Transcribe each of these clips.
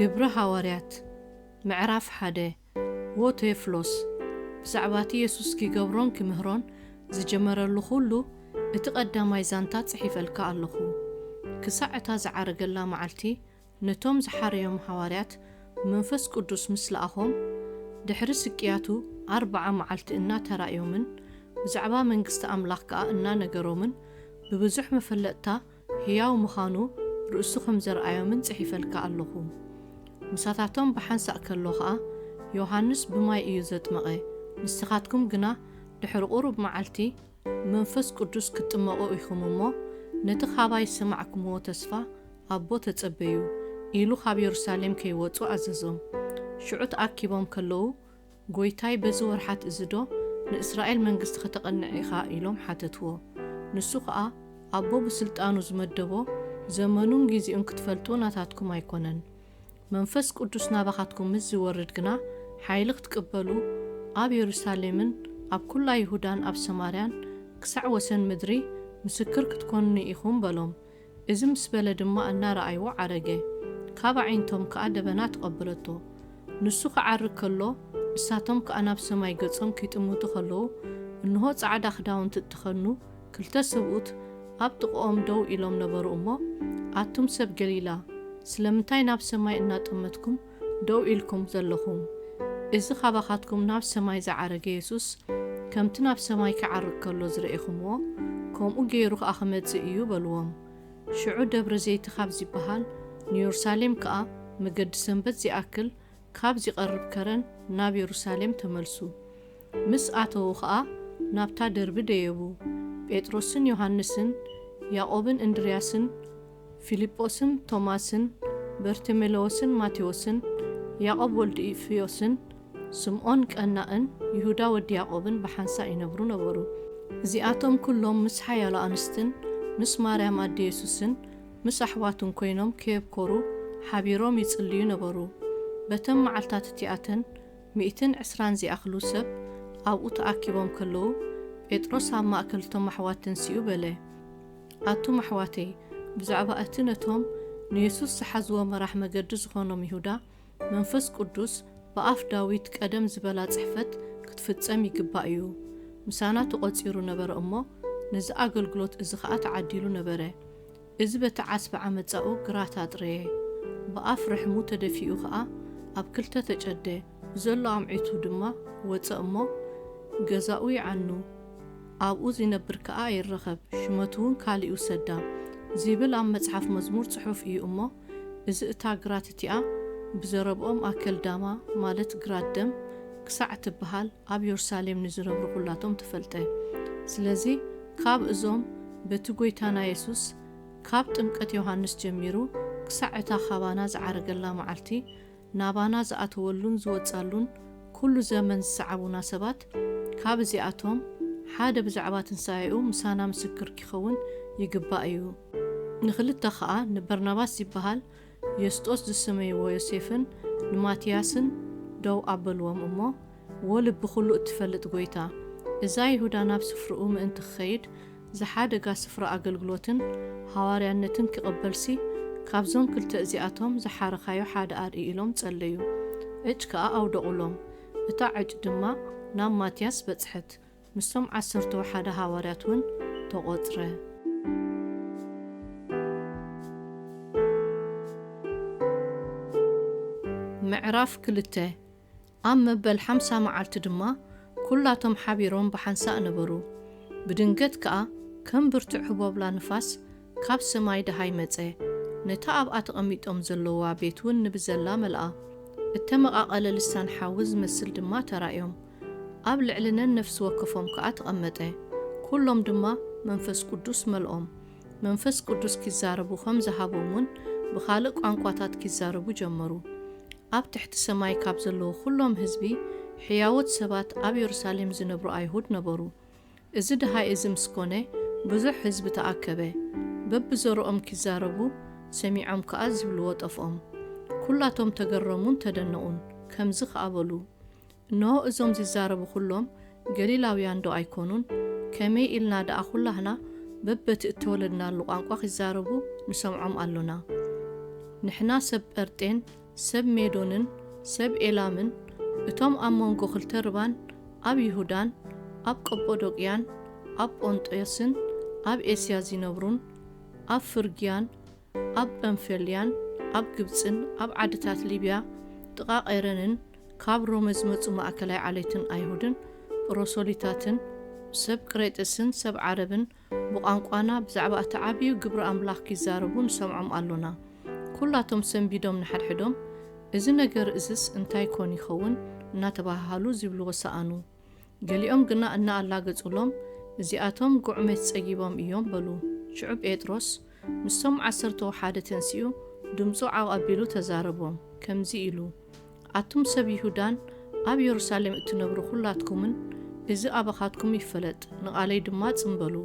ግብሪ ሃዋርያት ምዕራፍ ሓደ። ዎ ቴዎፍሎስ፣ ብዛዕባ እቲ የሱስ ኪገብሮን ኪምህሮን ዝጀመረሉ ኹሉ እቲ ቐዳማይ ዛንታ ጽሒፈልካ ኣለኹ። ክሳዕ እታ ዝዓረገላ መዓልቲ ነቶም ዝሓረዮም ሃዋርያት ብመንፈስ ቅዱስ ምስ ለኣኾም፣ ድሕሪ ስቅያቱ ኣርብዓ መዓልቲ እናተራእዮምን ብዛዕባ መንግስቲ ኣምላኽ ከኣ እናነገሮምን ብብዙሕ መፈለጥታ ህያው ምዃኑ ርእሱ ከም ዘርኣዮምን ጽሒፈልካ ኣለኹ። ምሳታቶም ብሓንሳእ ከሎ ኸኣ፣ ዮሃንስ ብማይ እዩ ዘጥመቐ፣ ንስኻትኩም ግና ድሕሪ ቁሩብ መዓልቲ ብመንፈስ ቅዱስ ክትጥመቑ ኢኹም እሞ፣ ነቲ ኻባይ ዝሰማዕኩምዎ ተስፋ ኣቦ ተጸበዩ፣ ኢሉ ካብ የሩሳሌም ከይወጹ ኣዘዞም። ሽዑ ተኣኪቦም ከለዉ፣ ጎይታይ በዚ ወርሓት እዚ ዶ ንእስራኤል መንግስቲ ከተቐንዕ ኢኻ? ኢሎም ሓተትዎ። ንሱ ኸኣ፣ ኣቦ ብስልጣኑ ዝመደቦ ዘመኑን ጊዜኡን ክትፈልጡ ናታትኩም ኣይኮነን። መንፈስ ቅዱስ ናባኻትኩም ምስ ዝወርድ ግና፣ ሓይሊ ክትቅበሉ፣ ኣብ የሩሳሌምን ኣብ ኩላ ይሁዳን ኣብ ሰማርያን ክሳዕ ወሰን ምድሪ ምስክር ክትኮኑኒ ኢኹም በሎም። እዚ ምስ በለ ድማ እናረኣይዎ ዓረገ። ካብ ኣዒንቶም ከኣ ደበና ተቐበለቶ። ንሱ ክዓርግ ከሎ፣ ንሳቶም ከኣ ናብ ሰማይ ገጾም ኪጥምቱ ከለዉ፣ እንሆ ጻዕዳ ክዳውንቲ እተኸድኑ ክልተ ሰብኡት ኣብ ጥቕኦም ደው ኢሎም ነበሩ እሞ፣ ኣቱም ሰብ ገሊላ፣ ስለምንታይ ናብ ሰማይ እናጠመትኩም ደው ኢልኩም ዘለኹም? እዚ ካባኻትኩም ናብ ሰማይ ዝዓረገ የሱስ፣ ከምቲ ናብ ሰማይ ክዓርግ ከሎ ዝረኤኹምዎ፣ ከምኡ ገይሩ ከኣ ክመጽእ እዩ በልዎም። ሽዑ ደብረ ዘይቲ ካብ ዚበሃል ንየሩሳሌም ከኣ መገዲ ሰንበት ዚኣክል ካብ ዚቐርብ ከረን ናብ የሩሳሌም ተመልሱ። ምስ ኣተዉ ኸኣ ናብታ ደርቢ ደየቡ። ጴጥሮስን ዮሃንስን፣ ያዕቆብን እንድርያስን፣ ፊልጶስን ቶማስን፣ በርተሜሌዎስን ማቴዎስን፣ ያዕቆብ ወልዲ ኢልፍዮስን፣ ስምዖን ቀናእን ይሁዳ ወዲ ያዕቆብን ብሓንሳእ ይነብሩ ነበሩ። እዚኣቶም ኩሎም ምስ ሓያሎ ኣንስትን ምስ ማርያም ኣደ የሱስን ምስ ኣሕዋቱን ኮይኖም ከየብኮሩ ሓቢሮም ይጽልዩ ነበሩ። በተን መዓልታት እቲኣተን ሚእትን ዕስራን ዚኣኽሉ ሰብ ኣብኡ ተኣኪቦም ከለዉ፣ ጴጥሮስ ኣብ ማእከል እቶም ኣሕዋት ተንሲኡ በለ፣ ኣቱም ኣሕዋተይ፣ ብዛዕባ እቲ ነቶም ንየሱስ ዝሓዝዎ መራሕ መገዲ ዝኾኖም ይሁዳ፣ መንፈስ ቅዱስ ብኣፍ ዳዊት ቀደም ዝበላ ጽሕፈት ክትፍጸም ይግባእ እዩ። ምሳና ተቖጺሩ ነበረ እሞ፣ ነዚ ኣገልግሎት እዚ ኸኣ ተዓዲሉ ነበረ። እዚ በቲ ዓስቢ ዓመጻኡ ግራት ኣጥረየ። ብኣፍ ርሕሙ ተደፊኡ ኸኣ ኣብ ክልተ ተጨደ። ብዘሎ ኣምዒቱ ድማ ወጸ እሞ፣ ገዛኡ ይዓኑ። ኣብኡ ዚነብር ከኣ ይረኸብ፣ ሽመቱ እውን ካልእ ይውሰዳ፣ ዚብል ኣብ መጽሓፍ መዝሙር ጽሑፍ እዩ እሞ፣ እዚ እታ ግራት እቲኣ ብዘረብኦም ኣከልዳማ፣ ማለት ግራት ደም፣ ክሳዕ እትበሃል ኣብ የሩሳሌም ንዝነብሩ ኹላቶም ተፈልጠ። ስለዚ፣ ካብ እዞም በቲ ጐይታና የሱስ፣ ካብ ጥምቀት ዮሃንስ ጀሚሩ ክሳዕ እታ ኻባና ዝዓረገላ መዓልቲ፣ ናባና ዝኣተወሉን ዝወጻሉን ኩሉ ዘመን ዝሰዓቡና ሰባት፣ ካብ እዚኣቶም ሓደ ብዛዕባ ትንሳኤኡ ምሳና ምስክር ኪኸውን ይግባእ እዩ። ንኽልተ ኸኣ ንበርናባስ ዚበሃል ዮስጦስ ዝሰመይዎ ዮሴፍን ንማትያስን ደው ኣበልዎም እሞ፣ ዎ ልቢ ኹሉ እትፈልጥ ጐይታ፣ እዛ ይሁዳ ናብ ስፍርኡ ምእንቲ ክኸይድ ዝሓደጋ ስፍራ ኣገልግሎትን ሃዋርያነትን ኪቕበልሲ፣ ካብዞም ክልተ እዚኣቶም ዝሓረኻዮ ሓደ ኣርኢ ኢሎም ጸለዩ። ዕጭ ከኣ ኣውደቑሎም። እታ ዕጭ ድማ ናብ ማትያስ በጽሐት። ምስቶም ዓሰርተ ወሓደ ሃዋርያት እውን ተቖጽረ። ምዕራፍ ክልተ። ኣብ መበል ሓምሳ መዓልቲ ድማ ኩላቶም ሓቢሮም ብሓንሳእ ነበሩ። ብድንገት ከኣ ከም ብርቱዕ ህቦብላ ንፋስ ካብ ሰማይ ደሃይ መጸ። ነታ ኣብኣ ተቐሚጦም ዘለዋ ቤት እውን ንብዘላ መልኣ። እተመቓቐለ ልሳን ሓዊ ዝመስል ድማ ተራእዮም። ኣብ ልዕሊ ነነፍሲ ወከፎም ከኣ ተቐመጠ። ኩሎም ድማ መንፈስ ቅዱስ መልኦም። መንፈስ ቅዱስ ኪዛረቡ ከም ዝሃቦም እውን ብኻልእ ቋንቋታት ኪዛረቡ ጀመሩ። ኣብ ትሕቲ ሰማይ ካብ ዘለዉ ኩሎም ህዝቢ፣ ሕያዎት ሰባት ኣብ የሩሳሌም ዝነብሩ ኣይሁድ ነበሩ። እዚ ደሃይ እዚ ምስ ኮነ፣ ብዙሕ ህዝቢ ተኣከበ። በብዘርኦም ኪዛረቡ ሰሚዖም ከኣ ዝብልዎ ጠፍኦም። ኩላቶም ተገረሙን ተደነቑን። ከምዚ ከኣ በሉ፣ እንሆ እዞም ዚዛረቡ ኩሎም ገሊላውያን ዶ ኣይኮኑን? ከመይ ኢልና ደኣ ኩላህና በበቲ እተወለድናሉ ቋንቋ ኺዛረቡ ንሰምዖም ኣሎና? ንሕና ሰብ ጴርጤን ሰብ ሜዶንን ሰብ ኤላምን፣ እቶም ኣብ መንጎ ክልተ ርባን ኣብ ይሁዳን ኣብ ቀጶዶቅያን ኣብ ጶንጦስን ኣብ ኤስያ ዚነብሩን ኣብ ፍርግያን ኣብ ጳምፍልያን ኣብ ግብጽን ኣብ ዓድታት ሊብያ ጥቓ ቄረንን ካብ ሮመ ዝመጹ ማእከላይ ዓሌትን ኣይሁድን ጵሮሶሊታትን ሰብ ቅሬጥስን ሰብ ዓረብን ብቋንቋና ብዛዕባ እቲ ዓብዩ ግብሪ ኣምላኽ ኪዛረቡ ንሰምዖም ኣሎና። ኩላቶም ሰንቢዶም ንሓድሕዶም፣ እዚ ነገር እዝስ እንታይ ኮን ይኸውን? እናተባሃሃሉ ዚብልዎ ሰኣኑ። ገሊኦም ግና እናኣላገጹሎም፣ እዚኣቶም ጉዕሜት ጸጊቦም እዮም በሉ። ሽዑ ጴጥሮስ ምስቶም ዓሰርተው ሓደ ተንሲኡ፣ ድምጹ ዓው ኣቢሉ ተዛረቦም፣ ከምዚ ኢሉ፣ ኣቱም ሰብ ይሁዳን ኣብ የሩሳሌም እትነብሩ ኩላትኩምን፣ እዚ ኣባኻትኩም ይፈለጥ፣ ንቓለይ ድማ ጽምበሉ።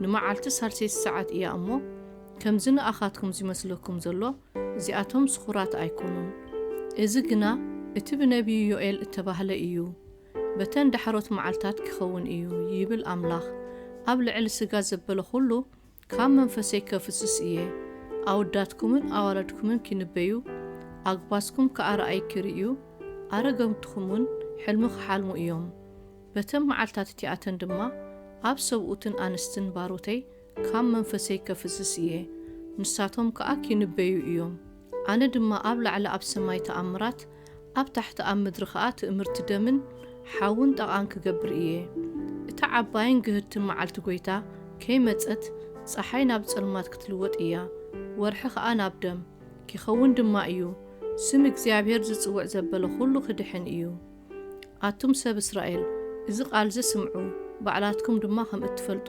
ንመዓልቲ ሳልሰይቲ ሰዓት እያ እሞ፣ ከምዚ ንኣኻትኩም ዚመስለኩም ዘሎ፣ እዚኣቶም ስኹራት ኣይኮኑን። እዚ ግና እቲ ብነቢዩ ዮኤል እተባህለ እዩ። በተን ዳሕሮት መዓልታት ኪኸውን እዩ፣ ይብል ኣምላኽ፣ ኣብ ልዕሊ ስጋ ዘበለ ኹሉ ካብ መንፈሰይ ከፍስስ እየ። ኣወዳትኩምን ኣዋልድኩምን ኪንበዩ፣ ኣጉባዝኩም ከኣ ራእይ ኪርእዩ፣ ኣረገምትኹምውን ሕልሚ ኺሓልሙ እዮም። በተን መዓልታት እቲኣተን ድማ ኣብ ሰብኡትን ኣንስትን ባሮተይ ካብ መንፈሰይ ከፍስስ እየ፣ ንሳቶም ከኣ ኪንበዩ እዮም። ኣነ ድማ ኣብ ላዕሊ ኣብ ሰማይ ተኣምራት፣ ኣብ ታሕቲ ኣብ ምድሪ ኸኣ ትእምርቲ ደምን ሓውን ጠቓን ክገብር እየ። እታ ዓባይን ግህድትን መዓልቲ ጐይታ ከይመጸት፣ ጸሓይ ናብ ጸልማት ክትልወጥ እያ፣ ወርሒ ኸኣ ናብ ደም ኪኸውን ድማ እዩ። ስም እግዚኣብሔር ዝጽውዕ ዘበለ ኹሉ ክድሕን እዩ። ኣቱም ሰብ እስራኤል፣ እዚ ቃል እዚ ስምዑ፣ ባዕላትኩም ድማ ከም እትፈልጡ፣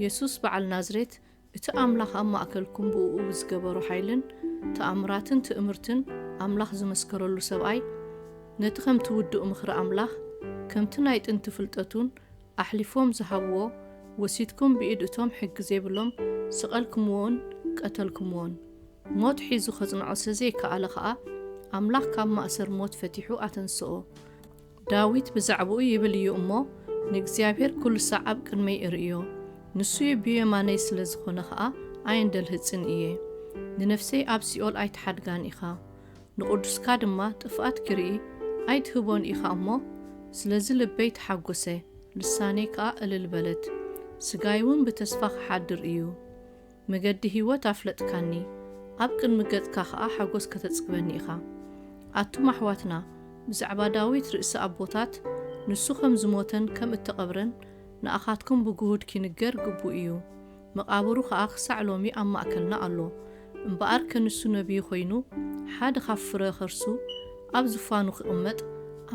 የሱስ በዓል ናዝሬት፣ እቲ ኣምላኽ ኣብ ማእከልኩም ብእኡ ብዝገበሮ ሓይልን ተኣምራትን ትእምርትን ኣምላኽ ዝመስከረሉ ሰብኣይ፣ ነቲ ከምቲ ውዱእ ምኽሪ ኣምላኽ፣ ከምቲ ናይ ጥንቲ ፍልጠቱን ኣሕሊፎም ዝሃብዎ፣ ወሲድኩም ብኢድ እቶም ሕጊ ዘይብሎም ሰቐልኩምዎን ቀተልኩምዎን። ሞት ሒዙ ከጽንዖ ስለ ዘይከኣለ ኸኣ፣ ኣምላኽ ካብ ማእሰር ሞት ፈቲሑ ኣተንስኦ። ዳዊት ብዛዕባኡ ይብል እዩ እሞ፣ ንእግዚኣብሔር ኩሉ ሳዕ ኣብ ቅድመይ እርእዮ፣ ንሱ ብየማነይ ስለ ዝኾነ ኸኣ ኣየንደልህጽን እየ። ንነፍሰይ ኣብ ሲኦል ኣይትሓድጋን ኢኻ፣ ንቕዱስካ ድማ ጥፍኣት ኪርኢ ኣይትህቦን ኢኻ እሞ፣ ስለዚ ልበይ ተሓጐሰ፣ ልሳነይ ከኣ እልል በለት። ስጋይ እውን ብተስፋ ኺሓድር እዩ። መገዲ ህይወት ኣፍለጥካኒ፣ ኣብ ቅድሚ ገጽካ ኸኣ ሓጎስ ከተጽግበኒ ኢኻ። ኣቱም ኣሕዋትና፣ ብዛዕባ ዳዊት ርእሲ ኣቦታት፣ ንሱ ከም ዝሞተን ከም እተቐብረን ንኣኻትኩም ብግሁድ ኪንገር ግቡእ እዩ። መቓብሩ ኸኣ ክሳዕ ሎሚ ኣብ ማእከልና ኣሎ። እምበኣርከ ንሱ ነቢይ ኾይኑ፣ ሓደ ኻብ ፍረ ኸርሱ ኣብ ዝፋኑ ኪቕመጥ፣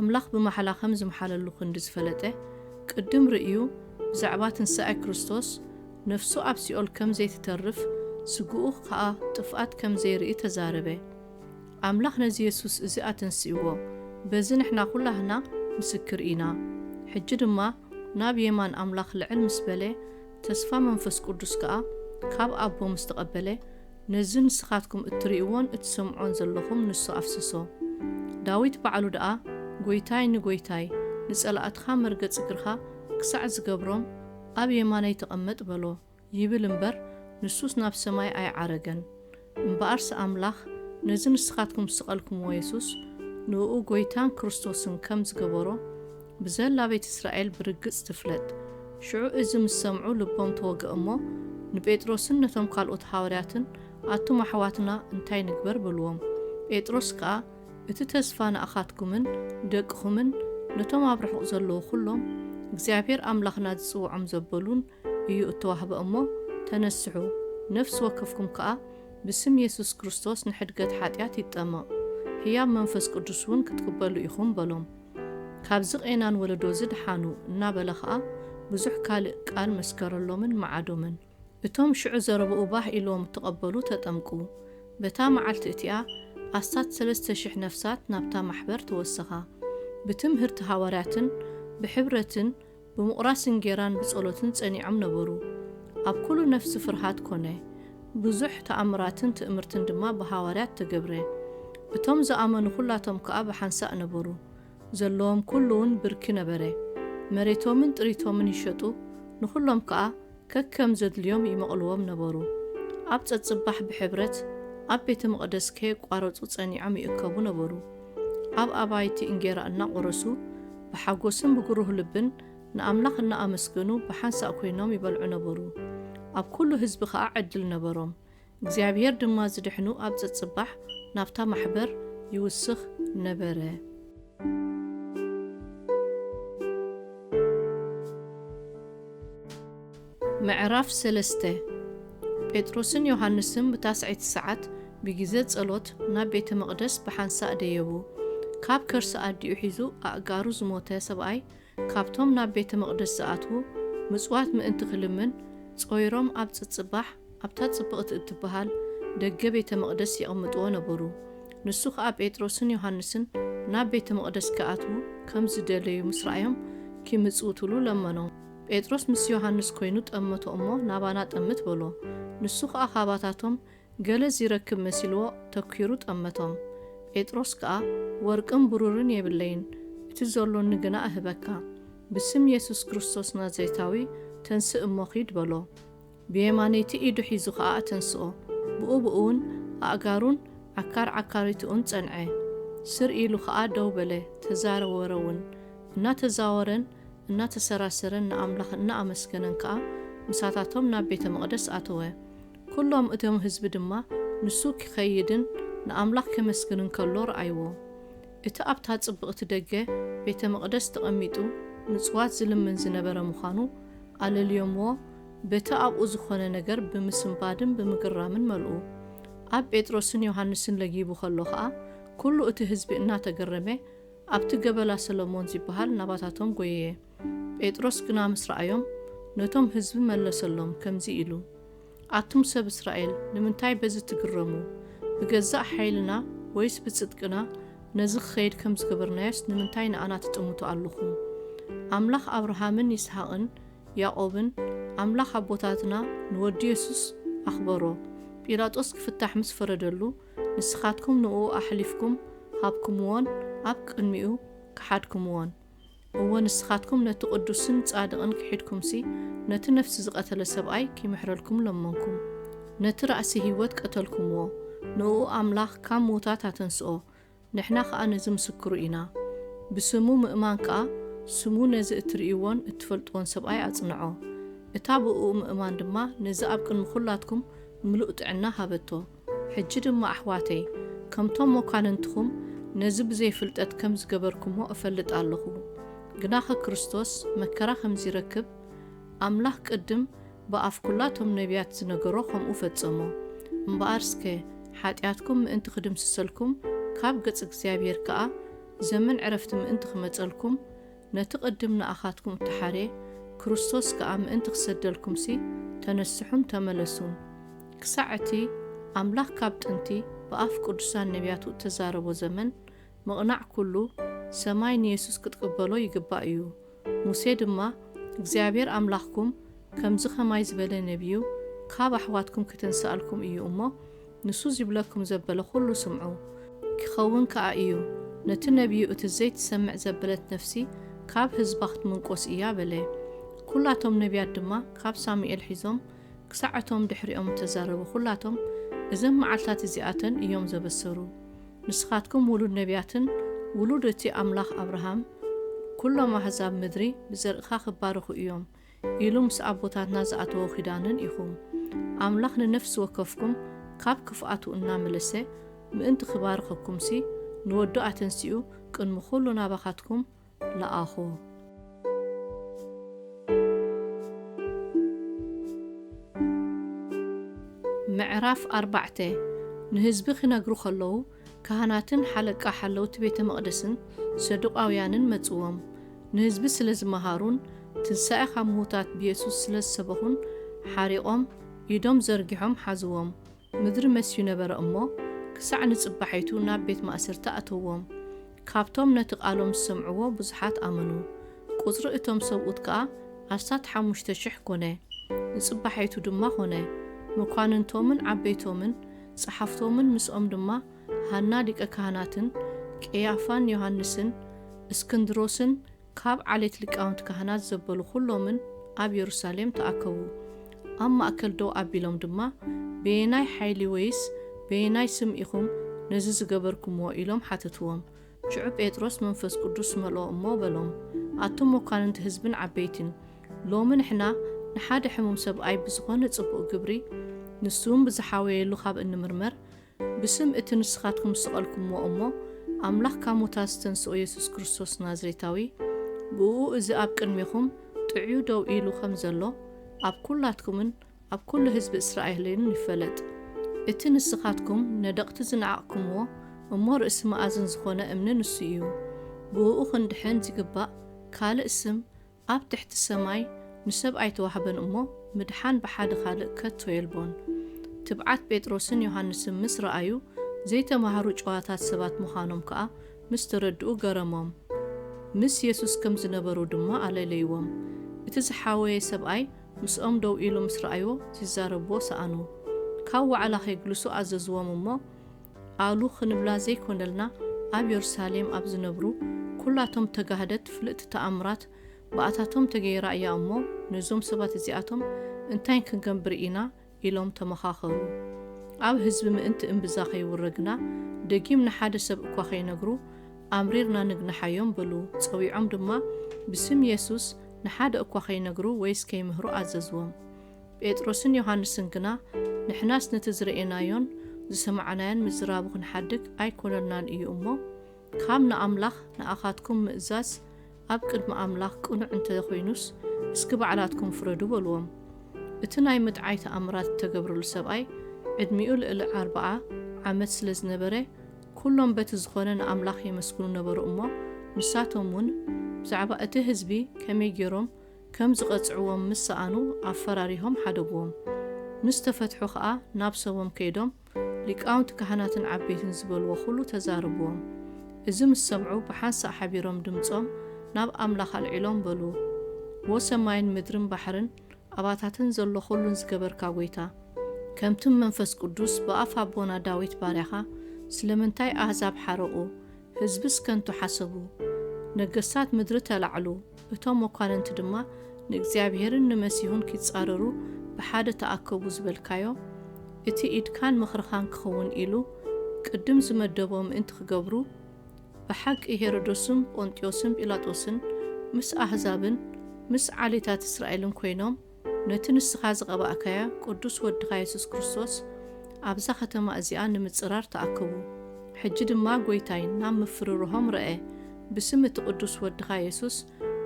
ኣምላኽ ብማሕላ ከም ዝመሓለሉ ክንዲ ዝፈለጠ፣ ቅድም ርእዩ፣ ብዛዕባ ትንሳኤ ክርስቶስ፣ ነፍሱ ኣብ ሲኦል ከም ዘይትተርፍ፣ ስግኡ ኸኣ ጥፍኣት ከም ዘይርኢ ተዛረበ። ኣምላኽ ነዚ የሱስ እዚ ኣተንሲእዎ፣ በዚ ንሕና ኹላህና ምስክር ኢና። ሕጂ ድማ ናብ የማን ኣምላኽ ልዕል ምስ በለ፣ ተስፋ መንፈስ ቅዱስ ከኣ ካብ ኣቦ ምስ ተቐበለ፣ ነዚ ንስኻትኩም እትርእይዎን እትሰምዖን ዘለኹም ንሱ ኣፍሰሶ። ዳዊት ባዕሉ ደኣ፣ ጐይታይ ንጐይታይ፣ ንጸላእትኻ መርገጺ እግርኻ ክሳዕ ዝገብሮም፣ ኣብ የማነይ ተቐመጥ በሎ። ይብል እምበር፣ ንሱስ ናብ ሰማይ ኣይዓረገን። እምበኣርስ ኣምላኽ ነዚ ንስኻትኩም ዝሰቐልኩምዎ የሱስ፣ ንእኡ ጐይታን ክርስቶስን ከም ዝገበሮ፣ ብዘላ ቤት እስራኤል ብርግጽ ትፍለጥ። ሽዑ እዚ ምስ ሰምዑ ልቦም ተወግአ እሞ፣ ንጴጥሮስን ነቶም ካልኦት ሃዋርያትን፣ ኣቱም ኣሕዋትና እንታይ ንግበር? በልዎም። ጴጥሮስ ከኣ፣ እቲ ተስፋ ንኣኻትኩምን ንደቅኹምን ነቶም ኣብ ርሑቕ ዘለዉ ኹሎም እግዚኣብሔር ኣምላኽና ዝጽውዖም ዘበሉን እዩ እተዋህበ እሞ፣ ተነስሑ፣ ነፍሲ ወከፍኩም ከኣ ብስም የሱስ ክርስቶስ ንሕድገት ሓጢኣት ይጠመቕ፣ ህያብ መንፈስ ቅዱስ እውን ክትቅበሉ ኢኹም በሎም። ካብዚ ቄናን ወለዶዚ ድሓኑ እናበለ ኸኣ ብዙሕ ካልእ ቃል መስከረሎምን መዓዶምን። እቶም ሽዑ ዘረብኡ ባህ ኢልዎም እተቐበሉ ተጠምቁ። በታ መዓልቲ እቲኣ ኣስታት ሰለስተ ሽሕ ነፍሳት ናብታ ማሕበር ተወሰኻ። ብትምህርቲ ሃዋርያትን ብሕብረትን ብምቑራስ እንጌራን ብጸሎትን ጸኒዖም ነበሩ። ኣብ ኩሉ ነፍሲ ፍርሃት ኮነ። ብዙሕ ተኣምራትን ትእምርትን ድማ ብሃዋርያት ተገብረ። እቶም ዝኣመኑ ኩላቶም ከኣ ብሓንሳእ ነበሩ። ዘለዎም ኩሉ እውን ብርኪ ነበረ። መሬቶምን ጥሪቶምን ይሸጡ፣ ንኹሎም ከኣ ከከም ዘድልዮም ይመቕልዎም ነበሩ። ኣብ ጸጽባሕ ብሕብረት ኣብ ቤተ መቕደስ ከየቋረጹ ጸኒዖም ይእከቡ ነበሩ። ኣብ ኣባይቲ እንጌራ እናቖረሱ፣ ብሓጎስን ብግሩህ ልብን ንኣምላኽ እናኣመስገኑ ብሓንሳእ ኮይኖም ይበልዑ ነበሩ። ኣብ ኩሉ ህዝቢ ኸኣ ዕድል ነበሮም። እግዚኣብሔር ድማ ዝድሕኑ ኣብ ጸጽባሕ ናብታ ማሕበር ይውስኽ ነበረ። ምዕራፍ ሰለስተ። ጴጥሮስን ዮሃንስን ብታስዐይቲ ሰዓት ብግዜ ጸሎት ናብ ቤተ መቕደስ ብሓንሳእ ደየቡ። ካብ ከርሲ ኣዲኡ ሒዙ ኣእጋሩ ዝሞተ ሰብኣይ ካብቶም ናብ ቤተ መቕደስ ዝኣትዉ ምጽዋት ምእንቲ ክልምን ጾይሮም ኣብ ጽጽባሕ ኣብታ ጽብቕቲ እትበሃል ደገ ቤተ መቕደስ የቐምጥዎ ነበሩ። ንሱ ኸኣ ጴጥሮስን ዮሃንስን ናብ ቤተ መቕደስ ክኣትዉ ከም ዝደለዩ ምስ ረኣዮም ኪምጽውትሉ ለመኖም። ጴጥሮስ ምስ ዮሃንስ ኮይኑ ጠመቶ እሞ ናባና ጠምት በሎ። ንሱ ኸኣ ካባታቶም ገለ ዚረክብ መሲልዎ ተኪሩ ጠመቶም። ጴጥሮስ ከኣ ወርቅን ብሩርን የብለይን፣ እቲ ዘሎኒ ግና እህበካ። ብስም የሱስ ክርስቶስ ናዝሬታዊ ተንስእ እሞ ኺድ በሎ። ብየማነይቲ ኢዱ ሒዙ ኸኣ ኣተንስኦ። ብኡ ብኡ እውን ኣእጋሩን ዓካር ዓካሪትኡን ጸንዐ። ስር ኢሉ ኸኣ ደው በለ፣ ተዛወረ እውን። እናተዛወረን እናተሰራሰረን ንኣምላኽ እናኣመስገነን ከኣ ምሳታቶም ናብ ቤተ መቕደስ ኣተወ። ኩሎም እቶም ህዝቢ ድማ ንሱ ኪኸይድን ንኣምላኽ ኬመስግንን ከሎ ረኣይዎ። እቲ ኣብታ ጽብቕቲ ደገ ቤተ መቕደስ ተቐሚጡ ምጽዋት ዝልምን ዝነበረ ምዃኑ ኣለልዮምዎ፣ በቲ ኣብኡ ዝኾነ ነገር ብምስንባድን ብምግራምን መልኡ። ኣብ ጴጥሮስን ዮሃንስን ለጊቡ ከሎ ኸኣ፣ ኩሉ እቲ ህዝቢ እናተገረመ፣ ኣብቲ ገበላ ሰሎሞን ዚበሃል ናባታቶም ጐየየ። ጴጥሮስ ግና ምስ ረኣዮም፣ ነቶም ህዝቢ መለሰሎም፣ ከምዚ ኢሉ፣ ኣቱም ሰብ እስራኤል፣ ንምንታይ በዚ ትግረሙ? ብገዛእ ሓይልና ወይስ ብጽድቅና ነዚ ክኸይድ ከም ዝገበርናዮስ ንምንታይ ንኣና ትጥምቱ ኣለኹም? ኣምላኽ ኣብርሃምን ይስሃቕን ያዕቆብን፣ ኣምላኽ ኣቦታትና ንወዱ የሱስ ኣኽበሮ። ጲላጦስ ክፍታሕ ምስ ፈረደሉ፣ ንስኻትኩም ንእኡ ኣሕሊፍኩም ሃብኩምዎን ኣብ ቅድሚኡ ከሓድኩምዎን። እወ፣ ንስኻትኩም ነቲ ቅዱስን ጻድቕን ክሒድኩምሲ፣ ነቲ ነፍሲ ዝቐተለ ሰብኣይ ኪምሕረልኩም ለመንኩም። ነቲ ራእሲ ህይወት ቀተልኩምዎ፣ ንእኡ ኣምላኽ ካብ ምዉታት ኣተንስኦ፣ ንሕና ኸኣ ነዚ ምስክሩ ኢና። ብስሙ ምእማን ከኣ፣ ስሙ ነዚ እትርእይዎን እትፈልጥዎን ሰብኣይ ኣጽንዖ። እታ ብእኡ ምእማን ድማ፣ ነዚ ኣብ ቅድሚ ኹላትኩም ምሉእ ጥዕና ሃበቶ። ሕጂ ድማ ኣሕዋተይ፣ ከምቶም መኳንንትኹም ነዚ ብዘይ ፍልጠት ከም ዝገበርኩሞ እፈልጥ ኣለኹ። ግናኸ ክርስቶስ መከራ ከም ዚረክብ ኣምላኽ ቅድም ብኣፍ ኵላቶም ነቢያት ዝነገሮ ኸምኡ ፈጸሞ። እምበኣርስከ ሓጢኣትኩም ምእንቲ ክድምስሰልኩም፣ ካብ ገጽ እግዚኣብሔር ከኣ ዘመን ዕረፍቲ ምእንቲ ክመጸልኩም፣ ነቲ ቅድም ንኣኻትኩም እተሓርየ ክርስቶስ ከኣ ምእንቲ ክሰደልኩምሲ፣ ተነስሑን ተመለሱን። ክሳዕ እቲ ኣምላኽ ካብ ጥንቲ ብኣፍ ቅዱሳን ነቢያቱ እተዛረቦ ዘመን፣ ምቕናዕ ኩሉ ሰማይ ንየሱስ ክትቅበሎ ይግባእ እዩ። ሙሴ ድማ፣ እግዚኣብሔር ኣምላኽኩም ከምዚ ኸማይ ዝበለ ነቢዩ ካብ ኣሕዋትኩም ከተንስኣልኩም እዩ እሞ፣ ንሱ ዚብለኩም ዘበለ ኹሉ ስምዑ። ኪኸውን ከኣ እዩ፣ ነቲ ነቢዩ እቲ ዘይትሰምዕ ዘበለት ነፍሲ ካብ ህዝባ ክትምንቆስ እያ በለ። ኵላቶም ነቢያት ድማ ካብ ሳሙኤል ሒዞም ክሳዕ እቶም ድሕሪኦም እተዛረቡ ኹላቶም እዘን መዓልትታት እዚኣተን እዮም ዘበሰሩ። ንስኻትኩም ውሉድ ነቢያትን ውሉድ እቲ ኣምላኽ ኣብርሃም፣ ኵሎም ኣህዛብ ምድሪ ብዘርእኻ ክባረኹ እዮም። ኢሉ ምስ ኣቦታትና ዝኣተዎ ኪዳንን ኢኹም። ኣምላኽ ንነፍሲ ወከፍኩም ካብ ክፍኣቱ እናመለሰ ምእንቲ ክባርኸኩምሲ፣ ንወዱ ኣተንሲኡ ቅድሚ ኹሉ ናባኻትኩም ለኣኾ። ምዕራፍ ኣርባዕተ። ንህዝቢ ኺነግሩ ኸለዉ፣ ካህናትን ሓለቃ ሓለውቲ ቤተ መቕደስን ሰዱቃውያንን መጽዎም። ንህዝቢ ስለ ዝመሃሩን ትንሳኤ ኻብ ምዉታት ብየሱስ ስለ ዝሰበኹን፣ ሓሪቖም ኢዶም ዘርጊሖም ሓዝዎም። ምድሪ መስዩ ነበረ እሞ፣ ክሳዕ ንጽባሒቱ ናብ ቤት ማእሰርቲ ኣእተዎም። ካብቶም ነቲ ቃሎም ዝሰምዕዎ ብዙሓት ኣመኑ። ቁጽሪ እቶም ሰብኡት ከኣ ኣስታት ሓሙሽተ ሽሕ ኰነ። ንጽባሒቱ ድማ ኾነ፣ መኳንንቶምን ዓበይቶምን ጸሓፍቶምን ምስኦም ድማ ሃና ሊቀ ካህናትን ቀያፋን ዮሃንስን እስክንድሮስን ካብ ዓሌት ሊቃውንቲ ካህናት ዘበሉ ኹሎምን ኣብ የሩሳሌም ተኣከቡ። ኣብ ማእከል ደው ኣቢሎም ድማ፣ በየናይ ሓይሊ ወይስ በየናይ ስም ኢኹም ነዚ ዝገበርኩምዎ? ኢሎም ሓተትዎም። ሽዑ ጴጥሮስ መንፈስ ቅዱስ መልኦ እሞ በሎም፣ ኣቱም መኳንንቲ ህዝብን ዓበይትን፣ ሎሚ ንሕና ንሓደ ሕሙም ሰብኣይ ብዝኾነ ጽቡቕ ግብሪ፣ ንሱ እውን ብዝሓወየሉ ካብ እንምርመር፣ ብስም እቲ ንስኻትኩም ዝሰቐልኩምዎ እሞ ኣምላኽ ካብ ሙታት ዝተንስኦ የሱስ ክርስቶስ ናዝሬታዊ፣ ብእኡ እዚ ኣብ ቅድሜኹም ጥዕዩ ደው ኢሉ ከም ዘሎ ኣብ ኩላትኩምን ኣብ ኩሉ ህዝቢ እስራኤልን ይፈለጥ። እቲ ንስኻትኩም ነደቕቲ ዝነዓቕኩምዎ እሞ ርእሲ መኣዝን ዝኾነ እምኒ ንሱ እዩ። ብእኡ ክንድሕን ዝግባእ ካልእ ስም ኣብ ትሕቲ ሰማይ ንሰብ ኣይተዋህበን እሞ፣ ምድሓን ብሓደ ካልእ ከቶ የልቦን። ትብዓት ጴጥሮስን ዮሃንስን ምስ ረኣዩ፣ ዘይተማህሩ ጨዋታት ሰባት ምዃኖም ከኣ ምስ ተረድኡ ገረሞም። ምስ የሱስ ከም ዝነበሩ ድማ ኣለለይዎም። እቲ ዝሓወየ ሰብኣይ ምስኦም ደው ኢሉ ምስ ረኣይዎ፣ ዝዛረብዎ ሰኣኑ። ካብ ዋዕላ ኼግልሱ ኣዘዝዎም እሞ፣ ኣሉ ክንብላ ዘይኮነልና፣ ኣብ የሩሳሌም ኣብ ዝነብሩ ኩላቶም ተጋህደት ፍልጥቲ ተኣምራት ብኣታቶም ተገይራ እያ እሞ፣ ነዞም ሰባት እዚኣቶም እንታይ ክንገብር ኢና? ኢሎም ተመኻኸሩ። ኣብ ህዝቢ ምእንቲ እምብዛ ከይውረ ግና፣ ደጊም ንሓደ ሰብ እኳ ከይነግሩ፣ ኣምሪርና ንግንሓዮም በሉ። ጸዊዖም ድማ ብስም የሱስ ንሓደ እኳ ከይነግሩ ወይስ ከይምህሩ ኣዘዝዎም። ጴጥሮስን ዮሃንስን ግና፣ ንሕናስ ነቲ ዝረኤናዮን ዝሰማዕናዮን ምዝራቡ ክንሓድግ ኣይኮነልናን እዩ እሞ፣ ካብ ንኣምላኽ ንኣኻትኩም ምእዛዝ ኣብ ቅድሚ ኣምላኽ ቅኑዕ እንተ ኾይኑስ፣ እስኪ ባዕላትኩም ፍረዱ በልዎም። እቲ ናይ ምጥዓይ ተኣምራት እተገብረሉ ሰብኣይ ዕድሚኡ ልዕሊ ኣርብዓ ዓመት ስለ ዝነበረ፣ ኩሎም በቲ ዝኾነ ንኣምላኽ የመስግኑ ነበሩ እሞ፣ ንሳቶም እውን ብዛዕባ እቲ ህዝቢ ከመይ ገይሮም ከም ዝቐጽዕዎም ምስ ሰኣኑ፣ ኣፈራሪሆም ሓደግዎም። ምስ ተፈትሑ ኸኣ ናብ ሰቦም ከይዶም፣ ሊቃውንቲ ካህናትን ዓበይትን ዝበልዎ ኹሉ ተዛርብዎም። እዚ ምስ ሰምዑ ብሓንሳእ ሓቢሮም ድምጾም ናብ ኣምላኽ ኣልዒሎም በሉ፣ ዎ ሰማይን ምድርን ባሕርን ኣባታትን ዘሎ ኹሉን ዝገበርካ ጐይታ፣ ከምቲ መንፈስ ቅዱስ ብኣፍ ኣቦና ዳዊት ባርያኻ ስለምንታይ ኣህዛብ ሓረቑ፣ ህዝብስ ከንቱ ሓሰቡ? ነገስታት ምድሪ ተላዕሉ፣ እቶም መኳንንቲ ድማ ንእግዚኣብሔርን ንመሲሁን ኪጻረሩ ብሓደ ተኣከቡ ዝበልካዮ፣ እቲ ኢድካን ምኽርኻን ክኸውን ኢሉ ቅድም ዝመደቦ ምእንቲ ክገብሩ፣ ብሓቂ ሄሮዶስን ጶንጥዮስን ጲላጦስን ምስ ኣህዛብን ምስ ዓሌታት እስራኤልን ኮይኖም፣ ነቲ ንስኻ ዝቐባእካዮ ቅዱስ ወድኻ የሱስ ክርስቶስ ኣብዛ ኸተማ እዚኣ ንምጽራር ተኣከቡ። ሕጂ ድማ ጐይታይ ናብ ምፍርርሆም ረኣ፣ ብስም እቲ ቅዱስ ወድኻ የሱስ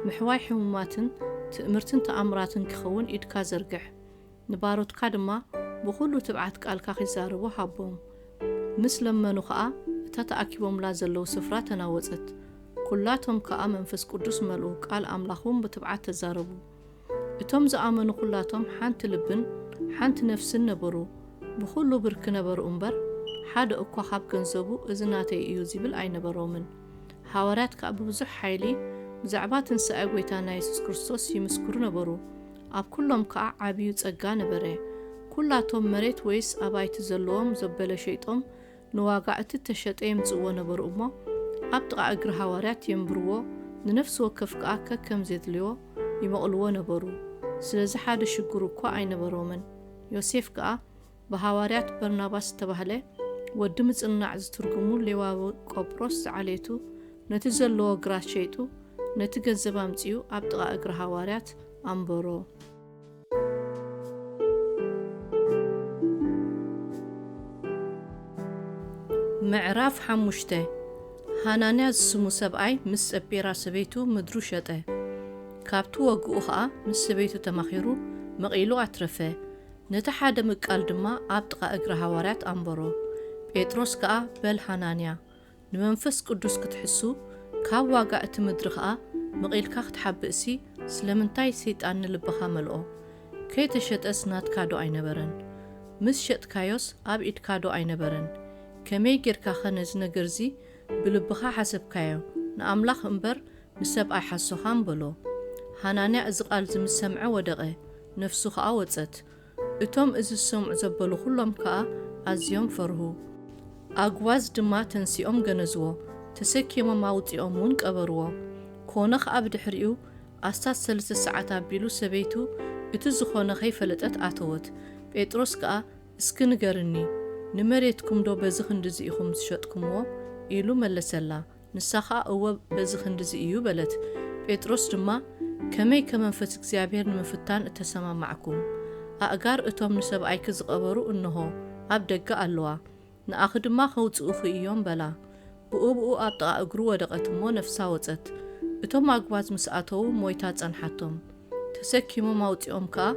ምሕዋይ ሕሙማትን ትእምርትን ተኣምራትን ክኸውን ኢድካ ዘርግሕ። ንባሮትካ ድማ ብኹሉ ትብዓት ቃልካ ኺዛረቡ ሃቦም። ምስ ለመኑ ኸኣ እታ ተኣኪቦምላ ዘለዉ ስፍራ ተናወጸት። ኵላቶም ከኣ መንፈስ ቅዱስ መልኡ፣ ቃል ኣምላኽ እውን ብትብዓት ተዛረቡ። እቶም ዝኣመኑ ኵላቶም ሓንቲ ልብን ሓንቲ ነፍስን ነበሩ። ብኹሉ ብርኪ ነበሩ እምበር፣ ሓደ እኳ ኻብ ገንዘቡ፣ "እዚ ናተይ እዩ" ዚብል ኣይነበሮምን። ሃዋርያት ከኣ ብብዙሕ ሓይሊ ብዛዕባ ትንሳኤ ጐይታና የሱስ ክርስቶስ ይምስክሩ ነበሩ። ኣብ ኵሎም ከኣ ዓብዩ ጸጋ ነበረ። ኵላቶም መሬት ወይስ ኣባይቲ ዘለዎም ዘበለ ሸይጦም፣ ንዋጋ እቲ እተሸጠ የምጽእዎ ነበሩ እሞ፣ ኣብ ጥቓ እግሪ ሃዋርያት የንብርዎ፣ ንነፍሲ ወከፍ ከኣ ከከም ዜድልዮ ይመቕልዎ ነበሩ። ስለዚ ሓደ ሽግር እኳ ኣይነበሮምን። ዮሴፍ ከኣ ብሃዋርያት በርናባስ እተባህለ፣ ወዲ ምጽንናዕ ዝትርጉሙ ሌዋዊ ቆጵሮስ ዝዓሌቱ፣ ነቲ ዘለዎ ግራት ሸይጡ፣ ነቲ ገንዘብ ኣምጺኡ ኣብ ጥቓ እግሪ ሃዋርያት ኣንበሮ። ምዕራፍ ሓሙሽተ። ሃናንያ ዝስሙ ሰብኣይ ምስ ጸጲራ ሰበይቱ ምድሩ ሸጠ። ካብቲ ወግኡ ኸኣ ምስ ሰበይቱ ተማኺሩ መቒሉ ኣትረፈ። ነቲ ሓደ ምቃል ድማ ኣብ ጥቓ እግሪ ሃዋርያት ኣንበሮ። ጴጥሮስ ከኣ፣ "በል ሃናንያ፣ ንመንፈስ ቅዱስ ክትሕሱ፣ ካብ ዋጋ እቲ ምድሪ ኸኣ መቒልካ ክትሓብእሲ፣ ስለምንታይ ሰይጣን ንልብኻ መልኦ? ከይተሸጠስ ናትካዶ ኣይነበረን? ምስ ሸጥካዮስ ኣብ ኢድካዶ ኣይነበረን? ከመይ ጌርካኸ ነዚ ነገርዚ ብልብኻ ሓሰብካዮ? ንኣምላኽ እምበር ንሰብ ኣይሓሶኻን" በሎ። ሃናንያ እዚ ቃል እዚ ምስ ሰምዐ ወደቐ፣ ነፍሱ ኸኣ ወጸት። እቶም እዚ ዝሰምዑ ዘበሉ ኹሎም ከኣ ኣዝዮም ፈርሁ። ኣጉባዝ ድማ ተንሲኦም ገነዝዎ፣ ተሰኪሞም ኣውጺኦም እውን ቀበርዎ። ኮነ ኸኣ ብድሕሪኡ ኣስታት ሰለስተ ሰዓት ኣቢሉ ሰበይቱ እቲ ዝኾነ ኸይፈለጠት ኣተወት። ጴጥሮስ ከኣ፣ "እስኪ ንገርኒ፣ ንመሬትኩምዶ በዚ ክንድዚ ኢኹም ዝሸጥኩምዎ? ኢሉ መለሰላ። ንሳ ኸኣ፣ እወ፣ በዚ ክንድዚ እዩ በለት። ጴጥሮስ ድማ፣ ከመይ ከመንፈስ እግዚኣብሔር ንምፍታን እተሰማማዕኩም? ኣእጋር እቶም ንሰብኣይኪ ዝቐበሩ እንሆ፣ ኣብ ደገ ኣለዋ። ንኣኺ ድማ ከውጽኡኺ እዮም በላ። ብኡብኡ ኣብ ጥቓ እግሩ ወደቐት እሞ ነፍሳ ወጸት። እቶም ኣጉባዝ ምስ ኣተዉ ሞይታ ጸንሓቶም። ተሰኪሞም ኣውጺኦም ከኣ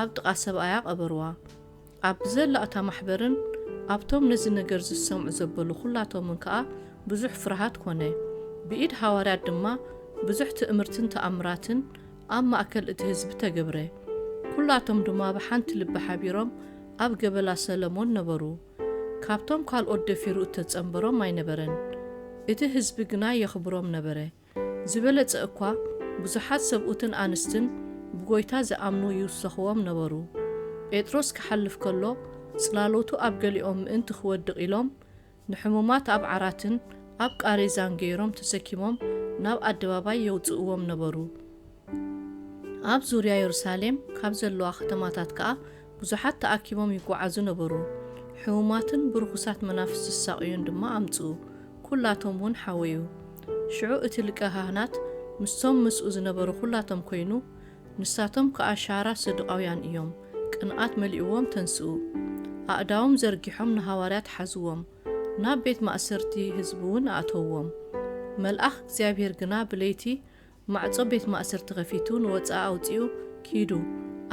ኣብ ጥቓ ሰብኣያ ቀበርዋ። ኣብ ብዘላ እታ ማሕበርን ኣብቶም ነዚ ነገር ዝሰምዑ ዘበሉ ኩላቶምን ከኣ ብዙሕ ፍርሃት ኮነ። ብኢድ ሃዋርያት ድማ ብዙሕ ትእምርትን ተኣምራትን ኣብ ማእከል እቲ ህዝቢ ተገብረ። ኩላቶም ድማ ብሓንቲ ልቢ ሓቢሮም ኣብ ገበላ ሰለሞን ነበሩ። ካብቶም ካልኦት ደፊሩ እተጸንበሮም ኣይነበረን። እቲ ህዝቢ ግና የኽብሮም ነበረ። ዝበለጸ እኳ ብዙሓት ሰብኡትን ኣንስትን ብጎይታ ዝኣምኑ ይውሰኽዎም ነበሩ። ጴጥሮስ ክሓልፍ ከሎ ጽላሎቱ ኣብ ገሊኦም ምእንቲ ክወድቕ ኢሎም ንሕሙማት ኣብ ዓራትን ኣብ ቃሬዛን ገይሮም ተሰኪሞም ናብ ኣደባባይ የውጽእዎም ነበሩ። ኣብ ዙርያ የሩሳሌም ካብ ዘለዋ ከተማታት ከኣ ብዙሓት ተኣኪቦም ይጓዓዙ ነበሩ። ሕሙማትን ብርኹሳት መናፍስቲ ዝሳቕዩን ድማ ኣምጽኡ። ኩላቶም እውን ሓወዩ። ሽዑ እቲ ሊቀ ካህናት ምስቶም ምስኡ ዝነበሩ ኩላቶም ኮይኑ፣ ንሳቶም ከኣ ሻራ ሰዱቃውያን እዮም፣ ቅንኣት መሊእዎም ተንስኡ። ኣእዳዎም ዘርጊሖም ንሃዋርያት ሓዝዎም፣ ናብ ቤት ማእሰርቲ ህዝቢ እውን ኣእተውዎም። መልኣኽ እግዚኣብሔር ግና ብለይቲ ማዕጾ ቤት ማእሰርቲ ከፊቱ ንወጻኢ ኣውጺኡ፣ ኪዱ፣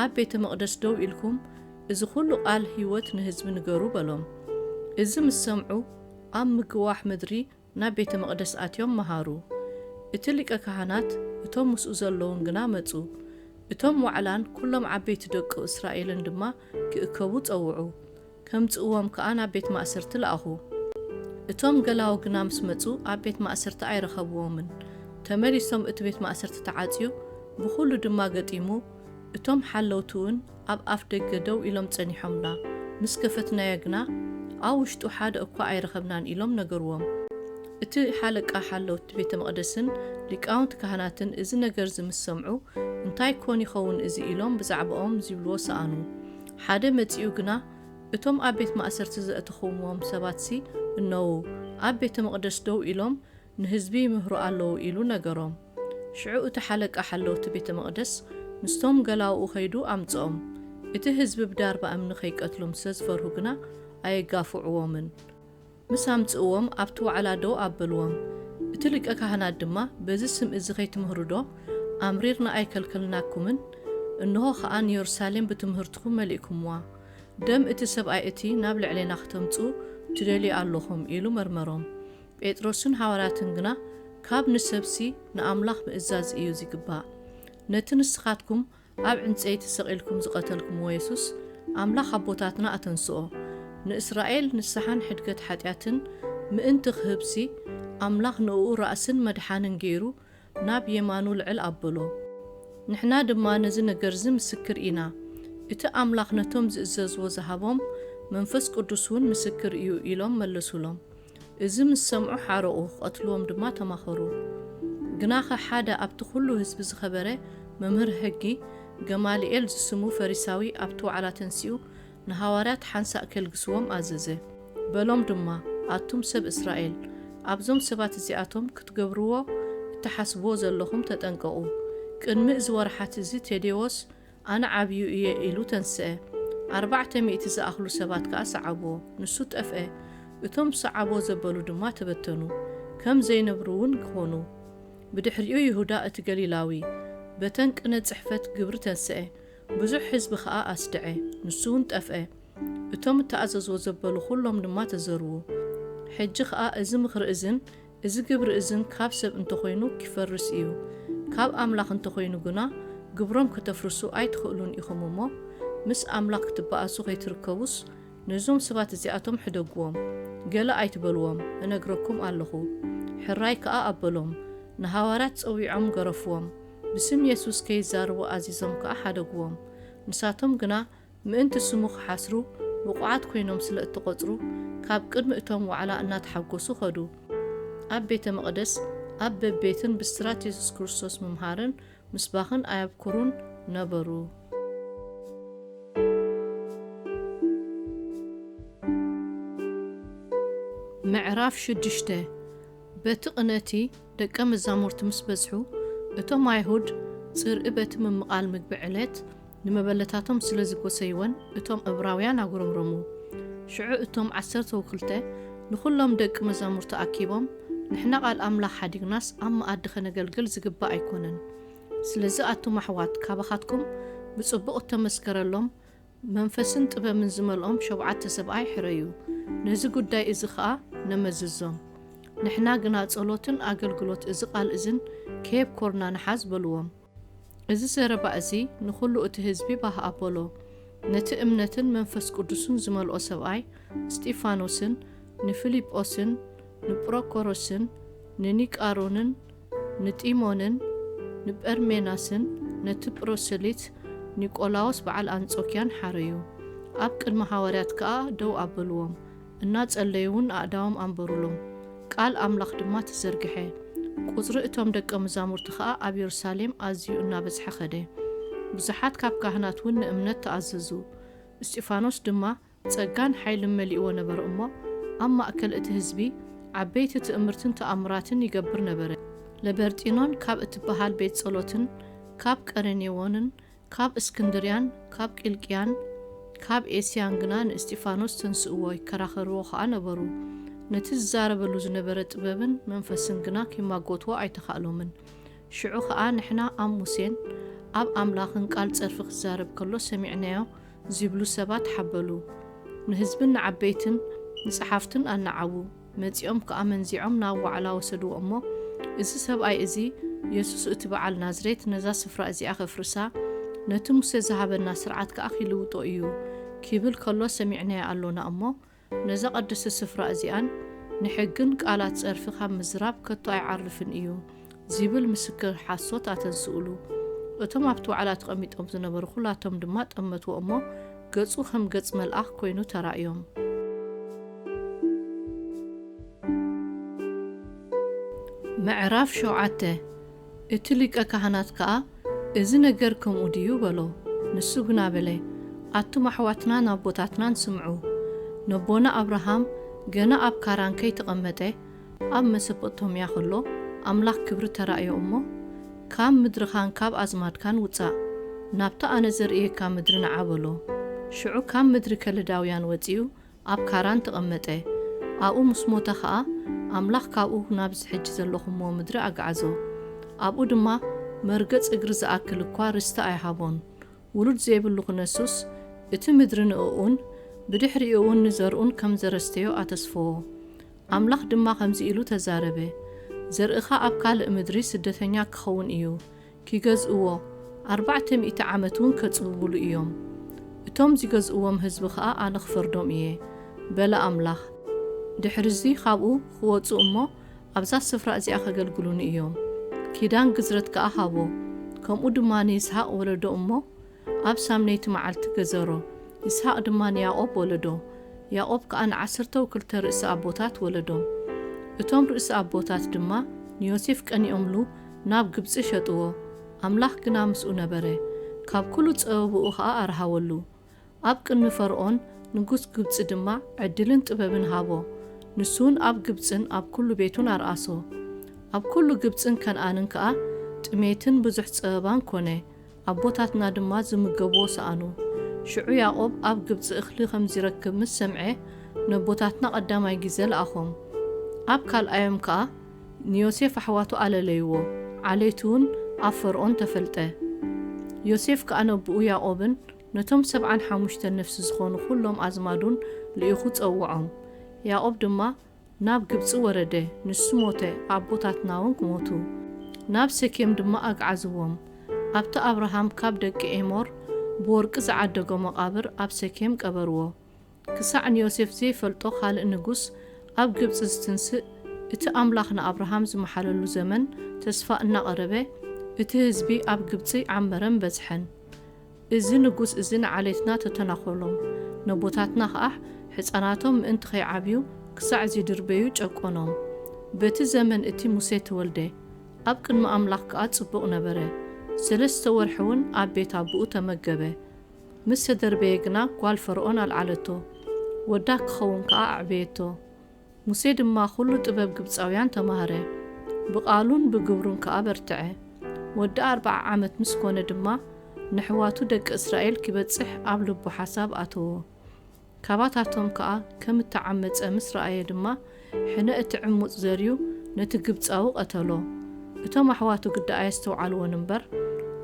ኣብ ቤተ መቕደስ ደው ኢልኩም፣ እዚ ኹሉ ቓል ህይወት ንህዝቢ ንገሩ በሎም። እዚ ምስ ሰምዑ፣ ኣብ ምግዋሕ ምድሪ ናብ ቤተ መቕደስ ኣትዮም መሃሩ። እቲ ሊቀ ካህናት፣ እቶም ምስኡ ዘለዉን ግና መጹ። እቶም ዋዕላን ኩሎም ዓበይቲ ደቂ እስራኤልን ድማ ክእከቡ ጸውዑ። ከምጽእዎም ከኣ ናብ ቤት ማእሰርቲ ለኣኹ። እቶም ገላዉ ግና ምስ መጹ ኣብ ቤት ማእሰርቲ ኣይረኸብዎምን። ተመሊሶም እቲ ቤት ማእሰርቲ ተዓጽዩ፣ ብኹሉ ድማ ገጢሙ፣ እቶም ሓለውቲ እውን ኣብ ኣፍ ደገ ደው ኢሎም ጸኒሖምና። ምስ ከፈትናዮ ግና ኣብ ውሽጡ ሓደ እኳ ኣይረኸብናን ኢሎም ነገርዎም። እቲ ሓለቃ ሓለውቲ ቤተ መቕደስን ሊቃውንቲ ካህናትን እዚ ነገር እዚ ምስ ሰምዑ፣ እንታይ ኮን ይኸውን እዚ ኢሎም ብዛዕባኦም ዝብልዎ ሰኣኑ። ሓደ መጺኡ ግና እቶም ኣብ ቤት ማእሰርቲ ዘእተኹምዎም ሰባትሲ እነዉ ኣብ ቤተ መቕደስ ደው ኢሎም ንህዝቢ ይምህሩ ኣለዉ ኢሉ ነገሮም። ሽዑ እቲ ሓለቃ ሓለውቲ ቤተ መቕደስ ምስቶም ገላውኡ ከይዱ ኣምጽኦም። እቲ ህዝቢ ብዳርባ እምኒ ከይቀትሎም ስለ ዝፈርሁ ግና ኣየጋፍዕዎምን። ምስ ኣምጽእዎም ኣብቲ ዋዕላ ደው ኣበልዎም። እቲ ሊቀ ካህናት ድማ፣ በዚ ስም እዚ ከይትምህሩ ዶ ኣምሪርና ኣይከልከልናኩምን? እንሆ ኸኣ ንየሩሳሌም ብትምህርትኹም መሊእኩምዋ። ደም እቲ ሰብኣይ እቲ ናብ ልዕሌና ክተምጽኡ ትደልዩ ኣለኹም ኢሉ መርመሮም። ጴጥሮስን ሃዋርያትን ግና፣ ካብ ንሰብሲ ንኣምላኽ ምእዛዝ እዩ ዝግባእ። ነቲ ንስኻትኩም ኣብ ዕንጸይቲ ሰቒልኩም ዝቐተልኩምዎ የሱስ፣ ኣምላኽ ኣቦታትና ኣተንስኦ። ንእስራኤል ንስሓን ሕድገት ሓጢኣትን ምእንቲ ክህብሲ፣ ኣምላኽ ንእኡ ራእስን መድሓንን ገይሩ ናብ የማኑ ልዕል ኣበሎ። ንሕና ድማ ነዚ ነገርዚ ምስክር ኢና። እቲ ኣምላኽ ነቶም ዝእዘዝዎ ዝሃቦም መንፈስ ቅዱስ እውን ምስክር እዩ ኢሎም መለሱሎም። እዚ ምስ ሰምዑ ሓረቑ፣ ክቐትልዎም ድማ ተማኸሩ። ግናኸ ሓደ ኣብቲ ኹሉ ህዝቢ ዝኸበረ መምህር ሕጊ ገማልኤል ዝስሙ ፈሪሳዊ ኣብቲ ዋዕላ ተንሲኡ ንሃዋርያት ሓንሳእ ከልግስዎም ኣዘዘ። በሎም ድማ፣ ኣቱም ሰብ እስራኤል፣ ኣብዞም ሰባት እዚኣቶም ክትገብርዎ እትሓስብዎ ዘለኹም ተጠንቀቑ። ቅድሚ እዚ ወርሓት እዚ ቴዴዎስ ኣነ ዓብዩ እየ ኢሉ ተንስአ። ኣርባዕተ ሚእቲ ዝኣኽሉ ሰባት ከኣ ሰዓብዎ። ንሱ ጠፍአ። እቶም ዝሰዓብዎ ዘበሉ ድማ ተበተኑ፣ ከም ዘይነብሩ እውን ኾኑ። ብድሕሪኡ ይሁዳ እቲ ገሊላዊ በተን ቅነ ጽሕፈት ግብሪ ተንስአ። ብዙሕ ህዝቢ ኸኣ ኣስድዐ፣ ንሱ እውን ጠፍአ። እቶም እተኣዘዝዎ ዘበሉ ኹሎም ድማ ተዘርዉ። ሕጂ ኸኣ እዚ ምኽሪ እዝን እዚ ግብሪ እዝን ካብ ሰብ እንተኾይኑ ኪፈርስ እዩ፣ ካብ ኣምላኽ እንተኾይኑ ግና ግብሮም ከተፍርሱ ኣይትኽእሉን ኢኹም እሞ፣ ምስ ኣምላኽ ክትበኣሱ ከይትርከቡስ፣ ነዞም ሰባት እዚኣቶም ሕደግዎም። ገለ ኣይትበልዎም፣ እነግረኩም ኣለኹ። ሕራይ ከኣ ኣበሎም። ንሃዋርያት ጸዊዖም ገረፍዎም። ብስም የሱስ ከይዛረቡ ኣዚዞም ከኣ ሓደግዎም። ንሳቶም ግና ምእንቲ ስሙ ክሓስሩ ብቑዓት ኮይኖም ስለ እተቖጽሩ፣ ካብ ቅድሚ እቶም ዋዕላ እናተሓጎሱ ኸዱ። ኣብ ቤተ መቕደስ፣ ኣብ በቤትን ብስራት የሱስ ክርስቶስ ምምሃርን ምስባኽን ኣየብኩሩን ነበሩ። ምዕራፍ ሽዱሽተ። በቲ ቅነቲ ደቀ መዛሙርቲ ምስ በዝሑ፣ እቶም ኣይሁድ ጽርኢ በቲ ምምቓል ምግቢ ዕለት ንመበለታቶም ስለ ዝጎሰይወን፣ እቶም እብራውያን ኣጉረምረሙ። ሽዑ እቶም ዓሰርተው ክልተ ንኹሎም ደቂ መዛሙርቲ ኣኪቦም፣ "ንሕና ቃል ኣምላኽ ሓዲግናስ ኣብ መኣዲ ከነገልግል ዝግባእ ኣይኮነን። ስለዚ ኣቱም ኣሕዋት፣ ካባኻትኩም ብጽቡቕ እተመስከረሎም መንፈስን ጥበብን ዝመልኦም ሸውዓተ ሰብኣይ ሕረዩ። ነዚ ጉዳይ እዚ ኸኣ ነመዝዞም። ንሕና ግና ጸሎትን ኣገልግሎት እዚ ቃል እዝን ከየብኮርና ንሓዝ" በልዎም። እዚ ዘረባ እዚ ንኹሉ እቲ ህዝቢ ባህ ኣበሎ። ነቲ እምነትን መንፈስ ቅዱስን ዝመልኦ ሰብኣይ እስጢፋኖስን ንፊልጶስን ንጵሮኮሮስን ንኒቃሮንን ንጢሞንን ንጳርሜናስን ነቲ ፕሮሰሊት ኒቆላዎስ በዓል ኣንጾክያን ሓረዩ። ኣብ ቅድሚ ሃዋርያት ከኣ ደው ኣበልዎም፣ እናጸለዩ እውን ኣእዳዎም ኣንበሩሎም። ቃል ኣምላኽ ድማ ተዘርግሐ። ቁጽሪ እቶም ደቀ መዛሙርቲ ኸኣ ኣብ የሩሳሌም ኣዝዩ እናበዝሐ ኸደ። ብዙሓት ካብ ካህናት እውን ንእምነት ተኣዘዙ። እስጢፋኖስ ድማ ጸጋን ሓይልን መሊእዎ ነበረ እሞ፣ ኣብ ማእከል እቲ ህዝቢ ዓበይቲ ትእምርትን ተኣምራትን ይገብር ነበረ። ለበርጢኖን ካብ እትበሃል ቤት ጸሎትን ካብ ቀሬኔዎንን ካብ እስክንድርያን ካብ ቂልቅያን ካብ ኤስያን ግና ንእስጢፋኖስ ተንስእዎ፣ ይከራኸርዎ ኸኣ ነበሩ። ነቲ ዝዛረበሉ ዝነበረ ጥበብን መንፈስን ግና ኪማጎትዎ ኣይተኻእሎምን። ሽዑ ኸኣ ንሕና ኣብ ሙሴን ኣብ ኣምላኽን ቃል ጸርፊ ክዛረብ ከሎ ሰሚዕናዮ ዚብሉ ሰባት ሓበሉ። ንህዝብን ንዓበይትን ንጸሓፍትን ኣነዓዉ። መጺኦም ከኣ መንዚዖም ናብ ዋዕላ ወሰድዎ እሞ፣ "እዚ ሰብኣይ እዚ የሱስ እቲ በዓል ናዝሬት ነዛ ስፍራ እዚኣ ኸፍርሳ፣ ነቲ ሙሴ ዝሃበና ስርዓት ከኣ ኺልውጦ እዩ" ኪብል ከሎ ሰሚዕናዮ ኣሎና እሞ፣ ነዛ ቐድስቲ ስፍራ እዚኣን ንሕግን ቃላት ጸርፊ ካብ ምዝራብ ከቶ ኣይዓርፍን እዩ ዚብል ምስክር ሓሶት ኣተንስኡሉ። እቶም ኣብቲ ዋዕላ ተቐሚጦም ዝነበሩ ኹላቶም ድማ ጠመትዎ እሞ፣ ገጹ ኸም ገጽ መልኣኽ ኮይኑ ተራእዮም። ምዕራፍ ሸውዓተ። እቲ ሊቀ ካህናት ከኣ፣ "እዚ ነገር ከምኡ ድዩ?" በሎ። ንሱ ግና በለ፣ "ኣቱም ኣሕዋትናን ኣቦታትናን ስምዑ። ነቦና ኣብርሃም ገና ኣብ ካራን ከይተቐመጠ፣ ኣብ መሰፖጦምያ ኸሎ፣ ኣምላኽ ክብሪ ተራእዮ እሞ፣ 'ካብ ምድርኻን ካብ ኣዝማድካን ውጻእ፣ ናብታ ኣነ ዘርእየካ ምድሪ ንዓ' በሎ። ሽዑ ካብ ምድሪ ከለዳውያን ወጺኡ፣ ኣብ ካራን ተቐመጠ። ኣብኡ ምስ ሞተ ኸኣ፣ ኣምላኽ ካብኡ ናብዚ ሕጂ ዘለኹምዎ ምድሪ ኣግዓዞ። ኣብኡ ድማ መርገጽ እግሪ ዝኣክል እኳ ርስቲ ኣይሃቦን። ውሉድ ዘይብሉ ክነሱስ፣ እቲ ምድሪ ንእኡን ብድሕሪኡ እውን ንዘርኡን ከም ዘረስተዮ ኣተስፈዎ። ኣምላኽ ድማ ከምዚ ኢሉ ተዛረበ፣ 'ዘርእኻ ኣብ ካልእ ምድሪ ስደተኛ ክኸውን እዩ። ኪገዝእዎ፣ ኣርባዕተ ሚእቲ ዓመት እውን ከጽብብሉ እዮም። እቶም ዚገዝእዎም ህዝቢ ኸኣ ኣነ ኽፈርዶም እየ፣ በለ ኣምላኽ። ድሕርዚ ኻብኡ ኽወጹ እሞ ኣብዛ ስፍራ እዚኣ ኸገልግሉኒ እዮም። ኪዳን ግዝረት ከኣ ሃቦ። ከምኡ ድማ ንይስሃቅ ወለዶ እሞ ኣብ ሳምነይቲ መዓልቲ ገዘሮ። ይስሃቅ ድማ ንያዕቆብ ወለዶ። ያዕቆብ ከኣ ንዓሰርተው ክልተ ርእሲ ኣቦታት ወለዶም። እቶም ርእሲ ኣቦታት ድማ ንዮሴፍ ቀኒኦምሉ ናብ ግብጺ ሸጥዎ። ኣምላኽ ግና ምስኡ ነበረ፣ ካብ ኩሉ ጸበብኡ ኸኣ ኣርሃወሉ። ኣብ ቅድሚ ፈርኦን ንጉስ ግብጺ ድማ ዕድልን ጥበብን ሃቦ። ንሱውን ኣብ ግብጽን ኣብ ኩሉ ቤቱን ኣርኣሶ። ኣብ ኩሉ ግብጽን ከነኣንን ከኣ ጥሜትን ብዙሕ ጸበባን ኮነ። ኣቦታትና ድማ ዝምገብዎ ሰኣኑ። ሽዑ ያዕቆብ ኣብ ግብጺ እኽሊ ከም ዚረክብ ምስ ሰምዐ፣ ነቦታትና ቐዳማይ ግዜ ለኣኾም። ኣብ ካልኣዮም ከኣ ንዮሴፍ ኣሕዋቱ ኣለለይዎ። ዓሌቱ እውን ኣብ ፈርኦን ተፈልጠ። ዮሴፍ ከኣ ነቦኡ ያዕቆብን ነቶም ሰብዓን ሓሙሽተን ነፍሲ ዝኾኑ ኵሎም ኣዝማዱን ልኢኹ ጸውዖም። ያዕቆብ ድማ ናብ ግብጺ ወረደ፣ ንሱ ሞተ፣ ኣቦታትና እውን ሞቱ። ናብ ሴኬም ድማ ኣግዓዝዎም። ኣብቲ ኣብርሃም ካብ ደቂ ኤሞር ብወርቂ ዝዓደጎ መቓብር ኣብ ሴኬም ቀበርዎ። ክሳዕ ንዮሴፍ ዘይፈልጦ ካልእ ንጉስ ኣብ ግብጺ ዝትንስእ፣ እቲ ኣምላኽ ንኣብርሃም ዝመሓለሉ ዘመን ተስፋ እናቐረበ፣ እቲ ህዝቢ ኣብ ግብጺ ዓመረን በዝሐን። እዚ ንጉስ እዚ ንዓሌትና ተተናኾሎም፣ ነቦታትና ኸኣ ሕፃናቶም ምእንቲ ኸይዓብዩ ክሳዕ ዚድርበዩ ጨቆኖም። በቲ ዘመን እቲ ሙሴ ተወልደ፣ ኣብ ቅድሚ ኣምላኽ ከኣ ጽቡቕ ነበረ። ሰለስተ ወርሒ እውን ኣብ ቤት ኣቦኡ ተመገበ። ምስ ተደርበየ ግና ጓል ፈርኦን ኣልዓለቶ፣ ወዳ ክኸውን ከኣ ኣዕበየቶ። ሙሴ ድማ ኹሉ ጥበብ ግብጻውያን ተማህረ፣ ብቓሉን ብግብሩን ከኣ በርትዐ። ወዲ ኣርብዓ ዓመት ምስ ኮነ ድማ፣ ነሕዋቱ ደቂ እስራኤል ኪበጽሕ ኣብ ልቡ ሓሳብ ኣተዎ። ካባታቶም ከኣ ከም እተዓመጸ ምስ ረኣየ ድማ፣ ሕነ እቲ ዕሙጽ ዘርዩ ነቲ ግብጻዊ ቀተሎ። እቶም ኣሕዋቱ ግዳ ኣየስተውዓልዎን እምበር፣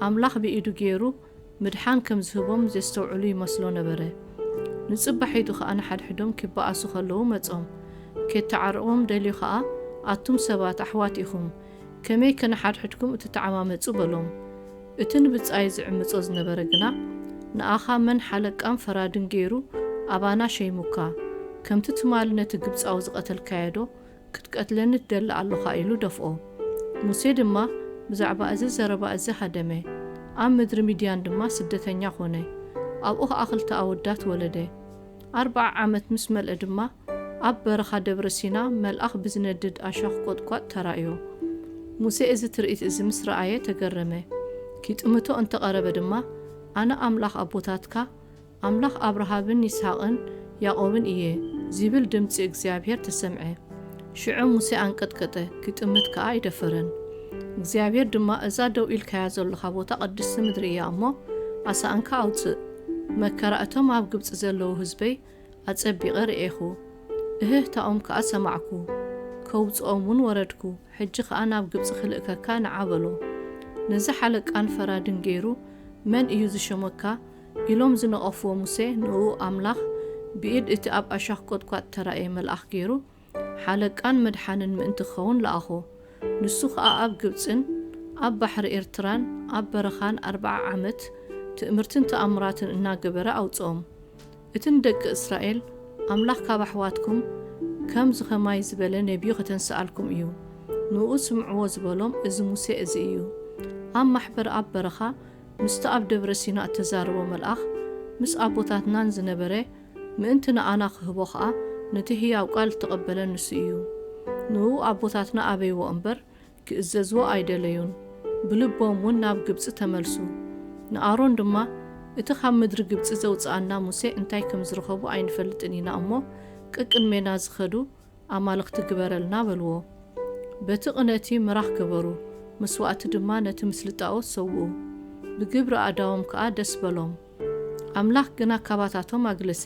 ኣምላኽ ብኢዱ ገይሩ ምድሓን ከም ዝህቦም ዜስተውዕሉ ይመስሎ ነበረ። ንጽባሒቱ ኸኣ ንሓድሕዶም ኪበኣሱ ኸለዉ መጾም። ኬተዓርቕዎም ደልዩ ኸኣ፣ ኣቱም ሰባት ኣሕዋት ኢኹም፣ ከመይ ከነሓድሕድኩም እትተዓማመጹ? በሎም። እቲ ንብጻዩ ዝዕምጾ ዝነበረ ግና፣ ንኣኻ መን ሓለቃን ፈራድን ገይሩ ኣባና ሸይሙካ? ከምቲ ትማሊ ነቲ ግብጻዊ ዝቐተልካዮዶ ክትቀትለኒ ትደሊ ኣሎኻ? ኢሉ ደፍኦ። ሙሴ ድማ ብዛዕባ እዚ ዘረባ እዚ ሃደመ። ኣብ ምድሪ ሚድያን ድማ ስደተኛ ኾነ። ኣብኡ ኸኣ ክልተ ኣወዳት ወለደ። ኣርብዓ ዓመት ምስ መልአ ድማ፣ ኣብ በረኻ ደብረ ሲና መልኣኽ ብዝነድድ ኣሻኽ ቈጥቋጥ ተራእዮ። ሙሴ እዚ ትርኢት እዚ ምስ ረኣየ ተገረመ። ኪጥምቶ እንተ ቐረበ ድማ፣ ኣነ ኣምላኽ ኣቦታትካ፣ ኣምላኽ ኣብርሃምን ይስሃቅን ያዕቆብን እየ፣ ዚብል ድምጺ እግዚኣብሄር ተሰምዐ። ሽዑ ሙሴ ኣንቀጥቀጠ፣ ኪጥምት ከኣ ኣይደፈረን። እግዚኣብሄር ድማ፣ እዛ ደው ኢልካያ ዘሎኻ ቦታ ቅድስቲ ምድሪ እያ እሞ፣ ኣሳእንካ ኣውጽእ። መከራ እቶም ኣብ ግብጺ ዘለዉ ህዝበይ ኣጸቢቐ ርኤኹ፣ እህህታኦም ከኣ ሰማዕኩ። ከውጽኦም እውን ወረድኩ። ሕጂ ኸኣ ናብ ግብጺ ክልእከካ ንዓ በሎ። ነዚ ሓለቃን ፈራድን ገይሩ መን እዩ ዝሸመካ? ኢሎም ዝነቐፍዎ ሙሴ፣ ንእኡ ኣምላኽ ብኢድ እቲ ኣብ ኣሻኽ ቈጥቋጥ እተራእየ መልኣኽ ገይሩ፣ ሓለቃን መድሓንን ምእንቲ ክኸውን ለኣኾ። ንሱ ኸኣ ኣብ ግብጽን ኣብ ባሕሪ ኤርትራን ኣብ በረኻን ኣርብዓ ዓመት ትእምርትን ተኣምራትን እናገበረ ኣውጽኦም። እቲ ንደቂ እስራኤል፣ ኣምላኽ ካብ ኣሕዋትኩም ከምዚ ኸማይ ዝበለ ነብዩ ኸተንስኣልኩም እዩ፣ ንእኡ ስምዕዎ ዝበሎም እዚ ሙሴ እዚ እዩ። ኣብ ማሕበር ኣብ በረኻ ምስቲ ኣብ ደብረ ሲና እተዛረቦ መልኣኽ፣ ምስ ኣቦታትናን ዝነበረ፣ ምእንቲ ንኣና ክህቦ ኸኣ ነቲ ህያው ቃል እተቐበለ ንሱ እዩ። ንእኡ ኣቦታትና ኣበይዎ እምበር፣ ክእዘዝዎ ኣይደለዩን። ብልቦም እውን ናብ ግብጺ ተመልሱ። ንኣሮን ድማ፣ እቲ ካብ ምድሪ ግብጺ ዘውጽኣና ሙሴ እንታይ ከም ዝረኸቡ ኣይንፈልጥን ኢና እሞ፣ ቀቅድሜና ዝኸዱ ኣማልኽቲ ግበረልና በልዎ። በቲ ቅነቲ ምራኽ ገበሩ፣ መስዋእቲ ድማ ነቲ ምስሊ ጣኦት ሰውኡ። ብግብሪ ኣእዳዎም ከኣ ደስ በሎም። ኣምላኽ ግና ካባታቶም ኣግለሰ።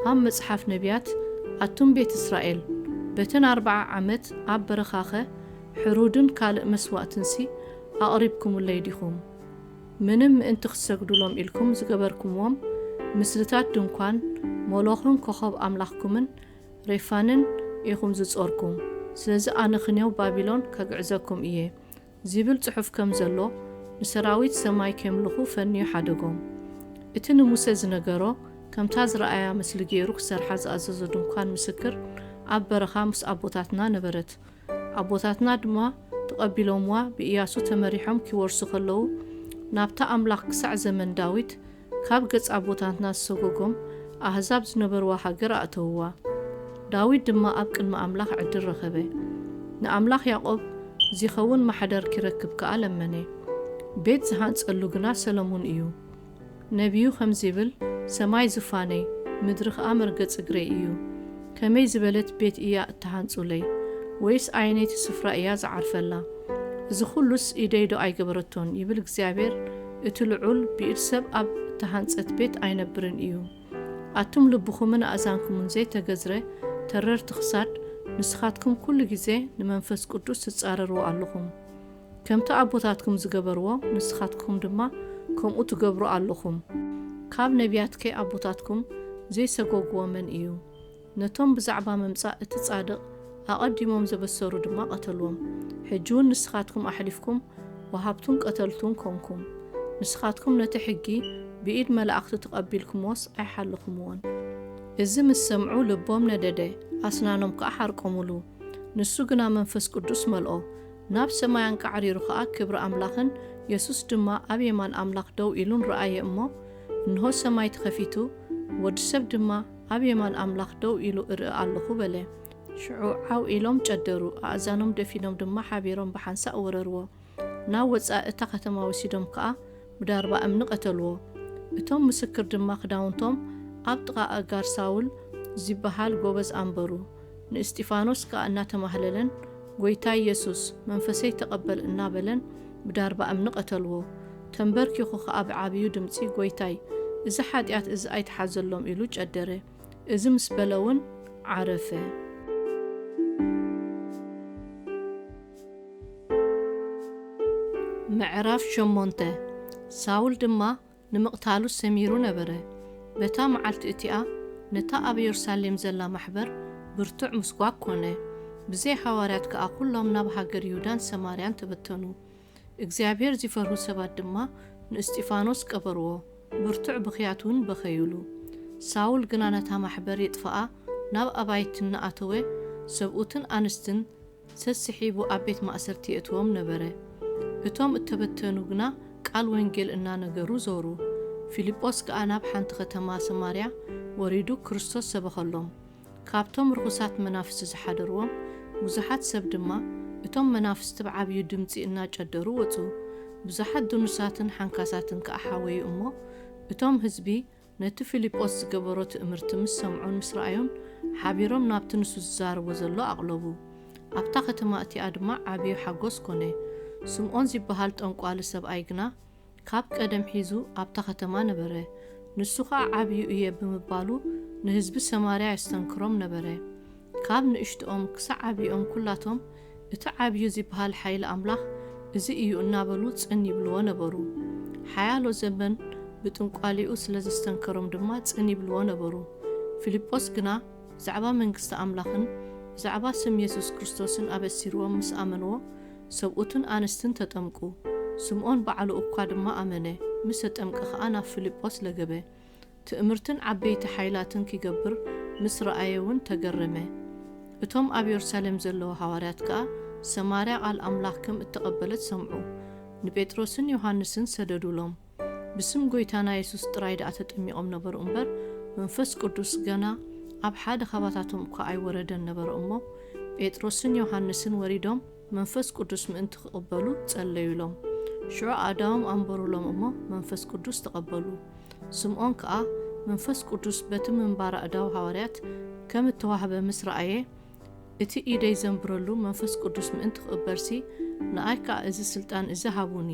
ኣብ መጽሓፍ ነቢያት፣ ኣቱም ቤት እስራኤል፣ በተን ኣርብዓ ዓመት ኣብ በረኻኸ ሕሩድን ካልእ መስዋእትንሲ ኣቕሪብኩምለይ ዲኹም? ምንም ምእንቲ ክትሰግዱሎም ኢልኩም ዝገበርኩምዎም ምስልታት ድንኳን ሞሎኽን ኮኸብ ኣምላኽኩምን ሬፋንን ኢኹም ዝጾርኩም። ስለዚ ኣነ ክንዮ ባቢሎን ከግዕዘኩም እየ፣ ዚብል ጽሑፍ ከም ዘሎ፣ ንሰራዊት ሰማይ ኬምልኹ ፈንዩ ሓደጎም። እቲ ንሙሴ ዝነገሮ፣ ከምታ ዝረኣያ ምስሊ ገይሩ ክሰርሓ ዝኣዘዞ ድንኳን ምስክር ኣብ በረኻ ምስ ኣቦታትና ነበረት። ኣቦታትና ድማ ተቐቢሎምዋ፣ ብኢያሱ ተመሪሖም ኪወርሱ ኸለዉ፣ ናብታ ኣምላኽ ክሳዕ ዘመን ዳዊት ካብ ገጽ ኣቦታትና ዝሰጎጎም ኣህዛብ ዝነበርዋ ሃገር ኣእተውዋ። ዳዊት ድማ ኣብ ቅድሚ ኣምላኽ ዕድል ረኸበ። ንኣምላኽ ያዕቆብ ዚኸውን ማሕደር ኪረክብ ከኣ ለመነ። ቤት ዝሃንጸሉ ግና ሰሎሞን እዩ። ነቢዩ ከምዚ ይብል፣ ሰማይ ዙፋነይ፣ ምድሪ ኸኣ መርገጺ እግረይ እዩ። ከመይ ዝበለት ቤት እያ እትሃንጹለይ? ወይስ ኣየነይቲ ስፍራ እያ ዝዓርፈላ? እዚ ኹሉስ ኢደይዶ ኣይገበረቶን? ይብል እግዚኣብሔር፣ እቲ ልዑል፣ ብኢድ ሰብ ኣብ እተሃንጸት ቤት ኣይነብርን እዩ። ኣቱም ልብኹምን ኣእዛንኩምን ዘይተገዝረ፣ ተረርቲ ክሳድ፣ ንስኻትኩም ኩሉ ግዜ ንመንፈስ ቅዱስ ትጻረርዎ ኣለኹም። ከምቲ ኣቦታትኩም ዝገበርዎ፣ ንስኻትኩም ድማ ከምኡ ትገብሩ ኣለኹም። ካብ ነቢያትከ ኣቦታትኩም ዘይሰጎግዎ መን እዩ? ነቶም ብዛዕባ ምምጻእ እቲ ጻድቕ ኣቐዲሞም ዘበሰሩ ድማ ቀተልዎም። ሕጂ እውን ንስኻትኩም ኣሕሊፍኩም ወሃብቱን ቀተልቱን ኮንኩም። ንስኻትኩም ነቲ ሕጊ ብኢድ መላእኽቲ ተቐቢልኩምዎስ ኣይሓለኹምዎን። እዚ ምስ ሰምዑ ልቦም ነደደ፣ ኣስናኖም ከኣ ሓርቆሙሉ። ንሱ ግና መንፈስ ቅዱስ መልኦ፣ ናብ ሰማይ ኣንቃዕሪሩ ኸኣ ክብሪ ኣምላኽን የሱስ ድማ ኣብ የማን ኣምላኽ ደው ኢሉን ረኣየ እሞ፣ እንሆ ሰማይ ተኸፊቱ፣ ወዲ ሰብ ድማ ኣብ የማን ኣምላኽ ደው ኢሉ እርኢ ኣለኹ በለ። ሽዑ ዓው ኢሎም ጨደሩ፣ ኣእዛኖም ደፊኖም ድማ ሓቢሮም ብሓንሳእ ወረርዎ። ናብ ወጻኢ እታ ኸተማ ወሲዶም ከኣ ብዳርባ እምኒ ቀተልዎ። እቶም ምስክር ድማ ክዳውንቶም ኣብ ጥቓ ኣእጋር ሳውል ዚበሃል ጐበዝ ኣንበሩ። ንእስጢፋኖስ ከኣ እናተማህለለን፣ "ጐይታይ የሱስ፣ መንፈሰይ ተቐበል" እናበለን ብዳርባ እምኒ ቀተልዎ። ተንበርኪኹ ኸኣ ብዓብዩ ድምጺ፣ "ጐይታይ፣ እዚ ሓጢኣት እዚ ኣይትሓዘሎም" ኢሉ ጨደረ። እዚ ምስ በለ እውን ዓረፈ። ምዕራፍ ሸሞንተ። ሳውል ድማ ንምቕታሉ ሰሚሩ ነበረ። በታ መዓልቲ እቲኣ ነታ ኣብ የሩሳሌም ዘላ ማሕበር ብርቱዕ ምስጓግ ኮነ። ብዘይ ሃዋርያት ከኣ ኩሎም ናብ ሃገር ይሁዳን ሰማርያን ተበተኑ። እግዚኣብሔር ዚፈርሁ ሰባት ድማ ንእስጢፋኖስ ቀበርዎ፣ ብርቱዕ ብኽያት እውን በኸዩሉ። ሳውል ግና ነታ ማሕበር የጥፍኣ ናብ ኣባይቲ እናኣተወ ሰብኡትን ኣንስትን ሰስሒቡ ኣብ ቤት ማእሰርቲ የእትዎም ነበረ። እቶም እተበተኑ ግና ቃል ወንጌል እናነገሩ ዞሩ። ፊልጶስ ከኣ ናብ ሓንቲ ኸተማ ሰማርያ ወሪዱ ክርስቶስ ሰበኸሎም። ካብቶም ርኹሳት መናፍስቲ ዝሓደርዎም ብዙሓት ሰብ ድማ፣ እቶም መናፍስቲ ብዓብዩ ድምጺ እናጨደሩ ወጹ። ብዙሓት ድኑሳትን ሓንካሳትን ከኣ ሓወዩ እሞ፣ እቶም ህዝቢ ነቲ ፊልጶስ ዝገበሮ ትእምርቲ ምስ ሰምዑን ምስ ረኣዩን፣ ሓቢሮም ናብቲ ንሱ ዝዛረቦ ዘሎ ኣቕለቡ። ኣብታ ኸተማ እቲኣ ድማ ዓብዩ ሓጎስ ኮነ። ስምዖን ዚበሃል ጠንቋሊ ሰብኣይ ግና ካብ ቀደም ሒዙ ኣብታ ኸተማ ነበረ። ንሱ ኸኣ ዓብዩ እየ ብምባሉ ንህዝቢ ሰማርያ የስተንክሮም ነበረ። ካብ ንእሽቶኦም ክሳዕ ዓብዮም ኩላቶም፣ "እቲ ዓብዩ ዚበሃል ሓይሊ ኣምላኽ እዚ እዩ" እናበሉ ጽን ይብልዎ ነበሩ። ሓያሎ ዘመን ብጥንቋሊኡ ስለ ዘስተንከሮም ድማ ጽን ይብልዎ ነበሩ። ፊልጶስ ግና ብዛዕባ መንግስቲ ኣምላኽን ብዛዕባ ስም የሱስ ክርስቶስን ኣበሲርዎም ምስ ኣመንዎ፣ ሰብኡትን ኣንስትን ተጠምቁ። ስምዖን ባዕሉ እኳ ድማ ኣመነ፣ ምስ ተጠምቀ ኸኣ ናብ ፊልጶስ ለገበ። ትእምርትን ዓበይቲ ሓይላትን ኪገብር ምስ ረኣየ እውን ተገረመ። እቶም ኣብ የሩሳሌም ዘለዉ ሃዋርያት ከኣ ሰማርያ ቃል ኣምላኽ ከም እተቐበለት ሰምዑ። ንጴጥሮስን ዮሃንስን ሰደዱሎም። ብስም ጐይታና የሱስ ጥራይ ደኣ ተጠሚቖም ነበሩ እምበር፣ መንፈስ ቅዱስ ገና ኣብ ሓደ ኻባታቶም እኳ ኣይወረደን ነበረ እሞ፣ ጴጥሮስን ዮሃንስን ወሪዶም መንፈስ ቅዱስ ምእንቲ ክቕበሉ ጸለዩሎም። ሽዑ ኣእዳዎም ኣንበሩሎም እሞ መንፈስ ቅዱስ ተቐበሉ። ስምዖን ከኣ መንፈስ ቅዱስ በቲ ምንባር ኣእዳው ሃዋርያት ከም እተዋህበ ምስ ረኣየ፣ "እቲ ኢደይ ዘንብረሉ መንፈስ ቅዱስ ምእንቲ ክቕበልሲ፣ ንኣይ ከኣ እዚ ስልጣን እዚ ሃቡኒ"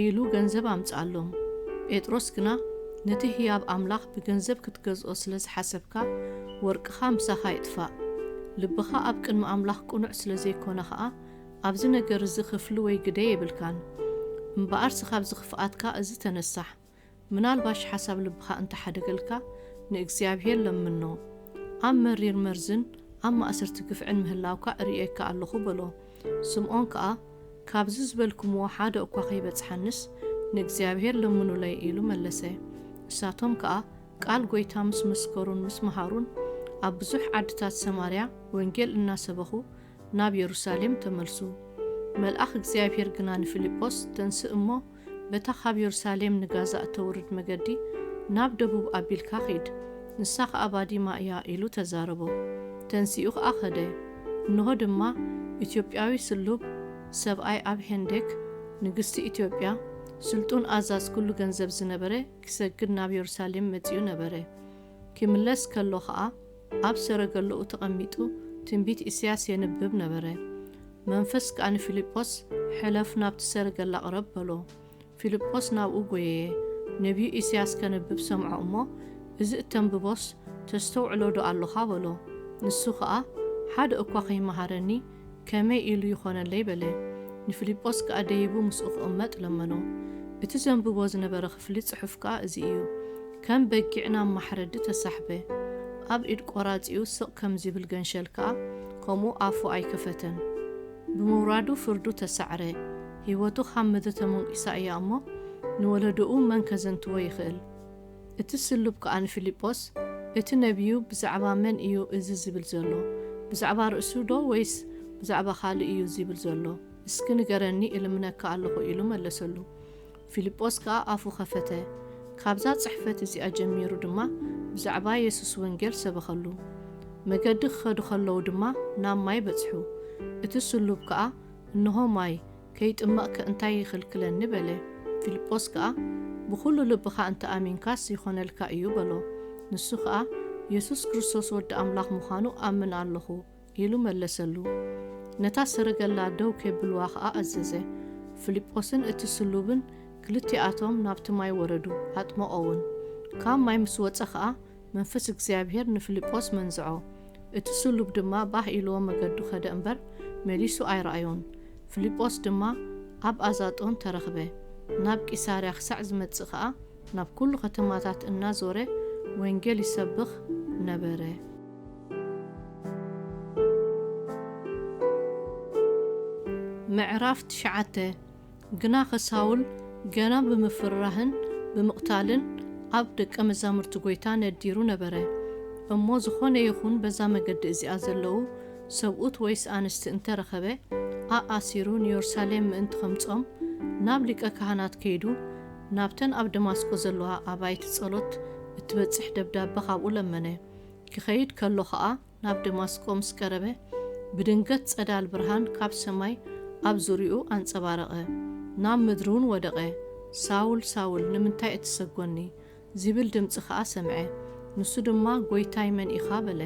ኢሉ ገንዘብ ኣምጽኣሎም። ጴጥሮስ ግና፣ "ነቲ ህያብ ኣምላኽ ብገንዘብ ክትገዝኦ ስለ ዝሓሰብካ፣ ወርቅኻ ምሳኻ ይጥፋእ። ልብኻ ኣብ ቅድሚ ኣምላኽ ቅኑዕ ስለ ዘይኮነ ኸኣ፣ ኣብዚ ነገር እዚ ክፍሊ ወይ ግደ የብልካን። እምበኣርሲ ካብዚ ክፍኣትካ እዚ ተነሳሕ። ምናልባሽ ሓሳብ ልብኻ እንተሓደገልካ፣ ንእግዚኣብሄር ለምኖ። ኣብ መሪር መርዝን ኣብ ማእሰርቲ ግፍዕን ምህላውካ እርእየካ ኣለኹ" በሎ። ስምዖን ከኣ፣ "ካብዚ ዝበልኩምዎ ሓደ እኳ ኸይበጽሓንስ፣ ንእግዚኣብሄር ለምኑለይ" ኢሉ መለሰ። ንሳቶም ከኣ ቃል ጐይታ ምስ መስከሩን ምስ መሃሩን፣ ኣብ ብዙሕ ዓድታት ሰማርያ ወንጌል እናሰበኹ ናብ የሩሳሌም ተመልሱ። መልኣኽ እግዚኣብሄር ግና ንፊልጶስ፣ "ተንስእ እሞ፣ በታ ኻብ የሩሳሌም ንጋዛ እተውርድ መገዲ ናብ ደቡብ ኣቢልካ ኺድ፣ ንሳ ኸኣ ባዲማ እያ" ኢሉ ተዛረቦ። ተንሲኡ ኸኣ ኸደ። እንሆ ድማ፣ ኢትዮጵያዊ ስሉብ ሰብኣይ ኣብ ሄንዴክ፣ ንግስቲ ኢትዮጵያ፣ ስልጡን ኣዛዝ ኩሉ ገንዘብ ዝነበረ፣ ኪሰግድ ናብ የሩሳሌም መጺኡ ነበረ። ኪምለስ ከሎ ኸኣ፣ ኣብ ሰረገላኡ ተቐሚጡ ትንቢት ኢሳያስ የንብብ ነበረ። መንፈስ ከኣ ንፊልጶስ፣ "ሕለፍ፣ ናብቲ ሰረገላ ቅረብ" በሎ። ፊልጶስ ናብኡ ጐየየ። ነቢዩ ኢሳያስ ከንብብ ሰምዖ እሞ፣ "እዚ እተንብቦስ ተስተውዕሎ ዶ ኣሎኻ?" በሎ። ንሱ ኸኣ፣ "ሓደ እኳ ኸይመሃረኒ ከመይ ኢሉ ይኾነለይ?" በለ። ንፊልጶስ ከኣ ደይቡ ምስኡ ክቕመጥ ለመኖ። እቲ ዘንብቦ ዝነበረ ክፍሊ ጽሑፍ ከኣ እዚ እዩ። ከም በጊዕ ናብ ማሕረዲ ተሳሕበ። ኣብ ኢድ ቆራጺኡ ስቕ ከም ዚብል ገንሸል ከኣ ከምኡ ኣፉ ኣይከፈተን። ብምውራዱ ፍርዱ ተሳዕረ። ህይወቱ ካብ ምድሪ ተመንቂሳ እያ እሞ፣ ንወለዶኡ መን ከዘንትዎ ይኽእል? እቲ ስሉብ ከኣ ንፊልጶስ፣ "እቲ ነቢዩ ብዛዕባ መን እዩ እዚ ዚብል ዘሎ? ብዛዕባ ርእሱ ዶ ወይስ ብዛዕባ ካልእ እዩ ዚብል ዘሎ? እስኪ ንገረኒ፣ እልምነካ ኣለኹ" ኢሉ መለሰሉ። ፊልጶስ ከኣ ኣፉ ኸፈተ። ካብዛ ጽሕፈት እዚኣ ጀሚሩ ድማ ብዛዕባ የሱስ ወንጌል ሰበኸሉ። መገዲ ክኸዱ ኸለዉ ድማ ናብ ማይ በጽሑ። እቲ ስሉብ ከኣ፣ "እንሆ ማይ፣ ከይጥመቕከ እንታይ ይኽልክለኒ?" በለ። ፊልጶስ ከኣ፣ "ብኹሉ ልብኻ እንተ ኣሚንካስ ይኾነልካ እዩ" በሎ። ንሱ ኸኣ፣ የሱስ ክርስቶስ ወዲ ኣምላኽ ምዃኑ ኣምን ኣለኹ ኢሉ መለሰሉ። ነታ ሰረገላ ደው ኬብልዋ ኸኣ ኣዘዘ። ፊልጶስን እቲ ስሉብን ክልቲኣቶም ናብቲ ማይ ወረዱ፣ ኣጥመቖውን። ካብ ማይ ምስ ወጸ ኸኣ መንፈስ እግዚኣብሄር ንፊልጶስ መንዝዖ። እቲ ስሉብ ድማ ባህ ኢልዎ መገዱ ኸደ እምበር፣ መሊሱ ኣይረኣዮን። ፊልጶስ ድማ ኣብ ኣዛጦን ተረኽበ። ናብ ቂሳርያ ክሳዕ ዝመጽእ ኸኣ ናብ ኩሉ ኸተማታት እናዞረ ወንጌል ይሰብኽ ነበረ። ምዕራፍ ትሽዓተ። ግናኸ ሳውል ገና ብምፍርራህን ብምቕታልን ኣብ ደቀ መዛሙርቲ ጐይታ ነዲሩ ነበረ። እሞ ዝኾነ ይኹን በዛ መገዲ እዚኣ ዘለዉ ሰብኡት ወይስ ኣንስቲ እንተ ረኸበ፣ ኣኣሲሩ ንየሩሳሌም ምእንቲ ኸምጽኦም ናብ ሊቀ ካህናት ከይዱ፣ ናብተን ኣብ ደማስቆ ዘለዋ ኣባይቲ ጸሎት እትበጽሕ ደብዳበ ኻብኡ ለመነ። ክኸይድ ከሎ ኸኣ ናብ ደማስቆ ምስ ቀረበ፣ ብድንገት ጸዳል ብርሃን ካብ ሰማይ ኣብ ዙርያኡ ኣንጸባረቐ። ናብ ምድሪ እውን ወደቐ። "ሳውል፣ ሳውል፣ ንምንታይ እትሰጎኒ?" ዚብል ድምጺ ኸኣ ሰምዐ። ንሱ ድማ፣ "ጐይታይ፣ መን ኢኻ?" በለ።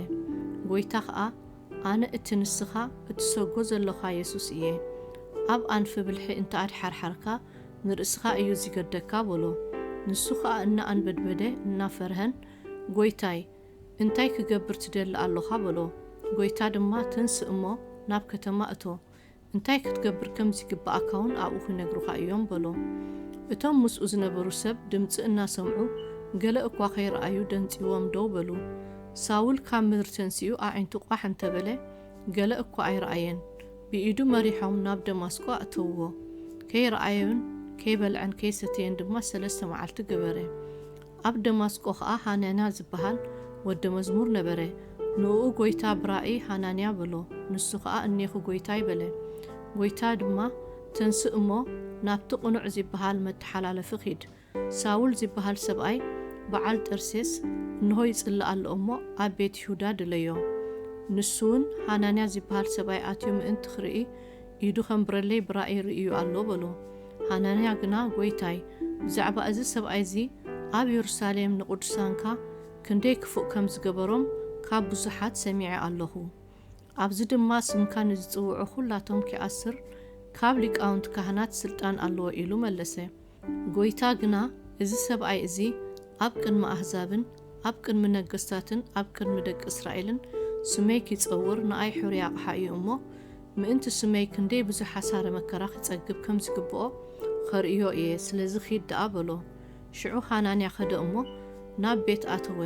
ጐይታ ኸኣ፣ "ኣነ እቲ ንስኻ እትሰጎ ዘሎኻ የሱስ እየ። ኣብ ኣንፊ ብልሒ እንተ ኣድሓርሓርካ፣ ንርእስኻ እዩ ዚገደካ" በሎ። ንሱ ኸኣ እናኣንበድበደ እናፈርሀን፣ "ጐይታይ፣ እንታይ ክገብር ትደሊ ኣሎኻ?" በሎ። ጐይታ ድማ፣ "ተንስእ እሞ ናብ ከተማ እቶ፣ እንታይ ክትገብር ከም ዚግብኣካ እውን ኣብኡ ኺነግሩኻ እዮም" በሎ። እቶም ምስኡ ዝነበሩ ሰብ ድምጺ እናሰምዑ፣ ገለ እኳ ኸይረኣዩ ደንጺዎም ደው በሉ። ሳውል ካብ ምድሪ ተንሲኡ ኣዒንቱ ቋሕ እንተ በለ፣ ገለ እኳ ኣይረኣየን። ብኢዱ መሪሖም ናብ ደማስቆ ኣእተውዎ። ከይረኣየን ከይበልዐን ከይሰተየን ድማ ሰለስተ መዓልቲ ገበረ። ኣብ ደማስቆ ኸኣ ሃናንያ ዝበሃል ወዲ መዝሙር ነበረ። ንእኡ ጐይታ ብራእይ፣ "ሃናንያ" በሎ። ንሱ ኸኣ፣ "እኔኹ ጐይታይ" በለ። ጐይታ ድማ፣ "ተንስእ እሞ ናብቲ ቅኑዕ ዝበሃል መተሓላለፊ ኺድ። ሳውል ዝበሃል ሰብኣይ በዓል ጠርሴስ እንሆ ይጽሊ ኣሎ እሞ፣ ኣብ ቤት ይሁዳ ድለዮ። ንሱ እውን ሃናንያ ዝበሃል ሰብኣይ ኣትዩ ምእንቲ ኽርኢ፣ ኢዱ ኸንብረለይ ብራእይ ርእዩ ኣሎ" በሎ። ሃናንያ ግና፣ "ጐይታይ፣ ብዛዕባ እዚ ሰብኣይ እዚ ኣብ የሩሳሌም ንቕዱሳንካ ክንደይ ክፉእ ከም ዝገበሮም ካብ ብዙሓት ሰሚዐ ኣለኹ። ኣብዚ ድማ ስምካ ንዝጽውዑ ኹላቶም ኪኣስር፣ ካብ ሊቃውንቲ ካህናት ስልጣን ኣለዎ" ኢሉ መለሰ። ጐይታ ግና፣ "እዚ ሰብኣይ እዚ ኣብ ቅድሚ ኣህዛብን ኣብ ቅድሚ ነገስታትን ኣብ ቅድሚ ደቂ እስራኤልን ስመይ ኪጸውር ንኣይ ሕሩይ ኣቕሓ እዩ እሞ፣ ምእንቲ ስመይ ክንደይ ብዙሕ ሓሳረ መከራ ኺጸግብ ከም ዝግብኦ ኸርእዮ እየ፣ ስለዚ ኺድ ደኣ" በሎ። ሽዑ ሃናንያ ኸደ እሞ፣ ናብ ቤት ኣተወ።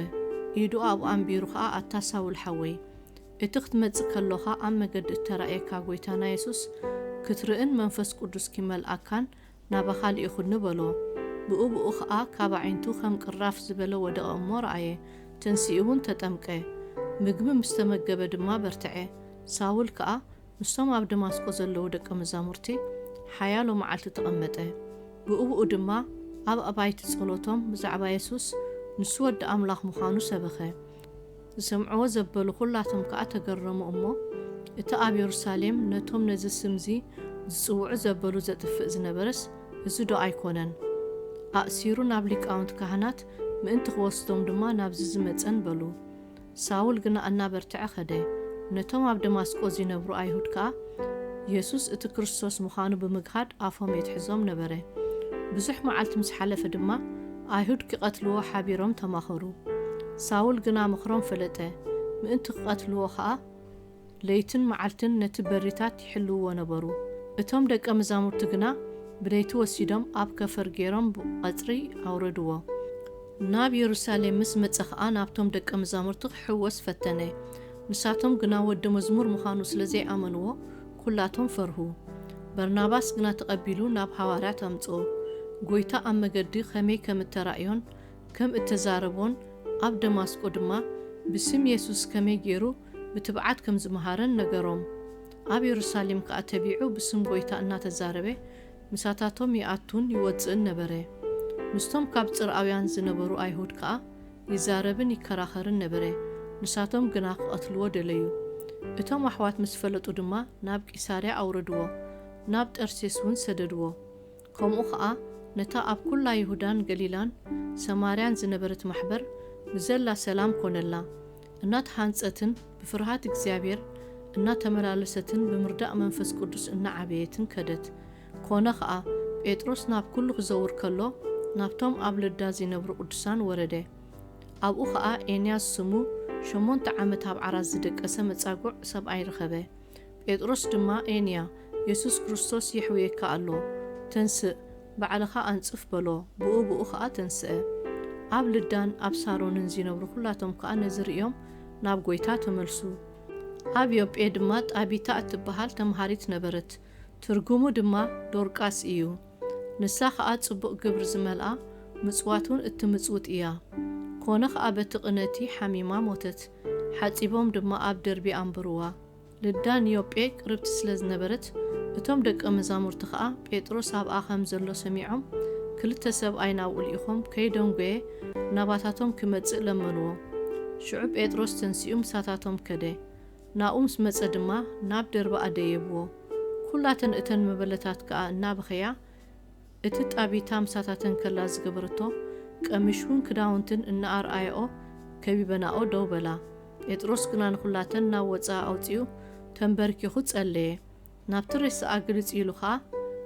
ኢዱ ኣብኡ ኣንቢሩ ኸኣ፣ "ኣታ ሳውል ሓወይ፣ እቲ ኽትመጽእ ከሎኻ ኣብ መገዲ እተራእየካ ጐይታና የሱስ ክትርእን መንፈስ ቅዱስ ኪመልኣካን ናባኻ ልኢኹኒ" በሎ። ብኡ ብኡ ኸኣ ካብ ኣዒንቱ ኸም ቅራፍ ዝበለ ወደቐ እሞ ረኣየ። ተንሲኡ እውን ተጠምቀ። ምግቢ ምስ ተመገበ ድማ በርትዐ። ሳውል ከኣ ምስቶም ኣብ ደማስቆ ዘለዉ ደቀ መዛሙርቲ ሓያሎ መዓልቲ ተቐመጠ። ብኡ ብኡ ድማ ኣብ ኣባይቲ ጸሎቶም ብዛዕባ የሱስ፣ ንሱ ወዲ ኣምላኽ ምዃኑ ሰበኸ። ዝሰምዕዎ ዘበሉ ኹላቶም ከኣ ተገረሙ እሞ፣ እቲ ኣብ የሩሳሌም ነቶም ነዚ ስምዚ ዝጽውዑ ዘበሉ ዘጥፍእ ዝነበረስ እዚ ዶ ኣይኮነን? ኣእሲሩ ናብ ሊቃውንቲ ካህናት ምእንቲ ክወስዶም ድማ ናብዚ ዝመጸን በሉ። ሳውል ግና እናበርትዐ ኸደ። ነቶም ኣብ ደማስቆ ዚነብሩ ኣይሁድ ከኣ፣ የሱስ እቲ ክርስቶስ ምዃኑ ብምግሃድ ኣፎም የትሕዞም ነበረ። ብዙሕ መዓልቲ ምስ ሓለፈ ድማ፣ ኣይሁድ ኪቐትልዎ ሓቢሮም ተማኸሩ። ሳውል ግና ምኽሮም ፈለጠ። ምእንቲ ኪቐትልዎ ኸኣ፣ ለይትን መዓልትን ነቲ በሪታት ይሕልውዎ ነበሩ። እቶም ደቀ መዛሙርቲ ግና ብለይቲ ወሲዶም ኣብ ከፈር ገይሮም ብቐጽሪ ኣውረድዎ። ናብ የሩሳሌም ምስ መጸ ኸኣ ናብቶም ደቀ መዛሙርቲ ክሕወስ ፈተነ። ንሳቶም ግና ወዲ መዝሙር ምዃኑ ስለ ዘይኣመንዎ ኩላቶም ፈርሁ። በርናባስ ግና ተቐቢሉ ናብ ሃዋርያት ኣምጽኦ። ጐይታ ኣብ መገዲ ኸመይ ከም እተራእዮን ከም እተዛረቦን ኣብ ደማስቆ ድማ ብስም የሱስ ከመይ ገይሩ ብትብዓት ከም ዝመሃረን ነገሮም። ኣብ የሩሳሌም ከኣ ተቢዑ ብስም ጐይታ እናተዛረበ ምሳታቶም ይኣቱን ይወጽእን ነበረ። ምስቶም ካብ ጽርኣውያን ዝነበሩ ኣይሁድ ከኣ ይዛረብን ይከራኸርን ነበረ፣ ንሳቶም ግና ክቐትልዎ ደለዩ። እቶም ኣሕዋት ምስ ፈለጡ ድማ ናብ ቂሳርያ ኣውረድዎ፣ ናብ ጠርሴስ እውን ሰደድዎ። ከምኡ ኸኣ ነታ ኣብ ኵላ ይሁዳን ገሊላን ሰማርያን ዝነበረት ማሕበር ብዘላ ሰላም ኰነላ። እናተሃንጸትን ብፍርሃት እግዚኣብሔር እናተመላለሰትን ብምርዳእ መንፈስ ቅዱስ እናዓበየትን ከደት። ኮነ ኸኣ፣ ጴጥሮስ ናብ ኩሉ ክዘውር ከሎ፣ ናብቶም ኣብ ልዳ ዚነብሩ ቅዱሳን ወረደ። ኣብኡ ኸኣ ኤንያስ ስሙ ሸሞንተ ዓመት ኣብ ዓራት ዝደቀሰ መጻጉዕ ሰብኣይ ረኸበ። ጴጥሮስ ድማ፣ "ኤንያ፣ የሱስ ክርስቶስ የሕውየካ ኣሎ። ተንስእ፣ ባዕልኻ ኣንጽፍ" በሎ። ብኡ ብኡ ኸኣ ተንስአ። ኣብ ልዳን ኣብ ሳሮንን ዚነብሩ ኹላቶም ከኣ ነዚ ርእዮም ናብ ጐይታ ተመልሱ። ኣብ ዮጴ ድማ ጣቢታ እትበሃል ተምሃሪት ነበረት። ትርጉሙ ድማ ዶርቃስ እዩ። ንሳ ኸኣ ጽቡቕ ግብሪ ዝመልኣ፣ ምጽዋት እውን እትምጽውት እያ። ኮነ ኸኣ በቲ ቅነቲ ሓሚማ ሞተት። ሓጺቦም ድማ ኣብ ደርቢ ኣንበርዋ። ልዳን ዮጴ ቅርብቲ ስለ ዝነበረት፣ እቶም ደቀ መዛሙርቲ ኸኣ ጴጥሮስ ኣብኣ ኸም ዘሎ ሰሚዖም፣ ክልተ ሰብኣይ ናብኡ ልኢኾም፣ ከይደንጎየ ናባታቶም ክመጽእ ለመንዎ። ሽዑ ጴጥሮስ ተንሲኡ ምሳታቶም ከደ። ናብኡ ምስ መጸ ድማ ናብ ደርባ ኣደየብዎ። ኩላተን እተን መበለታት ከኣ እናበኸያ፣ እቲ ጣቢታ ምሳታተን ከላ ዝገበረቶ ቀሚሽ እውን ክዳውንትን እናኣርኣያኦ ከቢበናኦ ደው በላ። ጴጥሮስ ግና ንኹላተን ናብ ወጻኢ ኣውጺኡ ተንበርኪኹ ጸለየ። ናብቲ ሬሳኣ ግልጽ ኢሉ ኸኣ፣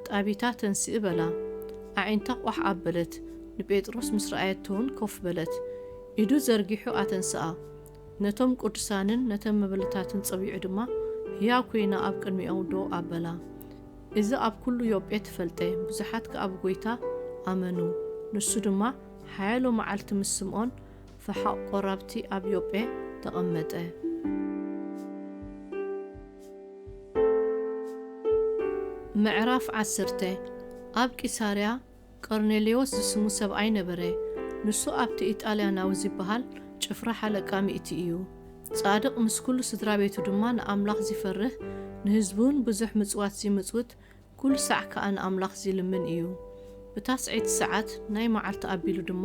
"ጣቢታ ተንስኢ" በላ። ኣዒንታ ቋሕ ኣበለት። ንጴጥሮስ ምስ ረኣየቶ እውን ኮፍ በለት። ኢዱ ዘርጊሑ ኣተንስኣ። ነቶም ቅዱሳንን ነተን መበለታትን ጸዊዑ ድማ ህያው ኰይና ኣብ ቅድሚኦም ደው ኣበላ። እዚ ኣብ ኩሉ ዮጴ ተፈልጠ፣ ብዙሓት ከኣ ብጐይታ ኣመኑ። ንሱ ድማ ሓያሎ መዓልቲ ምስ ስምዖን ፈሓቕ ቈራብቲ ኣብ ዮጴ ተቐመጠ። ምዕራፍ ዓሰርተ። ኣብ ቂሳርያ ቀርኔሌዎስ ዝስሙ ሰብኣይ ነበረ። ንሱ ኣብቲ ኢጣልያናዊ ዚበሃል ጭፍራ ሓለቃ ሚእቲ እዩ። ጻድቕ፣ ምስ ኩሉ ስድራ ቤቱ ድማ ንኣምላኽ ዚፈርህ፣ ንህዝቡውን ብዙሕ ምጽዋት ዚምጽውት፣ ኩሉ ሳዕ ከኣ ንኣምላኽ ዚልምን እዩ። ብታስዐይቲ ሰዓት ናይ መዓልቲ ኣቢሉ ድማ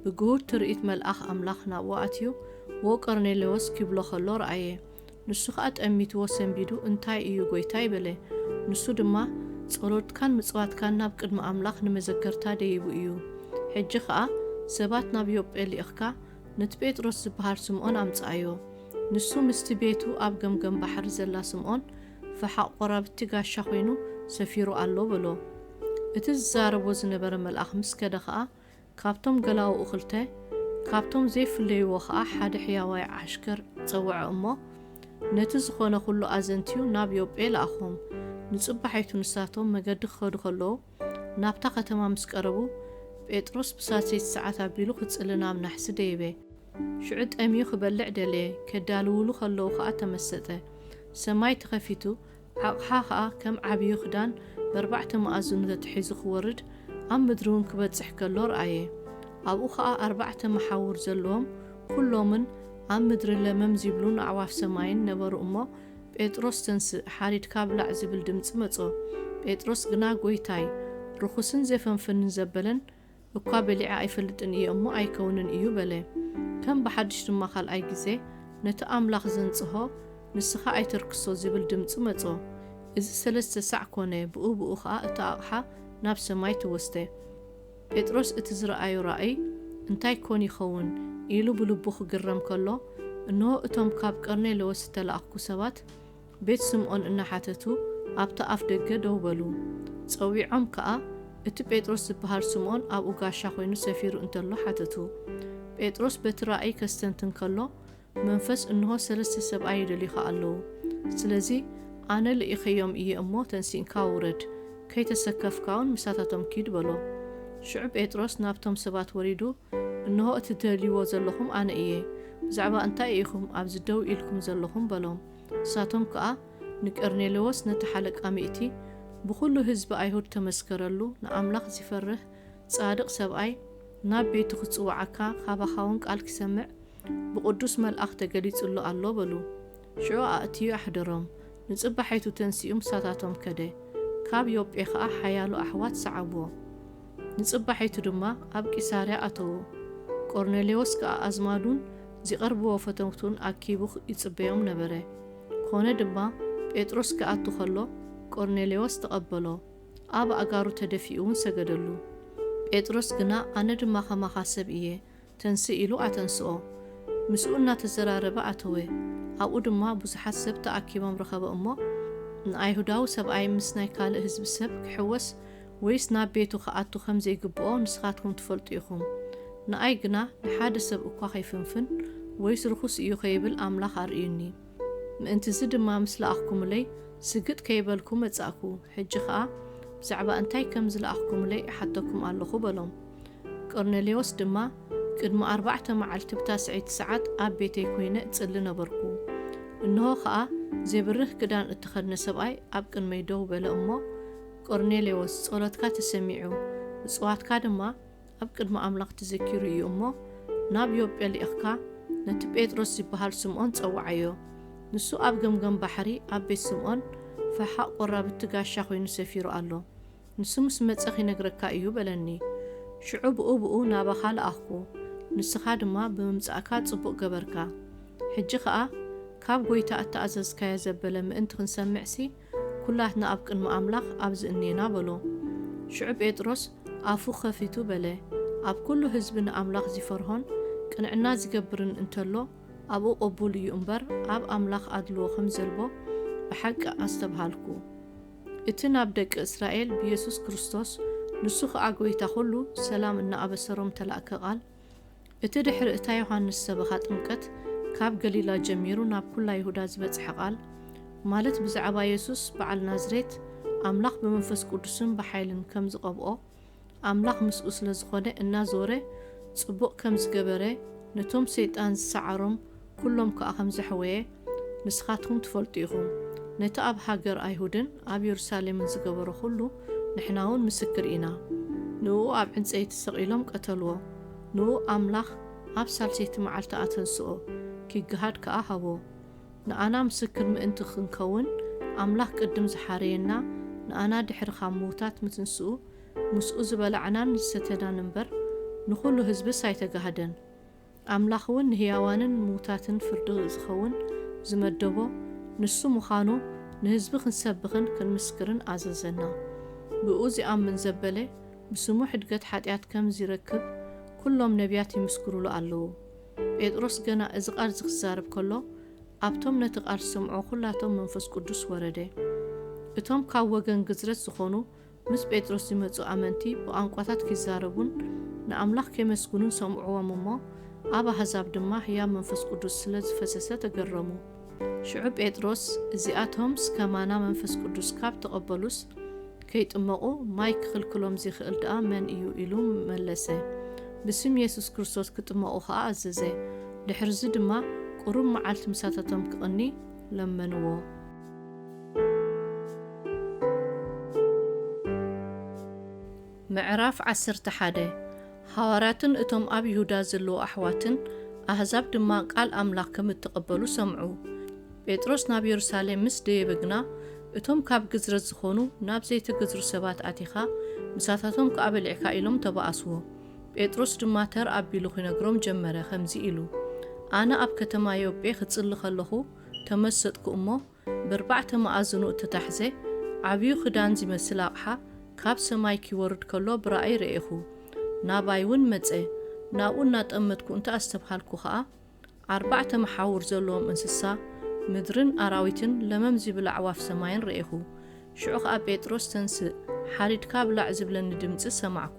ብግሁድ ትርኢት መልኣኽ ኣምላኽ ናብኡ ኣትዩ፣ "ዎ ቀርኔሌዎስ" ኪብሎ ኸሎ ረኣየ። ንሱ ኸኣ ጠሚትዎ ሰንቢዱ፣ "እንታይ እዩ ጐይታይ?" በለ። ንሱ ድማ፣ "ጸሎትካን ምጽዋትካን ናብ ቅድሚ ኣምላኽ ንመዘከርታ ደይቡ እዩ። ሕጂ ኸኣ ሰባት ናብ ዮጴ ልኢኽካ፣ ነቲ ጴጥሮስ ዝበሃል ስምዖን ኣምጽኣዮ። ንሱ ምስቲ ቤቱ ኣብ ገምገም ባሕሪ ዘላ ስምዖን ፈሓቕ ቈራብቲ ጋሻ ኾይኑ ሰፊሩ ኣሎ" በሎ። እቲ ዝዛረቦ ዝነበረ መልኣኽ ምስ ከደ ኸኣ፣ ካብቶም ገላውኡ ክልተ፣ ካብቶም ዘይፍለይዎ ኸኣ ሓደ ሕያዋይ ዓሽከር ጸውዐ እሞ፣ ነቲ ዝኾነ ኹሉ ኣዘንትዩ ናብ ዮጴ ለኣኾም። ንጽባሒቱ ንሳቶም መገዲ ክኸዱ ኸለዉ፣ ናብታ ኸተማ ምስ ቀረቡ፣ ጴጥሮስ ብሳልሰይቲ ሰዓት ኣቢሉ ክጽሊ ናብ ናሕሲ ደየበ። ሽዑ ጠምዩ ክበልዕ ደለየ። ከዳልውሉ ኸለዉ ኸኣ ተመሰጠ። ሰማይ ተኸፊቱ፣ ኣቕሓ ኸኣ ከም ዓብዩ ክዳን በርባዕተ መኣዝኑ ተተሒዙ ክወርድ፣ ኣብ ምድሪ እውን ክበጽሕ ከሎ ረኣየ። ኣብኡ ኸኣ ኣርባዕተ መሓውር ዘለዎም፣ ኩሎምን ኣብ ምድሪ ለመም ዚብሉን ኣዕዋፍ ሰማይን ነበሩ እሞ፣ "ጴጥሮስ ተንስእ፣ ሓሪድካ ብላዕ" ዝብል ድምጺ መጾ። ጴጥሮስ ግና፣ "ጐይታይ፣ ርኹስን ዜፈንፍንን ዘበለን እኳ በሊዐ ኣይፈልጥን እየ እሞ ኣይከውንን እዩ" በለ። ከም ብሓድሽ ድማ ካልኣይ ግዜ፣ "ነቲ ኣምላኽ ዘንጽሆ ንስኻ ኣይተርክሶ" ዝብል ድምጺ መጾ። እዚ ሰለስተ ሳዕ ኮነ፣ ብኡ ብኡ ኸኣ እታ ኣቕሓ ናብ ሰማይ ተወስደ። ጴጥሮስ እቲ ዝረኣዮ ራእይ እንታይ ኮን ይኸውን ኢሉ ብልቡ ክግረም ከሎ፣ እንሆ እቶም ካብ ቀርኔሌዎስ ዝተላእኩ ሰባት ቤት ስምዖን እናሓተቱ ኣብቲ ኣፍ ደገ ደው በሉ። ጸዊዖም ከኣ እቲ ጴጥሮስ ዝበሃል ስምዖን ኣብኡ ጋሻ ኮይኑ ሰፊሩ እንተሎ ሓተቱ። ጴጥሮስ በቲ ራእይ ከስተንትን ከሎ መንፈስ፣ "እንሆ ሰለስተ ሰብኣይ ይደልዩኻ ኣለዉ። ስለዚ ኣነ ልኢኸዮም እየ እሞ ተንሲእካ ውረድ፣ ከይተሰከፍካ እውን ምሳታቶም ኪድ" በሎ። ሽዑ ጴጥሮስ ናብቶም ሰባት ወሪዱ፣ "እንሆ እቲ ትደልይዎ ዘለኹም ኣነ እየ። ብዛዕባ እንታይ ኢኹም ኣብዚ ደው ኢልኩም ዘለኹም?" በሎም። ንሳቶም ከኣ ንቀርኔሌዎስ ነቲ ሓለቃ ሚእቲ፣ "ብኹሉ ህዝቢ ኣይሁድ ተመስከረሉ፣ ንኣምላኽ ዚፈርህ ጻድቕ ሰብኣይ ናብ ቤቱ ኽጽውዓካ፣ ካባኻውን ቃል ኪሰምዕ ብቕዱስ መልኣኽ ተገሊጹሉ ኣሎ" በሉ። ሽዑ ኣእትዩ ኣሕደሮም። ንጽባሒቱ ተንሲኡ ምሳታቶም ከደ። ካብ ዮጴ ኸኣ ሓያሎ ኣሕዋት ሰዓብዎ። ንጽባሒቱ ድማ ኣብ ቂሳርያ ኣተዉ። ቆርኔሌዎስ ከኣ ኣዝማዱን ዚቐርብዎ ፈተውቱን ኣኪቡ ይጽበዮም ነበረ። ኮነ ድማ፣ ጴጥሮስ ክኣቱ ኸሎ፣ ቆርኔሌዎስ ተቐበሎ። ኣብ ኣእጋሩ ተደፊኡ እውን ሰገደሉ። ጴጥሮስ ግና፣ "ኣነ ድማ ኸማኻ ሰብ እየ፣ ተንስእ" ኢሉ ኣተንስኦ። ምስኡ እናተዘራረበ ኣተወ። ኣብኡ ድማ ብዙሓት ሰብ ተኣኪቦም ረኸበ እሞ፣ ንኣይሁዳዊ ሰብኣይ ምስ ናይ ካልእ ህዝቢ ሰብ ክሕወስ ወይስ ናብ ቤቱ ክኣቱ ከም ዘይግብኦ ንስኻትኩም ትፈልጡ ኢኹም። ንኣይ ግና ንሓደ ሰብ እኳ ከይፍንፍን ወይስ ርኹስ እዩ ከይብል ኣምላኽ ኣርእዩኒ። ምእንትዚ ድማ ምስ ለኣኽኩምለይ ስግጥ ከይበልኩ መጻእኩ። ሕጂ ኸኣ ብዛዕባ እንታይ ከም ዝለኣኽኩምለይ እሓተኩም ኣለኹ በሎም። ቆርኔሌዎስ ድማ፣ ቅድሚ ኣርባዕተ መዓልቲ ብታስዐይቲ ሰዓት ኣብ ቤተይ ኮይነ እጽሊ ነበርኩ። እንሆ ኸኣ ዜብርህ ክዳን እተኸድነ ሰብኣይ ኣብ ቅድመይ ደው በለ እሞ፣ ቆርኔሌዎስ፣ ጸሎትካ ተሰሚዑ፣ ምጽዋትካ ድማ ኣብ ቅድሚ ኣምላኽ ተዘኪሩ እዩ እሞ፣ ናብ ዮጴ ልኢኽካ ነቲ ጴጥሮስ ዝበሃል ስምዖን ጸውዓዮ። ንሱ ኣብ ገምገም ባሕሪ ኣብ ቤት ስምዖን ፈሓቕ ቆራብቲ ጋሻ ኮይኑ ሰፊሩ ኣሎ። ንሱ ምስ መጸ ኺነግረካ እዩ በለኒ። ሽዑ ብኡ ብኡ ናባኻ ለኣኽኩ፣ ንስኻ ድማ ብምምጻእካ ጽቡቕ ገበርካ። ሕጂ ኸኣ ካብ ጐይታ እተኣዘዝካዮ ዘበለ ምእንቲ ክንሰምዕሲ፣ ኵላትና ኣብ ቅድሚ ኣምላኽ ኣብዚ እኔና በሎ። ሽዑ ጴጥሮስ ኣፉ ኸፊቱ በለ፣ ኣብ ኵሉ ህዝቢ ንኣምላኽ ዚፈርሆን ቅንዕና ዚገብርን እንተሎ፣ ኣብኡ ቅቡል እዩ እምበር፣ ኣብ ኣምላኽ ኣድልዎ ኸም ዘልቦ ብሓቂ ኣስተብሃልኩ። እቲ ናብ ደቂ እስራኤል ብየሱስ ክርስቶስ፣ ንሱ ኸኣ ጐይታ ኹሉ፣ ሰላም እናኣበሰሮም ተላእከ ቓል፣ እቲ ድሕሪ እታ ዮሃንስ ሰበኻ ጥምቀት ካብ ገሊላ ጀሚሩ ናብ ኵላ ይሁዳ ዝበጽሐ ቃል፣ ማለት ብዛዕባ የሱስ በዓል ናዝሬት፣ ኣምላኽ ብመንፈስ ቅዱስን ብሓይልን ከም ዝቐብኦ፣ ኣምላኽ ምስኡ ስለ ዝኾነ እናዞረ ጽቡቕ ከም ዝገበረ፣ ነቶም ሰይጣን ዝሰዓሮም ኵሎም ከኣ ከም ዘሕወየ ንስኻትኩም ትፈልጡ ኢኹም። ነቲ ኣብ ሃገር ኣይሁድን ኣብ የሩሳሌምን ዝገበሮ ኹሉ ንሕና እውን ምስክር ኢና። ንእኡ ኣብ ዕንጸይቲ ሰቒሎም ቀተልዎ። ንእኡ ኣምላኽ ኣብ ሳልሰይቲ መዓልቲ ኣተንስኦ፣ ኪገሃድ ከኣ ሃቦ። ንኣና ምስክር ምእንቲ ክንከውን፣ ኣምላኽ ቅድም ዝሓረየና፣ ንኣና ድሕሪ ካብ ምዉታት ምትንስኡ፣ ምስኡ ዝበላዕናን ዝሰተናን እምበር፣ ንኹሉ ህዝብስ ኣይተጋህደን። ኣምላኽ እውን ንህያዋንን ምዉታትን ፍርዲ ዝኸውን ዝመደቦ ንሱ ምዃኑ ንህዝቢ ክንሰብኽን ክንምስክርን ኣዘዘና። ብኡ ዚኣምን ዘበለ ብስሙ ሕድገት ሓጢኣት ከም ዚረክብ ኵሎም ነቢያት ይምስክሩሉ ኣለዉ። ጴጥሮስ ገና እዚ ቃል እዚ ክዛረብ ከሎ፣ ኣብቶም ነቲ ቃል ዝሰምዑ ኵላቶም መንፈስ ቅዱስ ወረደ። እቶም ካብ ወገን ግዝረት ዝኾኑ ምስ ጴጥሮስ ዝመጹ ኣመንቲ ብቋንቋታት ኪዛረቡን ንኣምላኽ ኬመስግኑን ሰምዕዎም እሞ፣ ኣብ ኣህዛብ ድማ ህያብ መንፈስ ቅዱስ ስለ ዝፈሰሰ ተገረሙ። ሽዑ ጴጥሮስ፣ እዚኣቶምስ ከማና መንፈስ ቅዱስ ካብ ተቐበሉስ፣ ከይጥመቑ ማይ ክኽልክሎም ዚኽእል ደኣ መን እዩ? ኢሉ መለሰ። ብስም የሱስ ክርስቶስ ክጥመቑ ኸኣ ኣዘዘ። ድሕርዚ ድማ ቁሩብ መዓልቲ ምሳታቶም ክቕኒ ለመንዎ። ምዕራፍ ዓሰርተ ሓደ። ሃዋርያትን እቶም ኣብ ይሁዳ ዘለዉ ኣሕዋትን ኣህዛብ ድማ ቃል ኣምላኽ ከም እተቐበሉ ሰምዑ። ጴጥሮስ ናብ የሩሳሌም ምስ ደየበ ግና፣ እቶም ካብ ግዝረት ዝኾኑ ናብ ዘይተገዝሩ ሰባት ኣቲኻ ምሳታቶም ከኣ በሊዕካ ኢሎም ተባኣስዎ። ጴጥሮስ ድማ ተር ኣቢሉ ኺነግሮም ጀመረ፣ ከምዚ ኢሉ፣ ኣነ ኣብ ከተማ ዮጴ ክጽሊ ኸለኹ ተመሰጥኩ እሞ፣ ብርባዕተ መኣዝኑ እተታሕዘ ዓብዩ ክዳን ዚመስል ኣቕሓ ካብ ሰማይ ኪወርድ ከሎ ብራእይ ርኤኹ። ናባይ እውን መጸ። ናብኡ እናጠመትኩ እንተ ኣስተብሃልኩ ኸኣ፣ ኣርባዕተ መሓውር ዘለዎም እንስሳ ምድርን ኣራዊትን ለመም ዚብል ኣዕዋፍ ሰማይን ርኤኹ። ሽዑ ኸኣ፣ ጴጥሮስ፣ ተንስእ፣ ሓሪድካ ብላዕ ዝብለኒ ድምጺ ሰማዕኩ።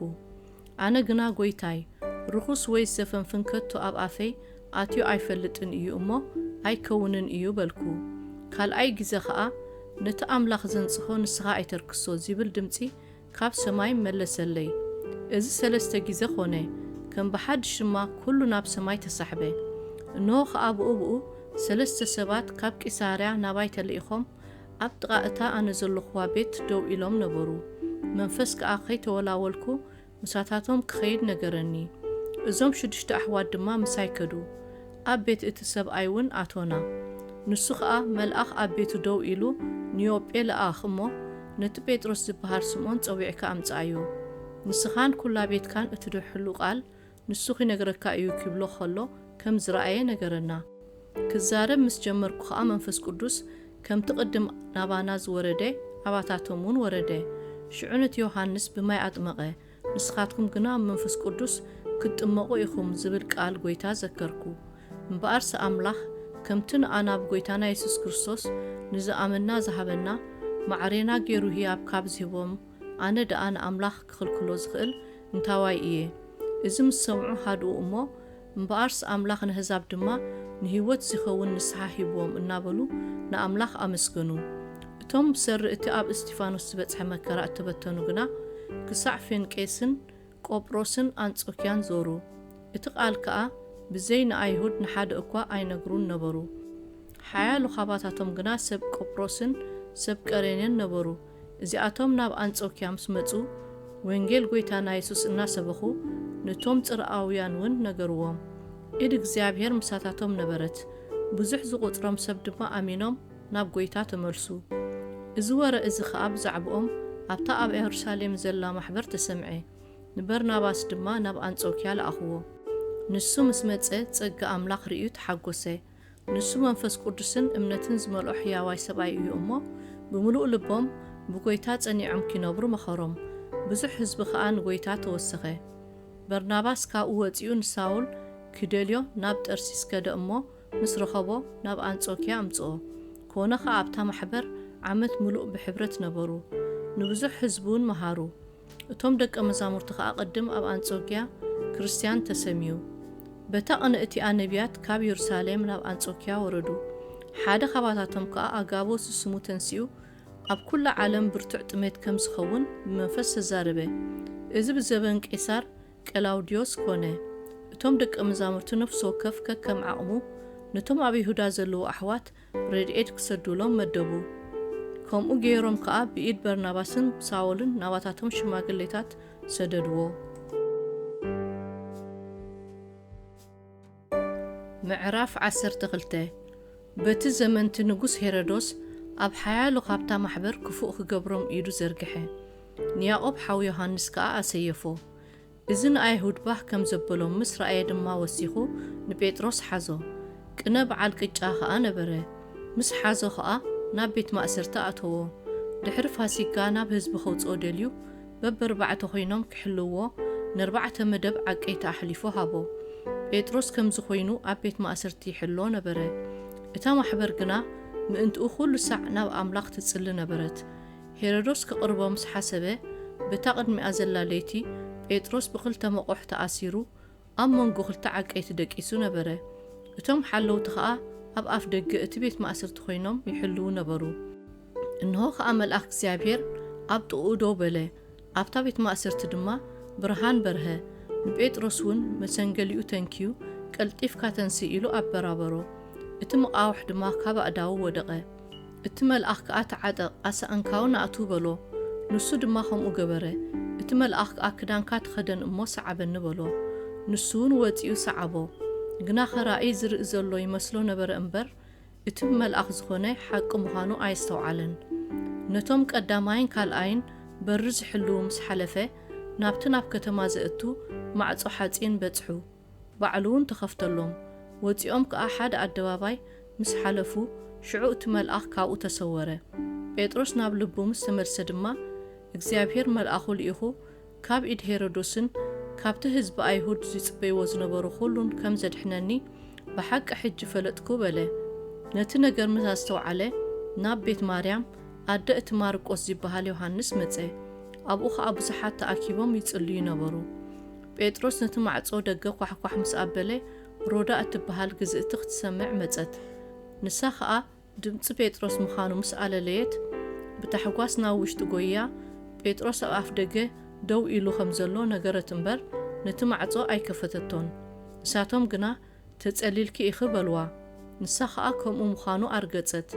ኣነ ግና፣ ጐይታይ፣ ርኹስ ወይ ዘፈንፍን ከቶ ኣብ ኣፈይ ኣትዩ ኣይፈልጥን እዩ እሞ፣ ኣይከውንን እዩ በልኩ። ካልኣይ ግዜ ኸኣ፣ ነቲ ኣምላኽ ዘንጽሆ ንስኻ ኣይተርክሶ ዚብል ድምጺ ካብ ሰማይ መለሰለይ። እዚ ሰለስተ ግዜ ኾነ። ከም ብሓድሽ ድማ ኩሉ ናብ ሰማይ ተሳሕበ። እንሆ ኸኣ ብኡ ብኡ ሰለስተ ሰባት ካብ ቂሳርያ ናባይ ተልኢኾም ኣብ ጥቓ እታ ኣነ ዘለኹዋ ቤት ደው ኢሎም ነበሩ። መንፈስ ከኣ ከይተወላወልኩ ምሳታቶም ክኸይድ ነገረኒ። እዞም ሽዱሽተ ኣሕዋት ድማ ምሳይ ከዱ። ኣብ ቤት እቲ ሰብኣይ እውን ኣቶና። ንሱ ኸኣ መልኣኽ ኣብ ቤቱ ደው ኢሉ ንዮጴ ለኣኽ እሞ፣ ነቲ ጴጥሮስ ዝበሃል ስምዖን ጸዊዕካ ኣምጽኣዮ። ንስኻን ኩላ ቤትካን እትድሕሉ ቃል ንሱ ኺነግረካ እዩ ኪብሎ ኸሎ ከም ዝረኣየ ነገረና። ክዛረብ ምስ ጀመርኩ ኸኣ መንፈስ ቅዱስ ከምቲ ቅድም ናባና ዝወረደ ኣባታቶም እውን ወረደ። ሽዑ ነቲ ዮሃንስ ብማይ ኣጥመቐ፣ ንስኻትኩም ግና ብመንፈስ ቅዱስ ክትጥመቑ ኢኹም ዝብል ቃል ጐይታ ዘከርኩ። እምበኣርስ ኣምላኽ ከምቲ ንኣና ብጎይታና የሱስ ክርስቶስ ንዝኣመንና ዝሃበና፣ ማዕሬና ገይሩ ህያብ ካብ ዝህቦም፣ ኣነ ደኣ ንኣምላኽ ክኽልክሎ ዝኽእል እንታዋይ እየ? እዚ ምስ ሰምዑ ሃድኡ እሞ፣ እምበኣርስ ኣምላኽ ነህዛብ ድማ ንህይወት ዚኸውን ንስሓ ሂብዎም እናበሉ ንኣምላኽ ኣመስገኑ። እቶም ብሰሪ እቲ ኣብ እስጢፋኖስ ዝበጽሐ መከራ እተበተኑ ግና፣ ክሳዕ ፌንቄስን ቆጵሮስን ኣንጾክያን ዞሩ። እቲ ቃል ከኣ ብዘይ ንኣይሁድ ንሓደ እኳ ኣይነግሩን ነበሩ። ሓያሎ ኻባታቶም ግና ሰብ ቆጵሮስን ሰብ ቀሬንን ነበሩ። እዚኣቶም ናብ ኣንጾክያ ምስ መጹ፣ ወንጌል ጐይታና የሱስ እናሰበኹ፣ ነቶም ጽርኣውያን እውን ነገርዎም። ኢድ እግዚኣብሔር ምሳታቶም ነበረት። ብዙሕ ዝቑጽሮም ሰብ ድማ ኣሚኖም ናብ ጐይታ ተመልሱ። እዚ ወረ እዚ ኸኣ ብዛዕባኦም ኣብታ ኣብ የሩሳሌም ዘላ ማሕበር ተሰምዐ። ንበርናባስ ድማ ናብ ኣንጾክያ ለኣኽዎ። ንሱ ምስ መጸ፣ ጸጋ ኣምላኽ ርእዩ ተሓጐሰ። ንሱ መንፈስ ቅዱስን እምነትን ዝመልኦ ሕያዋይ ሰብኣይ እዩ እሞ፣ ብምሉእ ልቦም ብጐይታ ጸኒዖም ኪነብሩ መኸሮም። ብዙሕ ህዝቢ ኸኣ ንጐይታ ተወሰኸ። በርናባስ ካብኡ ወጺኡ ንሳውል ኪደልዮ ናብ ጠርሲስ ከደ እሞ፣ ምስ ረኸቦ ናብ ኣንጾክያ ኣምጽኦ። ኮነ ኸኣ ኣብታ ማሕበር ዓመት ምሉእ ብሕብረት ነበሩ። ንብዙሕ ህዝቢ እውን መሃሩ። እቶም ደቀ መዛሙርቲ ኸኣ ቅድም ኣብ ኣንጾክያ ክርስትያን ተሰምዩ። በታ ቅነ እቲኣ ነቢያት ካብ የሩሳሌም ናብ ኣንጾክያ ወረዱ። ሓደ ኻባታቶም ከኣ ኣጋቦ ዝስሙ ተንሲኡ፣ ኣብ ኩላ ዓለም ብርቱዕ ጥሜት ከም ዝኸውን ብመንፈስ ተዛረበ። እዚ ብዘበን ቄሳር ቀላውድዮስ ኮነ። እቶም ደቀ መዛሙርቲ ነፍሲ ወከፍ ከከም ዓቕሙ ነቶም ኣብ ይሁዳ ዘለዉ ኣሕዋት ረድኤት ክሰዱሎም መደቡ። ከምኡ ገይሮም ከኣ ብኢድ በርናባስን ሳውልን ናባታቶም ሽማግሌታት ሰደድዎ። ምዕራፍ ዓሰርተ ክልተ። በቲ ዘመንቲ ንጉስ ሄሮዶስ ኣብ ሓያሎ ካብታ ማሕበር ክፉእ ክገብሮም ኢዱ ዘርግሐ። ንያዕቆብ ሓው ዮሃንስ ከኣ ኣሰየፎ። እዚ ንኣይሁድ ባህ ከም ዘበሎም ምስ ረኣየ ድማ ወሲኹ ንጴጥሮስ ሓዞ። ቅነ በዓል ቅጫ ኸኣ ነበረ። ምስ ሓዞ ኸኣ ናብ ቤት ማእሰርቲ ኣእተዎ። ድሕሪ ፋሲጋ ናብ ህዝቢ ከውጽኦ ደልዩ፣ በብኣርባዕተ ኮይኖም ክሕልውዎ ነርባዕተ መደብ ዓቀይቲ ኣሕሊፉ ሃቦ። ጴጥሮስ ከምዚ ኮይኑ ኣብ ቤት ማእሰርቲ ይሕሎ ነበረ። እታ ማሕበር ግና ምእንትኡ ኩሉ ሳዕ ናብ ኣምላኽ ትጽሊ ነበረት። ሄሮዶስ ክቕርቦ ምስ ሓሰበ፣ በታ ቅድሚኣ ዘላ ለይቲ ጴጥሮስ ብኽልተ መቑሕ ተኣሲሩ ኣብ መንጎ ክልተ ዓቀይቲ ደቂሱ ነበረ። እቶም ሓለውቲ ኸኣ ኣብ ኣፍ ደገ እቲ ቤት ማእሰርቲ ኮይኖም ይሕልዉ ነበሩ። እንሆ ኸኣ መልኣኽ እግዚኣብሔር ኣብ ጥቕኡ ደው በለ፣ ኣብታ ቤት ማእሰርቲ ድማ ብርሃን በርሀ። ንጴጥሮስ እውን መሰንገሊኡ ተንክዩ፣ "ቀልጢፍካ ተንስእ" ኢሉ ኣበራበሮ። እቲ መቓውሕ ድማ ካብ ኣእዳዉ ወደቐ። እቲ መልኣኽ ከኣ፣ "ተዓጠቕ፣ ኣሳእንካ እውን ኣእትው" በሎ። ንሱ ድማ ከምኡ ገበረ። እቲ መልኣኽ ከኣ፣ "ክዳንካ ተኸደን እሞ ሰዓበኒ" በሎ። ንሱ እውን ወጺኡ ሰዓቦ። ግና ኸራኢ ዝርኢ ዘሎ ይመስሎ ነበረ እምበር፣ እቲ ብመልኣኽ ዝኾነ ሓቂ ምዃኑ ኣየስተውዓለን። ነቶም ቀዳማይን ካልኣይን በሪ ዝሕልዉ ምስ ሓለፈ፣ ናብቲ ናብ ከተማ ዘእቱ ማዕጾ ሓጺን በጽሑ። ባዕሉ እውን ተኸፍተሎም። ወጺኦም ከኣ ሓደ ኣደባባይ ምስ ሓለፉ፣ ሽዑ እቲ መልኣኽ ካብኡ ተሰወረ። ጴጥሮስ ናብ ልቡ ምስ ተመልሰ ድማ፣ እግዚኣብሔር መልኣኹ ልኢኹ፣ ካብ ኢድ ሄሮዶስን ካብቲ ህዝቢ ኣይሁድ ዝጽበይዎ ዝነበሩ ኹሉን ከም ዘድሕነኒ ብሓቂ ሕጂ ፈለጥኩ በለ። ነቲ ነገር ምስ ኣስተውዓለ፣ ናብ ቤት ማርያም ኣደ እቲ ማርቆስ ዚበሃል ዮሃንስ መጸ። ኣብኡ ኸኣ ብዙሓት ተኣኪቦም ይጽልዩ ነበሩ። ጴጥሮስ ነቲ ማዕጾ ደገ ኳሕኳሕ ምስ ኣበለ፣ ሮዳ እትበሃል ግዝእቲ ክትሰምዕ መጸት። ንሳ ኸኣ ድምጺ ጴጥሮስ ምዃኑ ምስ ኣለለየት፣ ብታሕጓስ ናብ ውሽጢ ጎይያ፣ ጴጥሮስ ኣብ ኣፍ ደገ ደው ኢሉ ከም ዘሎ ነገረት እምበር፣ ነቲ ማዕጾ ኣይከፈተቶን። ንሳቶም ግና፣ "ተጸሊልኪ ኢኺ" በልዋ። ንሳ ኸኣ ከምኡ ምዃኑ ኣርገጸት።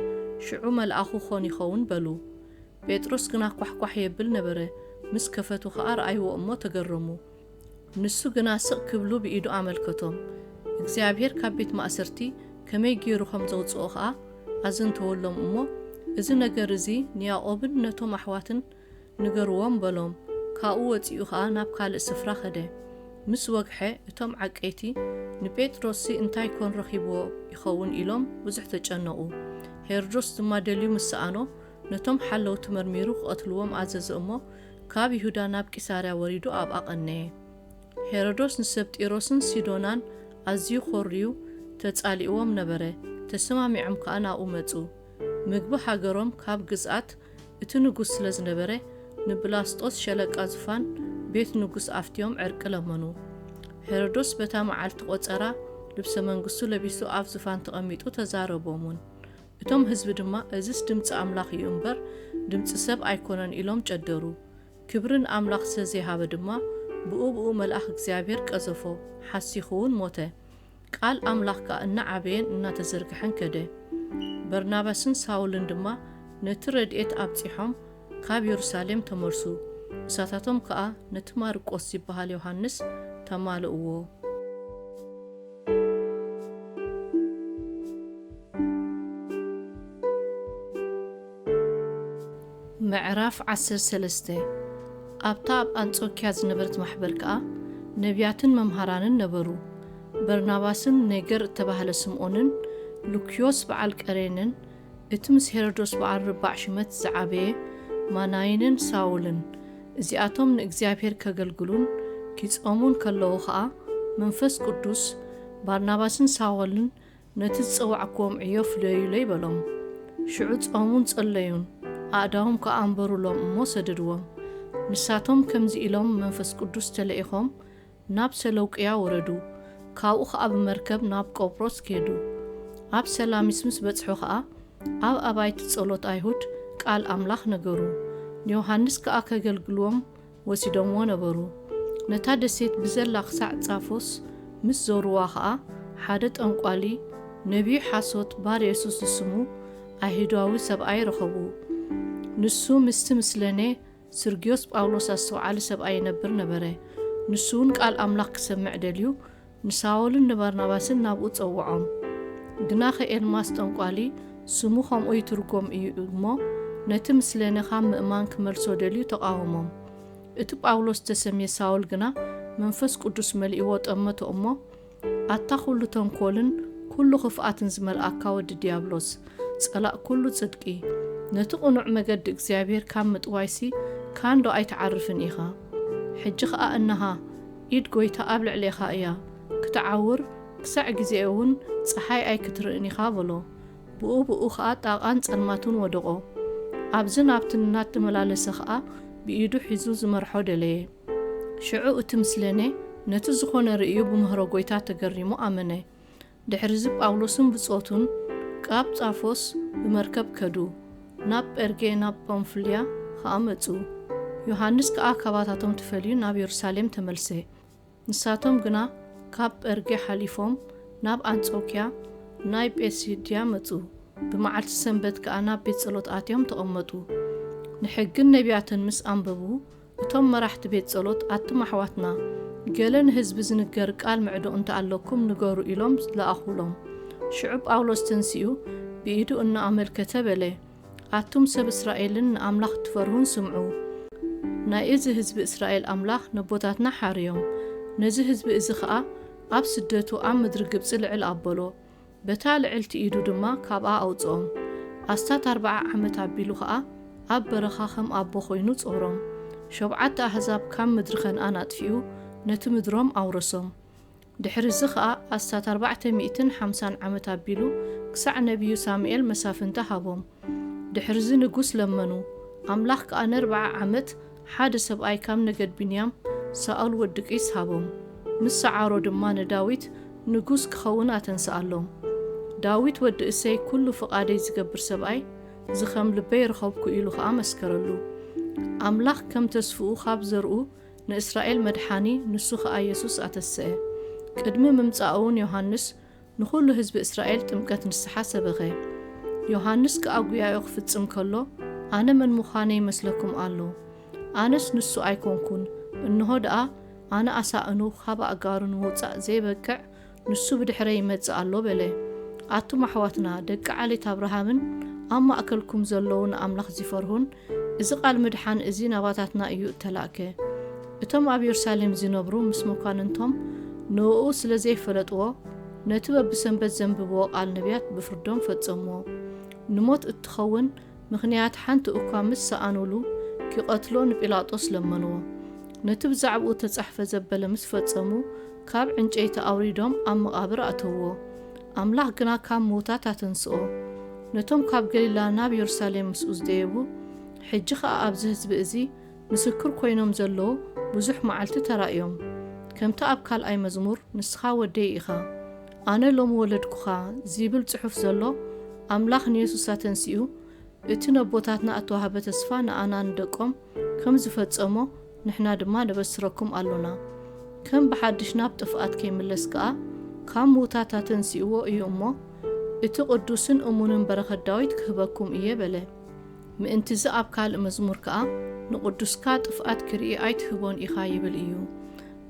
ሽዑ፣ "መልኣኹ ኾን ይኸውን" በሉ። ጴጥሮስ ግና ኳሕኳሕ የብል ነበረ። ምስ ከፈቱ ኸኣ ረኣይዎ እሞ ተገረሙ። ንሱ ግና ስቕ ክብሉ ብኢዱ ኣመልከቶም። እግዚኣብሔር ካብ ቤት ማእሰርቲ ከመይ ገይሩ ከም ዘውጽኦ ኸኣ ኣዘንተወሎም እሞ፣ "እዚ ነገር እዚ ንያዕቆብን ነቶም ኣሕዋትን ንገርዎም" በሎም። ካብኡ ወጺኡ ኸኣ ናብ ካልእ ስፍራ ኸደ። ምስ ወግሐ፣ እቶም ዓቀይቲ፣ "ንጴጥሮስሲ እንታይ ኮን ረኺብዎ ይኸውን?" ኢሎም ብዙሕ ተጨነቑ። ሄሮዶስ ድማ ደልዩ ምስ ሰኣኖ፣ ነቶም ሓለውቲ መርሚሩ ክቐትልዎም ኣዘዘ እሞ፣ ካብ ይሁዳ ናብ ቂሳርያ ወሪዱ ኣብኣ ቐነየ። ሄሮዶስ ንሰብ ጢሮስን ሲዶናን ኣዝዩ ኾርዩ፣ ተጻሊእዎም ነበረ። ተሰማሚዖም ከኣ ናብኡ መጹ። ምግቢ ሃገሮም ካብ ግዝኣት እቲ ንጉስ ስለ ዝነበረ፣ ንብላስጦስ ሸለቃ ዙፋን ቤት ንጉስ ኣፍትዮም ዕርቂ ለመኑ። ሄሮዶስ በታ መዓልቲ ቆጸራ ልብሰ መንግስቱ ለቢሱ ኣብ ዙፋን ተቐሚጡ ተዛረቦም እውን። እቶም ህዝቢ ድማ፣ "እዝስ ድምጺ ኣምላኽ እዩ እምበር፣ ድምጺ ሰብ ኣይኮነን" ኢሎም ጨደሩ። ክብሪ ንኣምላኽ ስለ ዘይሃበ ድማ፣ ብኡ ብኡ መልኣኽ እግዚኣብሔር ቀዘፎ፣ ሓሲኹ እውን ሞተ። ቃል ኣምላኽ ከኣ እናዓበየን እናተዘርግሐን ከደ። በርናባስን ሳውልን ድማ ነቲ ረድኤት ኣብጺሖም ካብ የሩሳሌም ተመልሱ። ንሳታቶም ከኣ ነቲ ማርቆስ ዝበሃል ዮሃንስ ተማልእዎ። ምዕራፍ ዓሰርተ ሰለስተ። ኣብታ ኣብ ኣንጾክያ ዝነበረት ማሕበር ከኣ ነቢያትን መምሃራንን ነበሩ። በርናባስን ኔገር እተባህለ ስምዖንን፣ ሉክዮስ በዓል ቀሬንን፣ እቲ ምስ ሄሮዶስ በዓል ርባዕ ሽመት ዝዓበየ ማናይንን ሳውልን፣ እዚኣቶም ንእግዚኣብሔር ከገልግሉን ኪጾሙን ከለዉ ኸኣ፣ መንፈስ ቅዱስ፣ "ባርናባስን ሳውልን ነቲ ዝጸዋዕክዎም ዕዮ ፍለዩለይ" በሎም። ሽዑ ጾሙን ጸለዩን፣ ኣእዳዎም ከኣ ኣንበሩሎም እሞ ሰደድዎም። ንሳቶም ከምዚ ኢሎም መንፈስ ቅዱስ ተለኢኾም ናብ ሰለውቅያ ወረዱ። ካብኡ ኸኣ ብመርከብ ናብ ቆጵሮስ ከዱ። ኣብ ሰላሚስ ምስ በጽሑ ኸኣ፣ ኣብ ኣባይቲ ጸሎት ኣይሁድ ቃል ኣምላኽ ነገሩ። ንዮሃንስ ከኣ ከገልግልዎም ወሲዶምዎ ነበሩ። ነታ ደሴት ብዘላ ክሳዕ ጻፎስ ምስ ዞርዋ ኸኣ፣ ሓደ ጠንቋሊ፣ ነቢይ ሓሶት ባር የሱስ ዝስሙ ኣይሁዳዊ ሰብኣይ ረኸቡ። ንሱ ምስቲ ምስለኔ ስርግዮስ ጳውሎስ ኣስተውዓሊ ሰብኣይ ይነብር ነበረ። ንሱ እውን ቃል ኣምላኽ ክሰምዕ ደልዩ፣ ንሳውልን ንባርናባስን ናብኡ ጸውዖም። ግናኸ ኤልማስ ጠንቋሊ፣ ስሙ ኸምኡ ይትርጎም እዩ እሞ፣ ነቲ ምስለነ ኻብ ምእማን ክመልሶ ደልዩ ተቓወሞም። እቲ ጳውሎስ ዝተሰምየ ሳውል ግና መንፈስ ቅዱስ መሊእዎ ጠመቶ እሞ፣ "ኣታ ኹሉ ተንኮልን ኩሉ ኽፍኣትን ዝመልኣካ ወዲ ዲያብሎስ፣ ጸላእ ኩሉ ጽድቂ፣ ነቲ ቅኑዕ መገዲ እግዚኣብሔር ካብ ምጥዋይሲ ካንዶ ኣይትዓርፍን ኢኻ? ሕጂ ኸኣ እንሃ፣ ኢድ ጐይታ ኣብ ልዕሌኻ እያ፣ ክትዓውር፣ ክሳዕ ግዜ እውን ጸሓይ ኣይክትርእን ኢኻ" በሎ። ብኡ ብኡ ኸኣ ጣቓን ጸልማትን ወደቖ። ኣብዚ ናብትን እናተመላለሰ ኸኣ ብኢዱ ሒዙ ዝመርሖ ደለየ። ሽዑ እቲ ምስለኔ ነቲ ዝኾነ ርእዩ ብምህሮ ጐይታ ተገሪሙ ኣመነ። ድሕርዚ ጳውሎስን ብጾቱን ካብ ጻፎስ ብመርከብ ከዱ፣ ናብ ጴርጌ ናብ ጳምፍልያ ኸኣ መጹ። ዮሃንስ ከኣ ካባታቶም ተፈልዩ ናብ የሩሳሌም ተመልሰ። ንሳቶም ግና ካብ ጴርጌ ሓሊፎም ናብ ኣንጾክያ ናይ ጴሲድያ መጹ። ብመዓልቲ ሰንበት ከኣ ናብ ቤት ጸሎት ኣትዮም ተቐመጡ። ንሕግን ነቢያትን ምስ ኣንበቡ፣ እቶም መራሕቲ ቤት ጸሎት፣ "ኣቱም ኣሕዋትና፣ ገለ ንህዝቢ ዝንገር ቃል ምዕዶ እንተ ኣለኩም ንገሩ" ኢሎም ለኣኹሎም። ሽዑ ጳውሎስ ተንሲኡ ብኢዱ እናኣመልከተ በለ፣ "ኣቱም ሰብ እስራኤልን ንኣምላኽ እትፈርሁን ስምዑ። ናይ እዚ ህዝቢ እስራኤል ኣምላኽ ነቦታትና ሓርዮም፣ ነዚ ህዝቢ እዚ ኸኣ ኣብ ስደቱ ኣብ ምድሪ ግብጺ ልዕል ኣበሎ። በታ ልዕልቲ ኢዱ ድማ ካብኣ ኣውጽኦም። ኣስታት ኣርብዓ ዓመት ኣቢሉ ኸኣ ኣብ በረኻ ኸም ኣቦ ኾይኑ ጾሮም። ሸብዓተ ኣህዛብ ካብ ምድሪ ከነኣን ኣጥፊኡ ነቲ ምድሮም ኣውረሶም። ድሕርዚ ኸኣ ኣስታት ኣርባዕተ ሚእትን ሓምሳን ዓመት ኣቢሉ ክሳዕ ነቢዩ ሳሙኤል መሳፍንቲ ሃቦም። ድሕርዚ ንጉስ ለመኑ። ኣምላኽ ከኣ ነርብዓ ዓመት ሓደ ሰብኣይ ካብ ነገድ ብንያም ሳኦል ወዲ ቂስ ሃቦም። ምስ ሰዓሮ ድማ ንዳዊት ንጉስ ክኸውን ኣተንስኣሎም። ዳዊት ወዲ እሰይ ኩሉ ፍቓደይ ዝገብር ሰብኣይ፣ እዚ ኸም ልበይ ረኸብኩ ኢሉ ኸኣ መስከረሉ። ኣምላኽ ከም ተስፍኡ ኻብ ዘርኡ ንእስራኤል መድሓኒ፣ ንሱ ኸኣ የሱስ ኣተስአ። ቅድሚ ምምጻኡ እውን ዮሃንስ ንኹሉ ህዝቢ እስራኤል ጥምቀት ንስሓ ሰበኸ። ዮሃንስ ከኣ ጉያኡ ክፍጽም ከሎ፣ ኣነ መን ምዃነይ ይመስለኩም ኣሎ? ኣነስ ንሱ ኣይኮንኩን። እንሆ ደኣ፣ ኣነ ኣሳእኑ ኻብ ኣእጋሩ ንምውጻእ ዘይበቅዕ ንሱ ብድሕረይ ይመጽእ ኣሎ በለ። ኣቱም ኣሕዋትና፣ ደቂ ዓሌት ኣብርሃምን ኣብ ማእከልኩም ዘለዉ ንኣምላኽ ዚፈርሁን፣ እዚ ቃል ምድሓን እዚ ናባታትና እዩ እተላእከ። እቶም ኣብ የሩሳሌም ዚነብሩ ምስ መኳንንቶም ንእኡ ስለ ዘይፈለጥዎ፣ ነቲ በብሰንበት ዘንብብዎ ቃል ነቢያት ብፍርዶም ፈጸምዎ። ንሞት እትኸውን ምኽንያት ሓንቲ እኳ ምስ ሰኣኑሉ፣ ኪቐትሎ ንጲላጦስ ለመንዎ። ነቲ ብዛዕባኡ እተጻሕፈ ዘበለ ምስ ፈጸሙ፣ ካብ ዕንጨይቲ ኣውሪዶም ኣብ መቓብር ኣእተውዎ። ኣምላኽ ግና ካብ ምዉታት ኣተንስኦ። ነቶም ካብ ገሊላ ናብ የሩሳሌም ምስኡ ዝደየቡ፣ ሕጂ ኸኣ ኣብዚ ህዝቢ እዚ ምስክር ኮይኖም ዘለዉ ብዙሕ መዓልቲ ተራእዮም። ከምቲ ኣብ ካልኣይ መዝሙር፣ "ንስኻ ወደይ ኢኻ፣ ኣነ ሎሚ ወለድኩኻ" ዚብል ጽሑፍ ዘሎ፣ ኣምላኽ ንየሱስ ኣተንሲኡ፣ እቲ ነቦታትና እተዋህበ ተስፋ ንኣና ንደቆም ከም ዝፈጸሞ ንሕና ድማ ነበስረኩም ኣሎና። ከም ብሓድሽ ናብ ጥፍኣት ከይምለስ ከኣ ካብ ምዉታት ኣተንሲእዎ እዩ እሞ፣ እቲ ቅዱስን እሙንን በረኸት ዳዊት ክህበኩም እየ በለ። ምእንትዚ ኣብ ካልእ መዝሙር ከኣ፣ "ንቅዱስካ ጥፍኣት ክርኢ ኣይትህቦን ኢኻ" ይብል እዩ።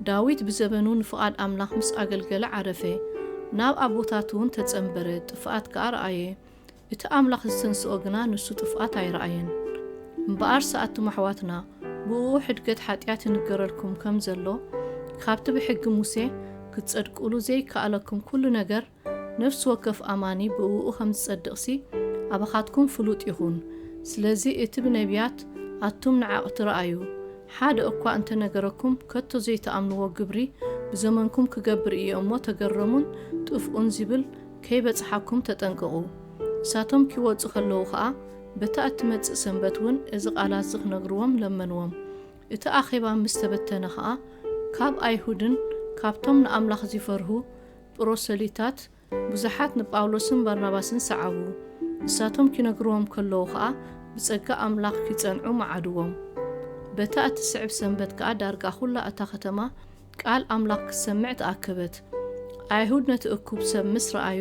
ዳዊት ብዘበኑ ንፍቓድ ኣምላኽ ምስ ኣገልገለ ዓረፈ፣ ናብ ኣቦታቱ እውን ተጸንበረ፣ ጥፍኣት ከኣ ረኣየ። እቲ ኣምላኽ ዝተንስኦ ግና ንሱ ጥፍኣት ኣይረኣየን። እምበኣርስ ኣቱም ኣሕዋትና፣ ብእኡ ሕድገት ሓጢኣት ይንገረልኩም ከም ዘሎ፣ ካብቲ ብሕጊ ሙሴ ክትጸድቁሉ ዘይከኣለኩም ኩሉ ነገር፣ ነፍሲ ወከፍ ኣማኒ ብእኡ ከም ዝጸድቕሲ ኣባኻትኩም ፍሉጥ ይኹን። ስለዚ እቲ ብነቢያት፣ "ኣቱም ነዓቕቲ ረኣዩ፣ ሓደ እኳ እንተነገረኩም ከቶ ዘይትኣምንዎ ግብሪ ብዘመንኩም ክገብር እየ እሞ ተገረሙን ጥፍኡን" ዚብል ከይበጽሓኩም ተጠንቀቑ። ንሳቶም ኪወጹ ከለዉ ኸኣ፣ በታ እትመጽእ ሰንበት እውን እዚ ቃላት እዚ ክነግርዎም ለመንዎም። እቲ ኣኼባ ምስ ተበተነ ኸኣ፣ ካብ ኣይሁድን ካብቶም ንኣምላኽ ዚፈርሁ ጵሮሰሊታት ብዙሓት ንጳውሎስን በርናባስን ሰዓቡ። ንሳቶም ኪነግርዎም ከለዉ ኸኣ፣ ብጸጋ ኣምላኽ ኪጸንዑ መዓድዎም። በታ እትስዕብ ሰንበት ከኣ ዳርጋ ኹላ እታ ኸተማ ቃል ኣምላኽ ክትሰምዕ ተኣከበት። ኣይሁድ ነቲ እኩብ ሰብ ምስ ረኣዩ፣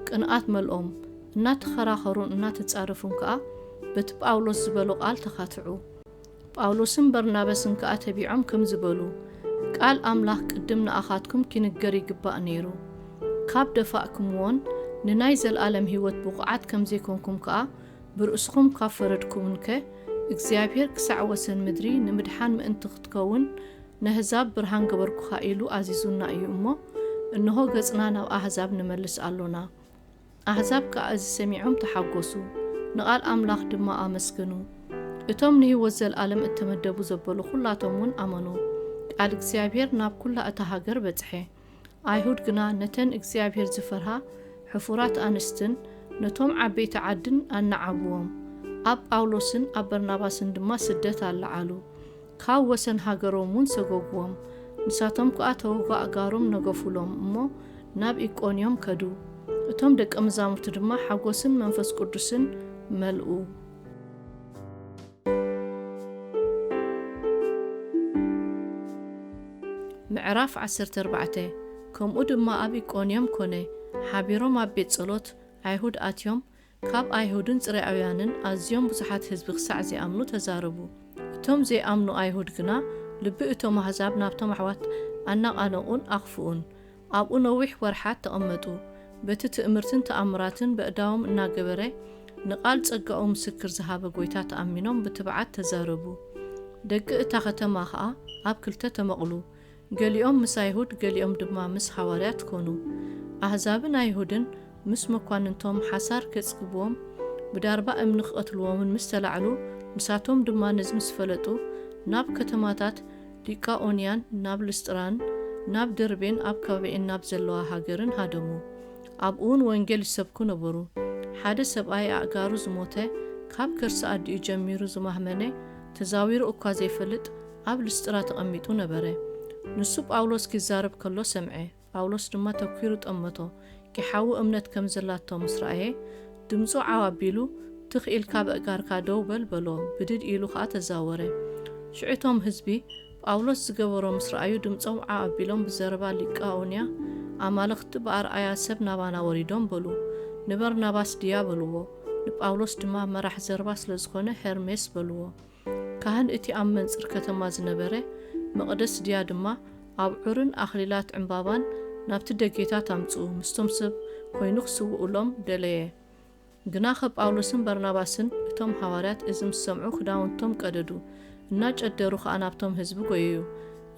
ቅንኣት መልኦም። እናተኸራኸሩን እናተጻረፉን ከኣ፣ በቲ ጳውሎስ ዝበሎ ቃል ተኻትዑ። ጳውሎስን በርናባስን ከኣ ተቢዖም ከምዚ በሉ፣ "ቃል ኣምላኽ ቅድም ንኣኻትኩም ኪንገር ይግባእ ነይሩ። ካብ ደፋእክምዎን ንናይ ዘለኣለም ህይወት ብቑዓት ከም ዘይኮንኩም ከኣ ብርእስኹም ካብ ፈረድኩምንከ፣ እግዚኣብሄር ክሳዕ ወሰን ምድሪ ንምድሓን ምእንቲ ክትከውን ነህዛብ ብርሃን ገበርኩኻ ኢሉ ኣዚዙና እዩ እሞ፣ እንሆ ገጽና ናብ ኣህዛብ ንመልስ ኣሎና።" ኣህዛብ ከኣ እዚ ሰሚዖም ተሓጎሱ፣ ንቓል ኣምላኽ ድማ ኣመስገኑ። እቶም ንህይወት ዘለኣለም እተመደቡ ዘበሉ ኹላቶም እውን ኣመኑ። ቃል እግዚኣብሔር ናብ ኩላ እታ ሃገር በጽሐ። ኣይሁድ ግና ነተን እግዚኣብሔር ዝፈርሃ ሕፉራት ኣንስትን ነቶም ዓበይቲ ዓድን ኣነዓብዎም። ኣብ ጳውሎስን ኣብ በርናባስን ድማ ስደት ኣለዓሉ። ካብ ወሰን ሃገሮም እውን ሰጎግዎም። ንሳቶም ከኣ ተወግኦ ኣእጋሮም ነገፉሎም እሞ ናብ ኢቆንዮም ከዱ። እቶም ደቀ መዛሙርቲ ድማ ሓጎስን መንፈስ ቅዱስን መልኡ። ምዕራፍ ዓሰርተ ኣርባዕተ። ከምኡ ድማ ኣብ ኢቆንዮም ኮነ። ሓቢሮም ኣብ ቤት ጸሎት ኣይሁድ ኣትዮም፣ ካብ ኣይሁድን ጽርያውያንን ኣዝዮም ብዙሓት ህዝቢ ክሳዕ ዘይኣምኑ ተዛረቡ። እቶም ዘይኣምኑ ኣይሁድ ግና ልቢ እቶም ኣህዛብ ናብቶም ኣሕዋት ኣናቓነቑን ኣኽፍኡን። ኣብኡ ነዊሕ ወርሓት ተቐመጡ። በቲ ትእምርትን ተኣምራትን በእዳዎም እናገበረ ንቓል ጸጋኡ ምስክር ዝሃበ ጐይታ ተኣሚኖም ብትብዓት ተዛረቡ። ደቂ እታ ኸተማ ኸኣ ኣብ ክልተ ተመቕሉ። ገሊኦም ምስ ኣይሁድ፣ ገሊኦም ድማ ምስ ሃዋርያት ኮኑ። ኣህዛብን ኣይሁድን ምስ መኳንንቶም ሓሳር ኬጽግብዎም፣ ብዳርባ እምኒ ክቐትልዎምን ምስ ተላዕሉ፣ ንሳቶም ድማ ነዚ ምስ ፈለጡ፣ ናብ ከተማታት ሊቃኦንያን ናብ ልስጥራን፣ ናብ ደርቤን ኣብ ከባቢኤን ናብ ዘለዋ ሃገርን ሃደሙ። ኣብኡ እውን ወንጌል ይሰብኩ ነበሩ። ሓደ ሰብኣይ ኣእጋሩ ዝሞተ፣ ካብ ከርሲ ኣዲኡ ጀሚሩ ዝማህመነ፣ ተዛዊሩ እኳ ዘይፈልጥ፣ ኣብ ልስጥራ ተቐሚጡ ነበረ። ንሱ ጳውሎስ ኪዛረብ ከሎ ሰምዐ። ጳውሎስ ድማ ተኲሩ ጠመቶ። ኪሓዊ እምነት ከም ዘላቶ ምስ ረኣየ፣ ድምጹ ዓው ኣቢሉ፣ "ትኽ ኢልካ በእጋርካ ደው በል" በሎ። ብድድ ኢሉ ኸኣ ተዛወረ። ሽዑ እቶም ህዝቢ ጳውሎስ ዝገበሮ ምስ ረኣዩ፣ ድምጾም ዓው ኣቢሎም ብዘረባ ሊቃኦንያ፣ "ኣማልኽቲ ብኣርኣያ ሰብ ናባና ወሪዶም" በሉ። ንበርናባስ ድያ በልዎ፣ ንጳውሎስ ድማ መራሕ ዘረባ ስለ ዝኾነ ሄርሜስ በልዎ። ካህን እቲ ኣብ መንጽር ከተማ ዝነበረ፣ መቕደስ ድያ ድማ ኣብዑርን ኣኽሊላት ዕምባባን ናብቲ ደጌታት ኣምጽኡ፣ ምስቶም ሰብ ኮይኑ ክስውኡሎም ደለየ። ግናኸ ጳውሎስን በርናባስን እቶም ሃዋርያት እዚ ምስ ሰምዑ ክዳውንቶም ቀደዱ፣ እናጨደሩ ኸኣ ናብቶም ህዝቢ ጐየዩ፣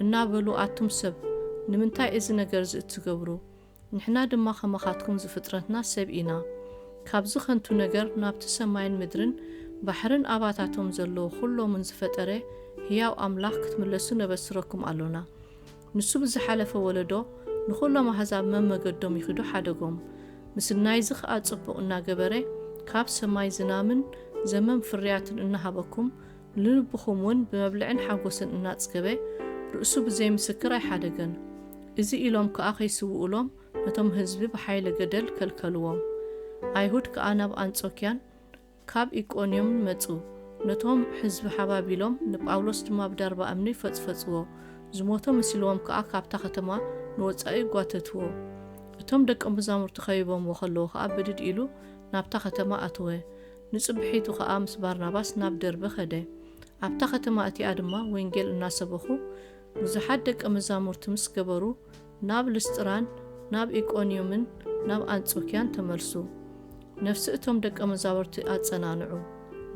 እናበሉ፣ ኣቱም ሰብ፣ ንምንታይ እዚ ነገር እዚ እትገብሩ? ንሕና ድማ ከማኻትኩም ዝፍጥረትና ሰብ ኢና። ካብዚ ኸንቱ ነገር ናብቲ ሰማይን ምድርን ባሕርን ኣባታቶም ዘለዉ ኹሎምን ዝፈጠረ ህያው ኣምላኽ ክትምለሱ ነበስረኩም ኣሎና። ንሱ ብዝሓለፈ ወለዶ ንኹሎም ኣህዛብ መመገዶም ይኺዱ ሓደጎም። ምስናይዚ ኸኣ ጽቡቕ እናገበረ፣ ካብ ሰማይ ዝናምን ዘመም ፍርያትን እናሃበኩም፣ ንልብኹም እውን ብመብልዕን ሓጎስን እናጽገበ፣ ርእሱ ብዘይምስክር ኣይሓደገን። እዚ ኢሎም ከኣ ከይስውኡሎም ነቶም ህዝቢ ብሓይለ ገደል ከልከልዎም። ኣይሁድ ከኣ ናብ ኣንጾክያን ካብ ኢቆንዮምን መጹ። ነቶም ህዝቢ ሓባቢሎም፣ ንጳውሎስ ድማ ብዳርባ እምኒ ፈጽፈጽዎ። ዝሞተ መሲልዎም ከኣ ካብታ ከተማ ንወጻኢ ጓተትዎ። እቶም ደቀ መዛሙርቲ ከቢቦምዎ ከለዉ ከኣ ብድድ ኢሉ ናብታ ከተማ ኣተወ። ንጽብሒቱ ከኣ ምስ ባርናባስ ናብ ደርበ ከደ። ኣብታ ከተማ እቲኣ ድማ ወንጌል እናሰበኹ ብዙሓት ደቀ መዛሙርቲ ምስ ገበሩ ናብ ልስጥራን ናብ ኢቆንዮምን ናብ ኣንጾክያን ተመልሱ። ነፍሲ እቶም ደቀ መዛሙርቲ ኣጸናንዑ።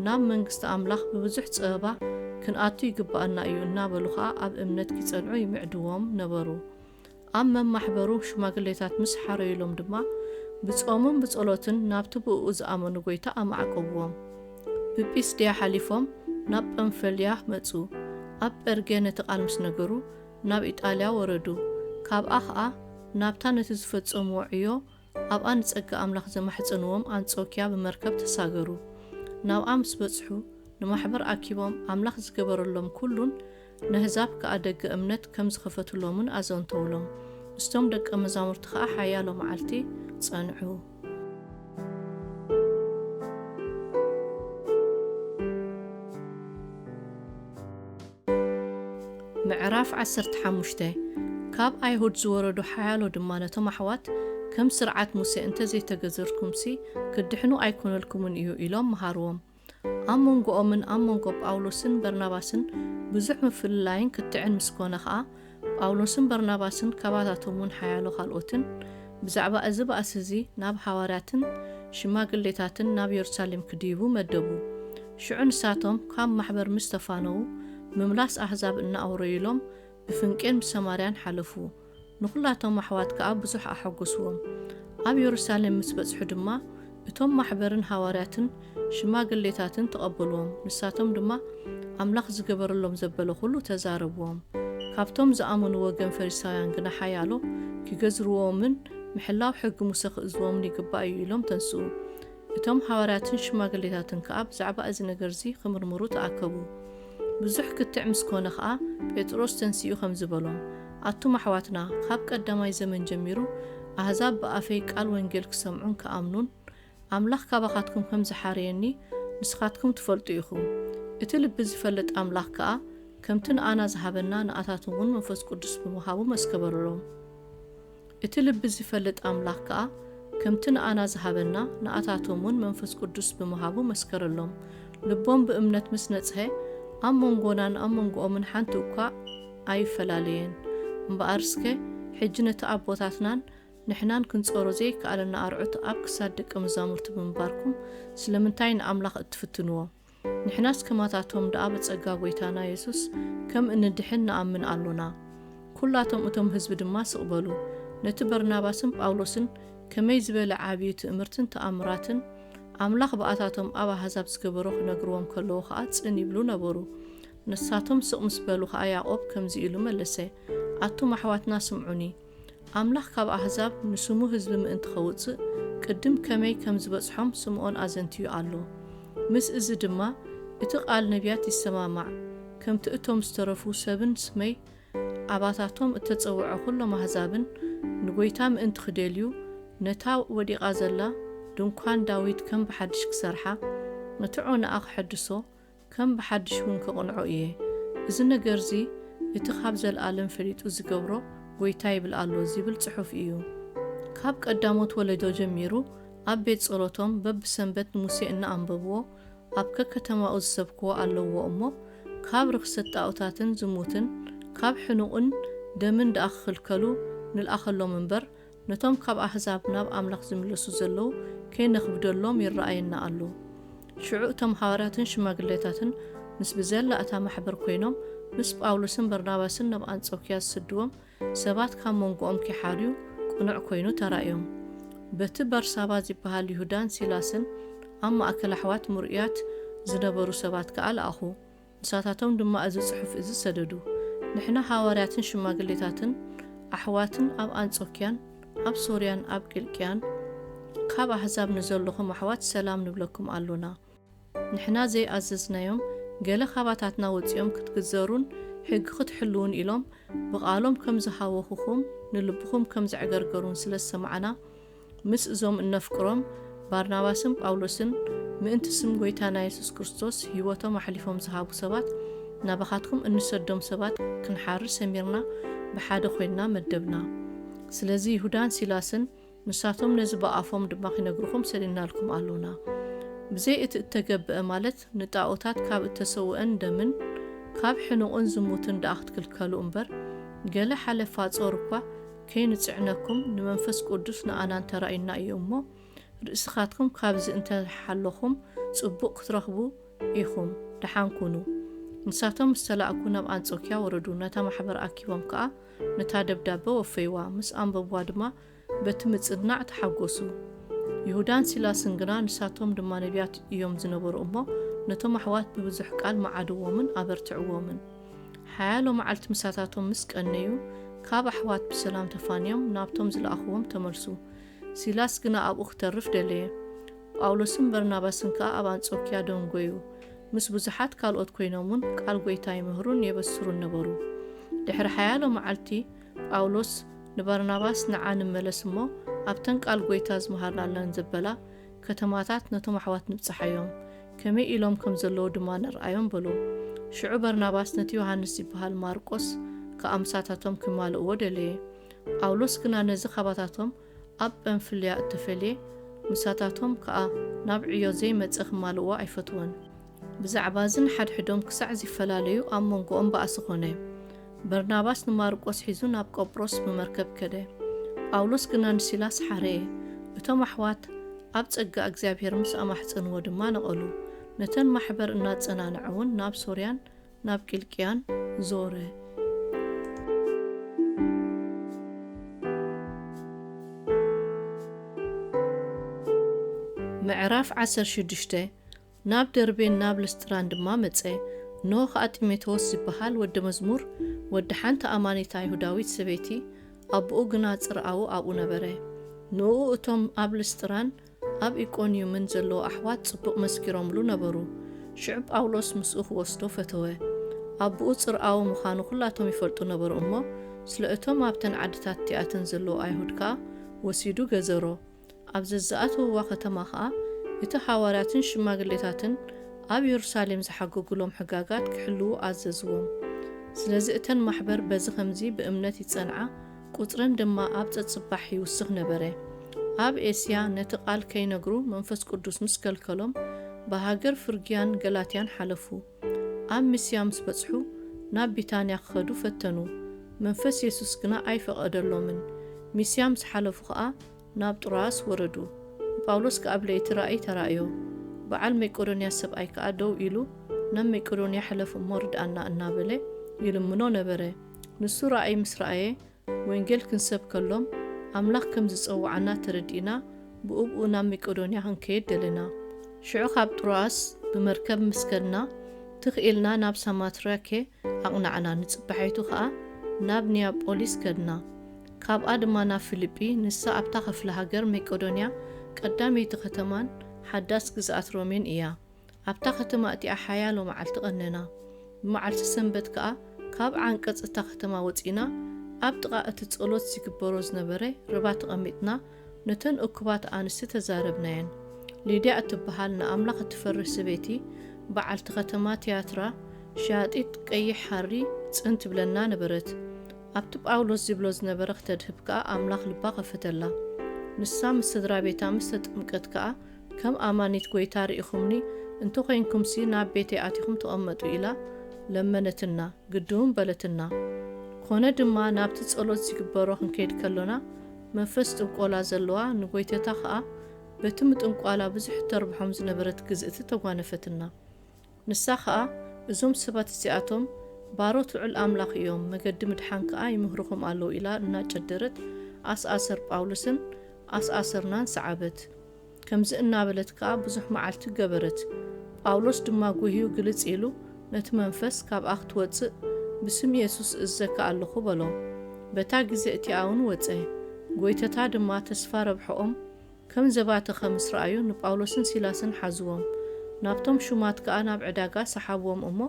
ናብ መንግስቲ ኣምላኽ ብብዙሕ ጸበባ ክንኣቱ ይግብኣና እዩ እናበሉ ኸኣ ኣብ እምነት ኪጸንዑ ይምዕድዎም ነበሩ። ኣብ መማሕበሩ ሽማግሌታት ምስ ሓረዩሎም ድማ ብጾምን ብጸሎትን ናብቲ ብእኡ ዝኣመኑ ጐይታ ኣማዕቀብዎም። ብጲስድያ ሓሊፎም ናብ ጳንፈልያ መጹ። ኣብ ጴርጌ ነቲ ቃል ምስ ነገሩ ናብ ኢጣልያ ወረዱ። ካብኣ ኸኣ ናብታ ነቲ ዝፈጸምዎ ዕዮ ኣብኣ ንጸጋ ኣምላኽ ዘማሕጸንዎም ኣንጾክያ ብመርከብ ተሳገሩ። ናብኣ ምስ በጽሑ ንማሕበር ኣኪቦም ኣምላኽ ዝገበረሎም ኩሉን ነህዛብ ከኣ ደገ እምነት ከም ዝኸፈትሎምን ኣዘንተውሎም። ምስቶም ደቀ መዛሙርቲ ከኣ ሓያሎ መዓልቲ ጸንዑ። ምዕራፍ ዓሰርተ ሓሙሽተ። ካብ ኣይሁድ ዝወረዱ ሓያሎ ድማ ነቶም ኣሕዋት፣ ከም ስርዓት ሙሴ እንተ ዘይተገዘርኩምሲ፣ ክድሕኑ ኣይኮነልኩምን እዩ፣ ኢሎም መሃርዎም። ኣብ መንጎኦምን ኣብ መንጎ ጳውሎስን በርናባስን ብዙሕ ምፍልላይን ክትዕን ምስ ኮነ ኸኣ፣ ጳውሎስን በርናባስን ካባታቶም እውን ሓያሎ ካልኦትን ብዛዕባ እዚ ባእሲ እዚ ናብ ሃዋርያትን ሽማግሌታትን ናብ የሩሳሌም ክድይቡ መደቡ። ሽዑ ንሳቶም ካብ ማሕበር ምስ ተፋነዉ፣ ምምላስ ኣህዛብ እናኣውረዩሎም ብፍንቄን ብሰማርያን ሓለፉ። ንኹላቶም ኣሕዋት ከኣ ብዙሕ ኣሐጎስዎም። ኣብ የሩሳሌም ምስ በጽሑ ድማ፣ እቶም ማሕበርን ሃዋርያትን ሽማግሌታትን ተቐበልዎም። ንሳቶም ድማ ኣምላኽ ዝገበረሎም ዘበለ ኹሉ ተዛረብዎም። ካብቶም ዝኣመኑ ወገን ፈሪሳውያን ግና ሓያሎ ኪገዝርዎምን ምሕላው ሕጊ ሙሴ ክእዝዎምን ይግባእ እዩ ኢሎም ተንስኡ። እቶም ሃዋርያትን ሽማግሌታትን ከኣ ብዛዕባ እዚ ነገር እዚ ክምርምሩ ተኣከቡ። ብዙሕ ክትዕ ምስ ኮነ ኸኣ፣ ጴጥሮስ ተንሲኡ ከምዚ በሎም፣ ኣቱም ኣሕዋትና፣ ካብ ቀዳማይ ዘመን ጀሚሩ ኣህዛብ ብኣፈይ ቃል ወንጌል ክሰምዑን ክኣምኑን፣ ኣምላኽ ካባኻትኩም ከም ዝሓረየኒ ንስኻትኩም ትፈልጡ ኢኹም። እቲ ልቢ ዝፈልጥ ኣምላኽ ከኣ ከምቲ ንኣና ዝሃበና ንኣታቶም እውን መንፈስ ቅዱስ ብምሃቡ መስከረሎም። እቲ ልቢ ዝፈልጥ ኣምላኽ ከኣ ከምቲ ንኣና ዝሃበና ንኣታቶም እውን መንፈስ ቅዱስ ብምሃቡ መስከረሎም። ልቦም ብእምነት ምስ ነጽሀ ኣብ መንጎናን ኣብ መንጎኦምን ሓንቲ እኳ ኣይፈላለየን። እምበኣር እስከ ሕጂ ነቲ ኣቦታትናን ንሕናን ክንጾሮ ዘይከኣለና ኣርዑት ኣብ ክሳድ ደቀ መዛሙርቲ ብምንባርኩም ስለምንታይ ንኣምላኽ እትፍትንዎ? ንሕናስ ከማታቶም ደኣ ብጸጋ ጐይታና የሱስ ከም እንድሕን ንኣምን ኣሎና። ኵላቶም እቶም ህዝቢ ድማ ስቕ በሉ። ነቲ በርናባስን ጳውሎስን ከመይ ዝበለ ዓብዪ ትእምርትን ተኣምራትን ኣምላኽ ብኣታቶም ኣብ ኣህዛብ ዝገበሮ ክነግርዎም ከለዉ ኸኣ ጽን ይብሉ ነበሩ። ንሳቶም ስቕ ምስ በሉ ኸኣ ያዕቆብ ከምዚ ኢሉ መለሰ፣ ኣቱም ኣሕዋትና ስምዑኒ። ኣምላኽ ካብ ኣህዛብ ንስሙ ህዝቢ ምእንቲ ኸውጽእ ቅድም ከመይ ከም ዝበጽሖም ስምኦን ኣዘንትዩ ኣሎ። ምስ እዚ ድማ እቲ ቃል ነቢያት ይሰማማዕ፣ ከምቲ እቶም ዝተረፉ ሰብን ስመይ ኣባታቶም እተጸውዐ ኹሎም ኣህዛብን ንጐይታ ምእንቲ ክደልዩ ነታ ወዲቓ ዘላ ድንኳን ዳዊት ከም ብሓድሽ ክሰርሓ፣ ነቲ ዖናኣ ክሐድሶ፣ ከም ብሓድሽ እውን ክቕንዖ እየ። እዚ ነገርዚ እቲ ካብ ዘለኣለም ፈሊጡ ዝገብሮ ጐይታ ይብል ኣሎ ዝብል ጽሑፍ እዩ። ካብ ቀዳሞት ወለዶ ጀሚሩ ኣብ ቤት ጸሎቶም በብሰንበት ንሙሴ እናኣንበብዎ ኣብ ከከተማኡ ዝሰብክዎ ኣለውዎ እሞ፣ ካብ ርኽሰት ጣኦታትን ዝሙትን ካብ ሕኑቕን ደምን ደኣ ክኽልከሉ ንልኣኸሎም እምበር፣ ነቶም ካብ ኣህዛብ ናብ ኣምላኽ ዝምለሱ ዘለዉ ከይነኽብደሎም ይረኣየና ኣሎ። ሽዑ እቶም ሃዋርያትን ሽማግሌታትን ምስ ብዘላ እታ ማሕበር ኰይኖም፣ ምስ ጳውሎስን በርናባስን ናብ ኣንጾክያ ዝሰድዎም ሰባት ካብ መንጎኦም ኪሓርዩ ቅኑዕ ኰይኑ ተራእዮም። በቲ በርሳባ ዚበሃል ይሁዳን ሲላስን ኣብ ማእከል ኣሕዋት ምርኡያት ዝነበሩ ሰባት ከኣ ለኣኹ። ንሳታቶም ድማ እዚ ጽሑፍ እዚ ሰደዱ። ንሕና ሃዋርያትን ሽማግሌታትን ኣሕዋትን ኣብ ኣንጾክያን ኣብ ሶርያን ኣብ ቂልቅያን ካብ ኣህዛብ ንዘለኹም ኣሕዋት ሰላም ንብለኩም ኣሎና። ንሕና ዘይኣዘዝናዮም፣ ገለ ካባታትና ወጺኦም ክትግዘሩን ሕጊ ክትሕልዉን ኢሎም፣ ብቓሎም ከም ዝሃወኹኹም፣ ንልብኹም ከም ዘዕገርገሩን ስለ ዝሰማዕና፣ ምስ እዞም እነፍቅሮም ባርናባስን ጳውሎስን፣ ምእንቲ ስም ጐይታና የሱስ ክርስቶስ ህይወቶም ኣሕሊፎም ዝሃቡ ሰባት፣ ናባኻትኩም እንሰዶም ሰባት ክንሓርድ ሰሚርና፣ ብሓደ ኾይንና መደብና። ስለዚ ይሁዳን ሲላስን ንሳቶም ነዚ ብኣፎም ድማ ኺነግሩኹም ሰዲድናልኩም ኣሎና። ብዘይ እቲ እተገብአ፣ ማለት ንጣኦታት ካብ እተሰውአን ደምን ካብ ሕኑቕን ዝሙትን ደኣ ክትክልከሉ እምበር፣ ገለ ሓለፋ ጾር እኳ ከይንጽዕነኩም ንመንፈስ ቅዱስ ንኣናን ተራእዩና እዩ እሞ፣ ርእስኻትኩም ካብዚ እንተ ሓለኹም ጽቡቕ ክትረኽቡ ኢኹም። ደሓን ኩኑ። ንሳቶም ምስ ተላእኩ ናብ ኣንጾክያ ወረዱ። ነታ ማሕበር ኣኪቦም ከኣ ነታ ደብዳበ ወፈይዋ። ምስ ኣንበብዋ ድማ በቲ ምጽንናዕ ተሓጎሱ። ይሁዳን ሲላስን ግና ንሳቶም ድማ ነቢያት እዮም ዝነበሩ እሞ፣ ነቶም ኣሕዋት ብብዙሕ ቃል መዓድዎምን ኣበርትዕዎምን። ሓያሎ መዓልቲ ምሳታቶም ምስ ቀነዩ፣ ካብ ኣሕዋት ብሰላም ተፋንዮም ናብቶም ዝለኣኽዎም ተመልሱ። ሲላስ ግና ኣብኡ ክተርፍ ደለየ። ጳውሎስን በርናባስን ከኣ ኣብ ኣንጾክያ ደንጎዩ። ምስ ብዙሓት ካልኦት ኮይኖም እውን ቃል ጐይታ ይምህሩን የበስሩን ነበሩ። ድሕሪ ሓያሎ መዓልቲ ጳውሎስ ንበርናባስ፣ "ንዓ ንመለስ እሞ ኣብተን ቃል ጐይታ ዝመሃርናለን ዘበላ ከተማታት ነቶም ኣሕዋት ንብጽሓዮም፣ ከመይ ኢሎም ከም ዘለዉ ድማ ንርኣዮም" በሎ። ሽዑ በርናባስ ነቲ ዮሃንስ ዝበሃል ማርቆስ ከኣ ምሳታቶም ክማልእዎ ደለየ። ጳውሎስ ግና ነዚ ካባታቶም ኣብ ጳንፍልያ እተፈልየ፣ ምሳታቶም ከኣ ናብ ዕዮ ዘይመጸ ክማልእዎ ኣይፈትወን። ብዛዕባ እዚ ንሓድሕዶም ክሳዕ ዚፈላለዩ ኣብ መንጎኦም ባእሲ ኾነ። በርናባስ ንማርቆስ ሒዙ ናብ ቆጵሮስ ብመርከብ ከደ። ጳውሎስ ግና ንሲላስ ሓረየ። እቶም ኣሕዋት ኣብ ጸጋ እግዚኣብሔር ምስ ኣማሕጸንዎ ድማ ነቐሉ። ነተን ማሕበር እናጸናንዐ እውን ናብ ሶርያን ናብ ቂልቅያን ዞረ። ምዕራፍ ዓሰርተ ሽዱሽተ። ናብ ደርቤን ናብ ልስጥራን ድማ መጸ። እንሆ ኸኣ ጢሞቴዎስ ዝበሃል ወዲ መዝሙር፣ ወዲ ሓንቲ ኣማኒት ኣይሁዳዊት ሰበይቲ፣ ኣቦኡ ግና ጽርኣዊ ኣብኡ ነበረ። ንእኡ እቶም ኣብ ልስጥራን ኣብ ኢቆንዩምን ዘለዉ ኣሕዋት ጽቡቕ መስኪሮምሉ ነበሩ። ሽዑ ጳውሎስ ምስኡ ክወስዶ ፈተወ። ኣቦኡ ጽርኣዊ ምዃኑ ኹላቶም ይፈልጡ ነበሩ እሞ፣ ስለ እቶም ኣብተን ዓድታት እቲኣተን ዘለዉ ኣይሁድ ከኣ ወሲዱ ገዘሮ። ኣብ ዘዝኣተውዋ ኸተማ ኸኣ፣ እቲ ሃዋርያትን ሽማግሌታትን ኣብ የሩሳሌም ዝሓገጉሎም ሕጋጋት ክሕልዉ ኣዘዝዎም። ስለዚ እተን ማሕበር በዚ ኸምዚ ብእምነት ይጸንዓ፣ ቁጽረን ድማ ኣብ ጸጽባሕ ይውስኽ ነበረ። ኣብ ኤስያ ነቲ ቃል ከይነግሩ መንፈስ ቅዱስ ምስ ከልከሎም፣ ብሃገር ፍርግያን ገላትያን ሓለፉ። ኣብ ሚስያ ምስ በጽሑ፣ ናብ ቢታንያ ክኸዱ ፈተኑ። መንፈስ የሱስ ግና ኣይፈቐደሎምን። ሚስያ ምስ ሓለፉ ኸኣ፣ ናብ ጥሮኣስ ወረዱ። ንጳውሎስ ከኣ ኣብ ለይቲ ራእይ ተራእዮ። በዓል መቄዶንያ ሰብኣይ ከኣ ደው ኢሉ፣ "ናብ መቄዶንያ ሕለፍ እሞ ርድኣና" እናበለ ይልምኖ ነበረ። ንሱ ራእይ ምስ ረኣየ፣ "ወንጌል ክንሰብከሎም ኣምላኽ ከም ዝጸውዓና ተረዲእና፣ ብእብኡ ናብ መቄዶንያ ክንከይድ ደለና። ሽዑ ካብ ጥሮኣስ ብመርከብ ምስ ከድና፣ ትኽ ኢልና ናብ ሳማትራኬ ኣቕናዕና። ንጽባሒቱ ኸኣ ናብ ኒያጶሊስ ከድና። ካብኣ ድማ ናብ ፊልጲ፣ ንሳ ኣብታ ኽፍለ ሃገር መቄዶንያ ቀዳመይቲ ኸተማን ሓዳስ ግዝኣት ሮሜን እያ። ኣብታ ኸተማ እቲኣ ሓያሎ መዓልቲ ቐነና። ብመዓልቲ ሰንበት ከኣ ካብ ዓንቀጽ እታ ኸተማ ወጺእና፣ ኣብ ጥቓ እቲ ጸሎት ዚግበሮ ዝነበረ ርባ ተቐሚጥና፣ ነተን እኩባት ኣንስቲ ተዛረብናየን። ሊድያ እትበሃል ንኣምላኽ እትፈርህ ሰበይቲ፣ በዓልቲ ኸተማ ትያትራ፣ ሸያጢት ቀይሕ ሃሪ ጽን ትብለና ነበረት። ኣብቲ ጳውሎስ ዚብሎ ዝነበረ ክተድህብ ከኣ ኣምላኽ ልባ ኸፈተላ። ንሳ ምስ ስድራ ቤታ ምስ ተጠምቀት ከኣ፣ "ከም ኣማኒት ጐይታ ርኢኹምኒ እንተ ኾይንኩምሲ፣ ናብ ቤተይ ኣቲኹም ተቐመጡ" ኢላ ለመነትና። ግድውን በለትና። ኮነ ድማ፣ ናብቲ ጸሎት ዚግበሮ ክንከይድ ከሎና፣ መንፈስ ጥንቆላ ዘለዋ ንጐይተታ ኸኣ በቲ ምጥንቋላ ብዙሕ እተርብሖም ዝነበረት ግዝእቲ ተጓነፈትና። ንሳ ኸኣ፣ "እዞም ሰባት እዚኣቶም ባሮት ልዑል ኣምላኽ እዮም፣ መገዲ ምድሓን ከኣ ይምህርኹም ኣለዉ" ኢላ እናጨደረት፣ ኣስኣሰር ጳውሎስን ኣስኣሰርናን ሰዓበት። ከምዚ እናበለት ከኣ ብዙሕ መዓልቲ ገበረት። ጳውሎስ ድማ ጒህዩ ግልጽ ኢሉ ነቲ መንፈስ፣ "ካብኣ ክትወጽእ ብስም የሱስ እእዘካ ኣለኹ" በሎ። በታ ግዜ እቲኣ እውን ወጸ። ጐይተታ ድማ ተስፋ ረብሕኦም ከም ዘባተኸ ምስ ረኣዩ፣ ንጳውሎስን ሲላስን ሓዝዎም። ናብቶም ሹማት ከኣ ናብ ዕዳጋ ሰሓብዎም እሞ፣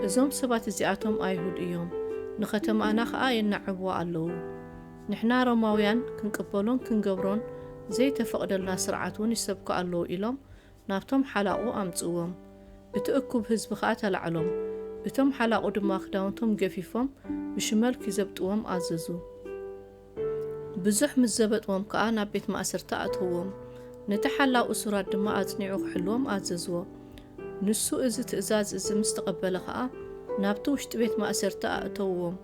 "እዞም ሰባት እዚኣቶም ኣይሁድ እዮም፣ ንኸተማና ኸኣ የናዕብዋ ኣለዉ። ንሕና ሮማውያን ክንቅበሎን ክንገብሮን ዘይተፈቕደልና ስርዓት እውን ይሰብኩ ኣለዉ" ኢሎም ናብቶም ሓላቑ ኣምጽእዎም። እቲ እኩብ ህዝቢ ኸኣ ተላዕሎም። እቶም ሓላቑ ድማ ክዳውንቶም ገፊፎም ብሽመል ኪዘብጥዎም ኣዘዙ። ብዙሕ ምስ ዘበጥዎም ከኣ ናብ ቤት ማእሰርቲ ኣእተውዎም። ነቲ ሓላው እሱራት ድማ ኣጽኒዑ ክሕልዎም ኣዘዝዎ። ንሱ እዚ ትእዛዝ እዚ ምስ ተቐበለ ኸኣ፣ ናብቲ ውሽጢ ቤት ማእሰርቲ ኣእተውዎም።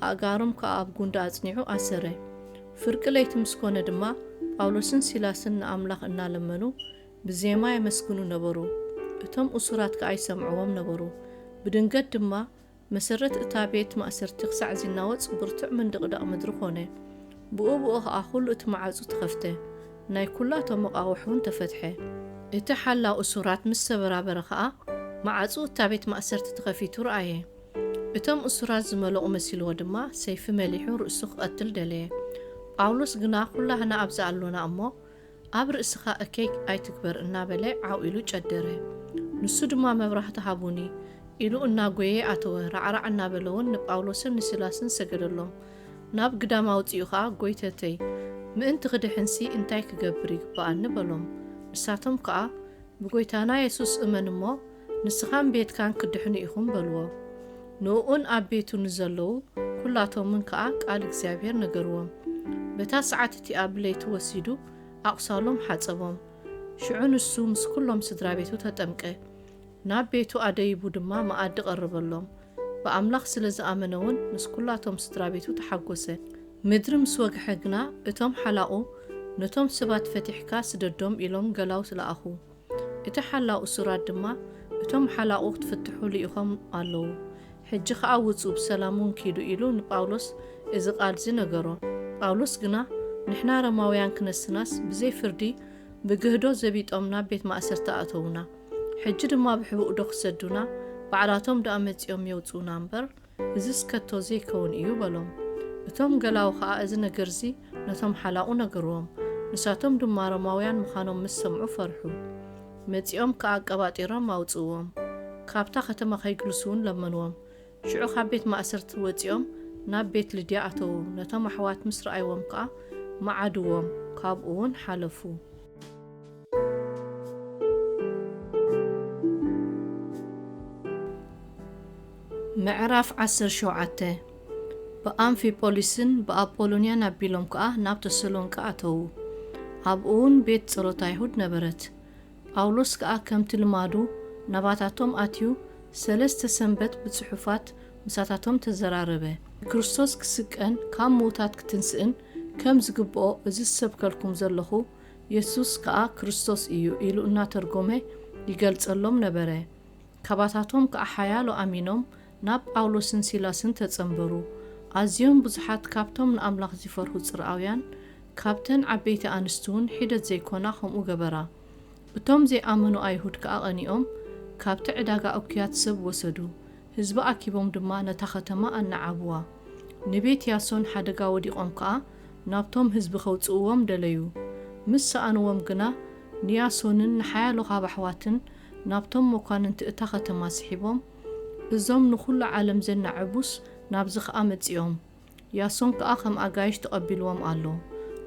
ኣእጋሮም ከኣ ኣብ ጉንዲ ኣጽኒዑ ኣሰረ። ፍርቂ ለይቲ ምስ ኮነ ድማ፣ ጳውሎስን ሲላስን ንኣምላኽ እናለመኑ ብዜማ የመስግኑ ነበሩ። እቶም እሱራት ከኣ ይሰምዕዎም ነበሩ። ብድንገት ድማ መሰረት እታ ቤት ማእሰርቲ ክሳዕ ዚናወጽ ብርቱዕ ምንድቕዳቕ ምድሪ ኾነ። ብኡ ብኡ ኸኣ ኹሉ እቲ መዓጹ ተኸፍተ። ናይ ኩላቶም መቓውሕ እውን ተፈትሐ። እቲ ሓላው እሱራት ምስ ተበራበረ ኸኣ መዓጹ እታ ቤት ማእሰርቲ ተኸፊቱ ረኣየ። እቶም እሱራት ዝመለቑ መሲልዎ ድማ ሰይፊ መሊሑ ርእሱ ክቐትል ደለየ። ጳውሎስ ግና፣ "ኩላህና ኣብዚ ኣሎና እሞ ኣብ ርእስኻ እከይ ኣይትግበር" እናበለ ዓው ኢሉ ጨደረ። ንሱ ድማ "መብራህቲ ሃቡኒ" ኢሉ እናጎየ ኣተወ። ራዕራዕ እናበለ እውን ንጳውሎስን ንሲላስን ሰገደሎም። ናብ ግዳም ኣውጺኡ ኸኣ፣ "ጐይተተይ፣ ምእንቲ ክድሕንሲ እንታይ ክገብር ይግብኣኒ?" በሎም። ንሳቶም ከኣ፣ "ብጐይታና የሱስ እመን እሞ፣ ንስኻን ቤትካን ክትድሕኑ ኢኹም" በልዎ። ንእኡን ኣብ ቤቱ ንዘለዉ ኩላቶምን ከኣ ቃል እግዚኣብሔር ነገርዎም። በታ ሰዓት እቲኣ ብለይቲ ወሲዱ ኣቑሳሎም ሓጸቦም። ሽዑ ንሱ ምስ ኩሎም ስድራ ቤቱ ተጠምቀ። ናብ ቤቱ ኣደይቡ ድማ መኣዲ ቀረበሎም። ብኣምላኽ ስለ ዝኣመነ እውን ምስ ኩላቶም ስድራ ቤቱ ተሓጎሰ። ምድሪ ምስ ወግሐ ግና እቶም ሓላቑ፣ "ነቶም ሰባት ፈቲሕካ ስደዶም" ኢሎም ገላውት ለኣኹ። እቲ ሓላው እሱራት ድማ፣ "እቶም ሓላቑ ክትፍትሑ ልኢኾም ኣለዉ። ሕጂ ኸኣ ውጹ፣ ብሰላም እውን ኪዱ" ኢሉ ንጳውሎስ እዚ ቃል እዚ ነገሮ። ጳውሎስ ግና፣ "ንሕና ሮማውያን ክነስናስ ብዘይ ፍርዲ ብግህዶ ዘቢጦም ናብ ቤት ማእሰርቲ ኣእተዉና። ሕጂ ድማ ብሕቡእ ዶ ክሰዱና? ባዕላቶም ደኣ መጺኦም የውጽኡና እምበር፣ እዝስ ከቶ ዘይከውን እዩ" በሎም። እቶም ገላው ኸኣ እዚ ነገርዚ ነቶም ሓላቑ ነገርዎም። ንሳቶም ድማ ሮማውያን ምዃኖም ምስ ሰምዑ ፈርሑ። መጺኦም ከኣ ኣቀባጢሮም ኣውጽእዎም። ካብታ ከተማ ከይግልሱ እውን ለመንዎም። ሽዑ ካብ ቤት ማእሰርቲ ወጺኦም ናብ ቤት ልድያ ኣተዉ። ነቶም ኣሕዋት ምስ ረኣይዎም ከኣ መዓድዎም፣ ካብኡ እውን ሓለፉ። ምዕራፍ ዓሰርተ ሸውዓተ። ብኣምፊፖሊስን ብኣፖሎንያን ኣቢሎም ከኣ ናብ ተሰሎንቄ ኣተዉ። ኣብኡ እውን ቤት ጸሎት ኣይሁድ ነበረት። ጳውሎስ ከኣ ከምቲ ልማዱ ናባታቶም ኣትዩ፣ ሰለስተ ሰንበት ብጽሑፋት ምሳታቶም ተዘራረበ። ክርስቶስ ክስቀን ካብ ምዉታት ክትንስእን ከም ዝግብኦ፣ እዚ ዝሰብከልኩም ዘለኹ የሱስ ከኣ ክርስቶስ እዩ ኢሉ እናተርጎመ ይገልጸሎም ነበረ። ካባታቶም ከኣ ሓያሎ ኣሚኖም ናብ ጳውሎስን ሲላስን ተጸንበሩ። ኣዝዮም ብዙሓት ካብቶም ንኣምላኽ ዚፈርሁ ጽርኣውያን፣ ካብተን ዓበይቲ ኣንስቲ እውን ሒደት ዘይኮና ከምኡ ገበራ። እቶም ዘይኣመኑ ኣይሁድ ከኣ ቀኒኦም፣ ካብቲ ዕዳጋ እኩያት ሰብ ወሰዱ። ህዝቢ ኣኪቦም ድማ ነታ ኸተማ ኣነዓብዋ። ንቤት ያሶን ሓደጋ ወዲቖም ከኣ ናብቶም ህዝቢ ኸውጽእዎም ደለዩ። ምስ ሰኣንዎም ግና፣ ንያሶንን ንሓያሎ ካብ ኣሕዋትን ናብቶም መኳንንቲ እታ ኸተማ ስሒቦም፣ እዞም ንኹሉ ዓለም ዘናዕቡስ ናብዚ ኸኣ መጺኦም። ያሶን ከኣ ከም ኣጋይሽ ተቐቢልዎም ኣሎ።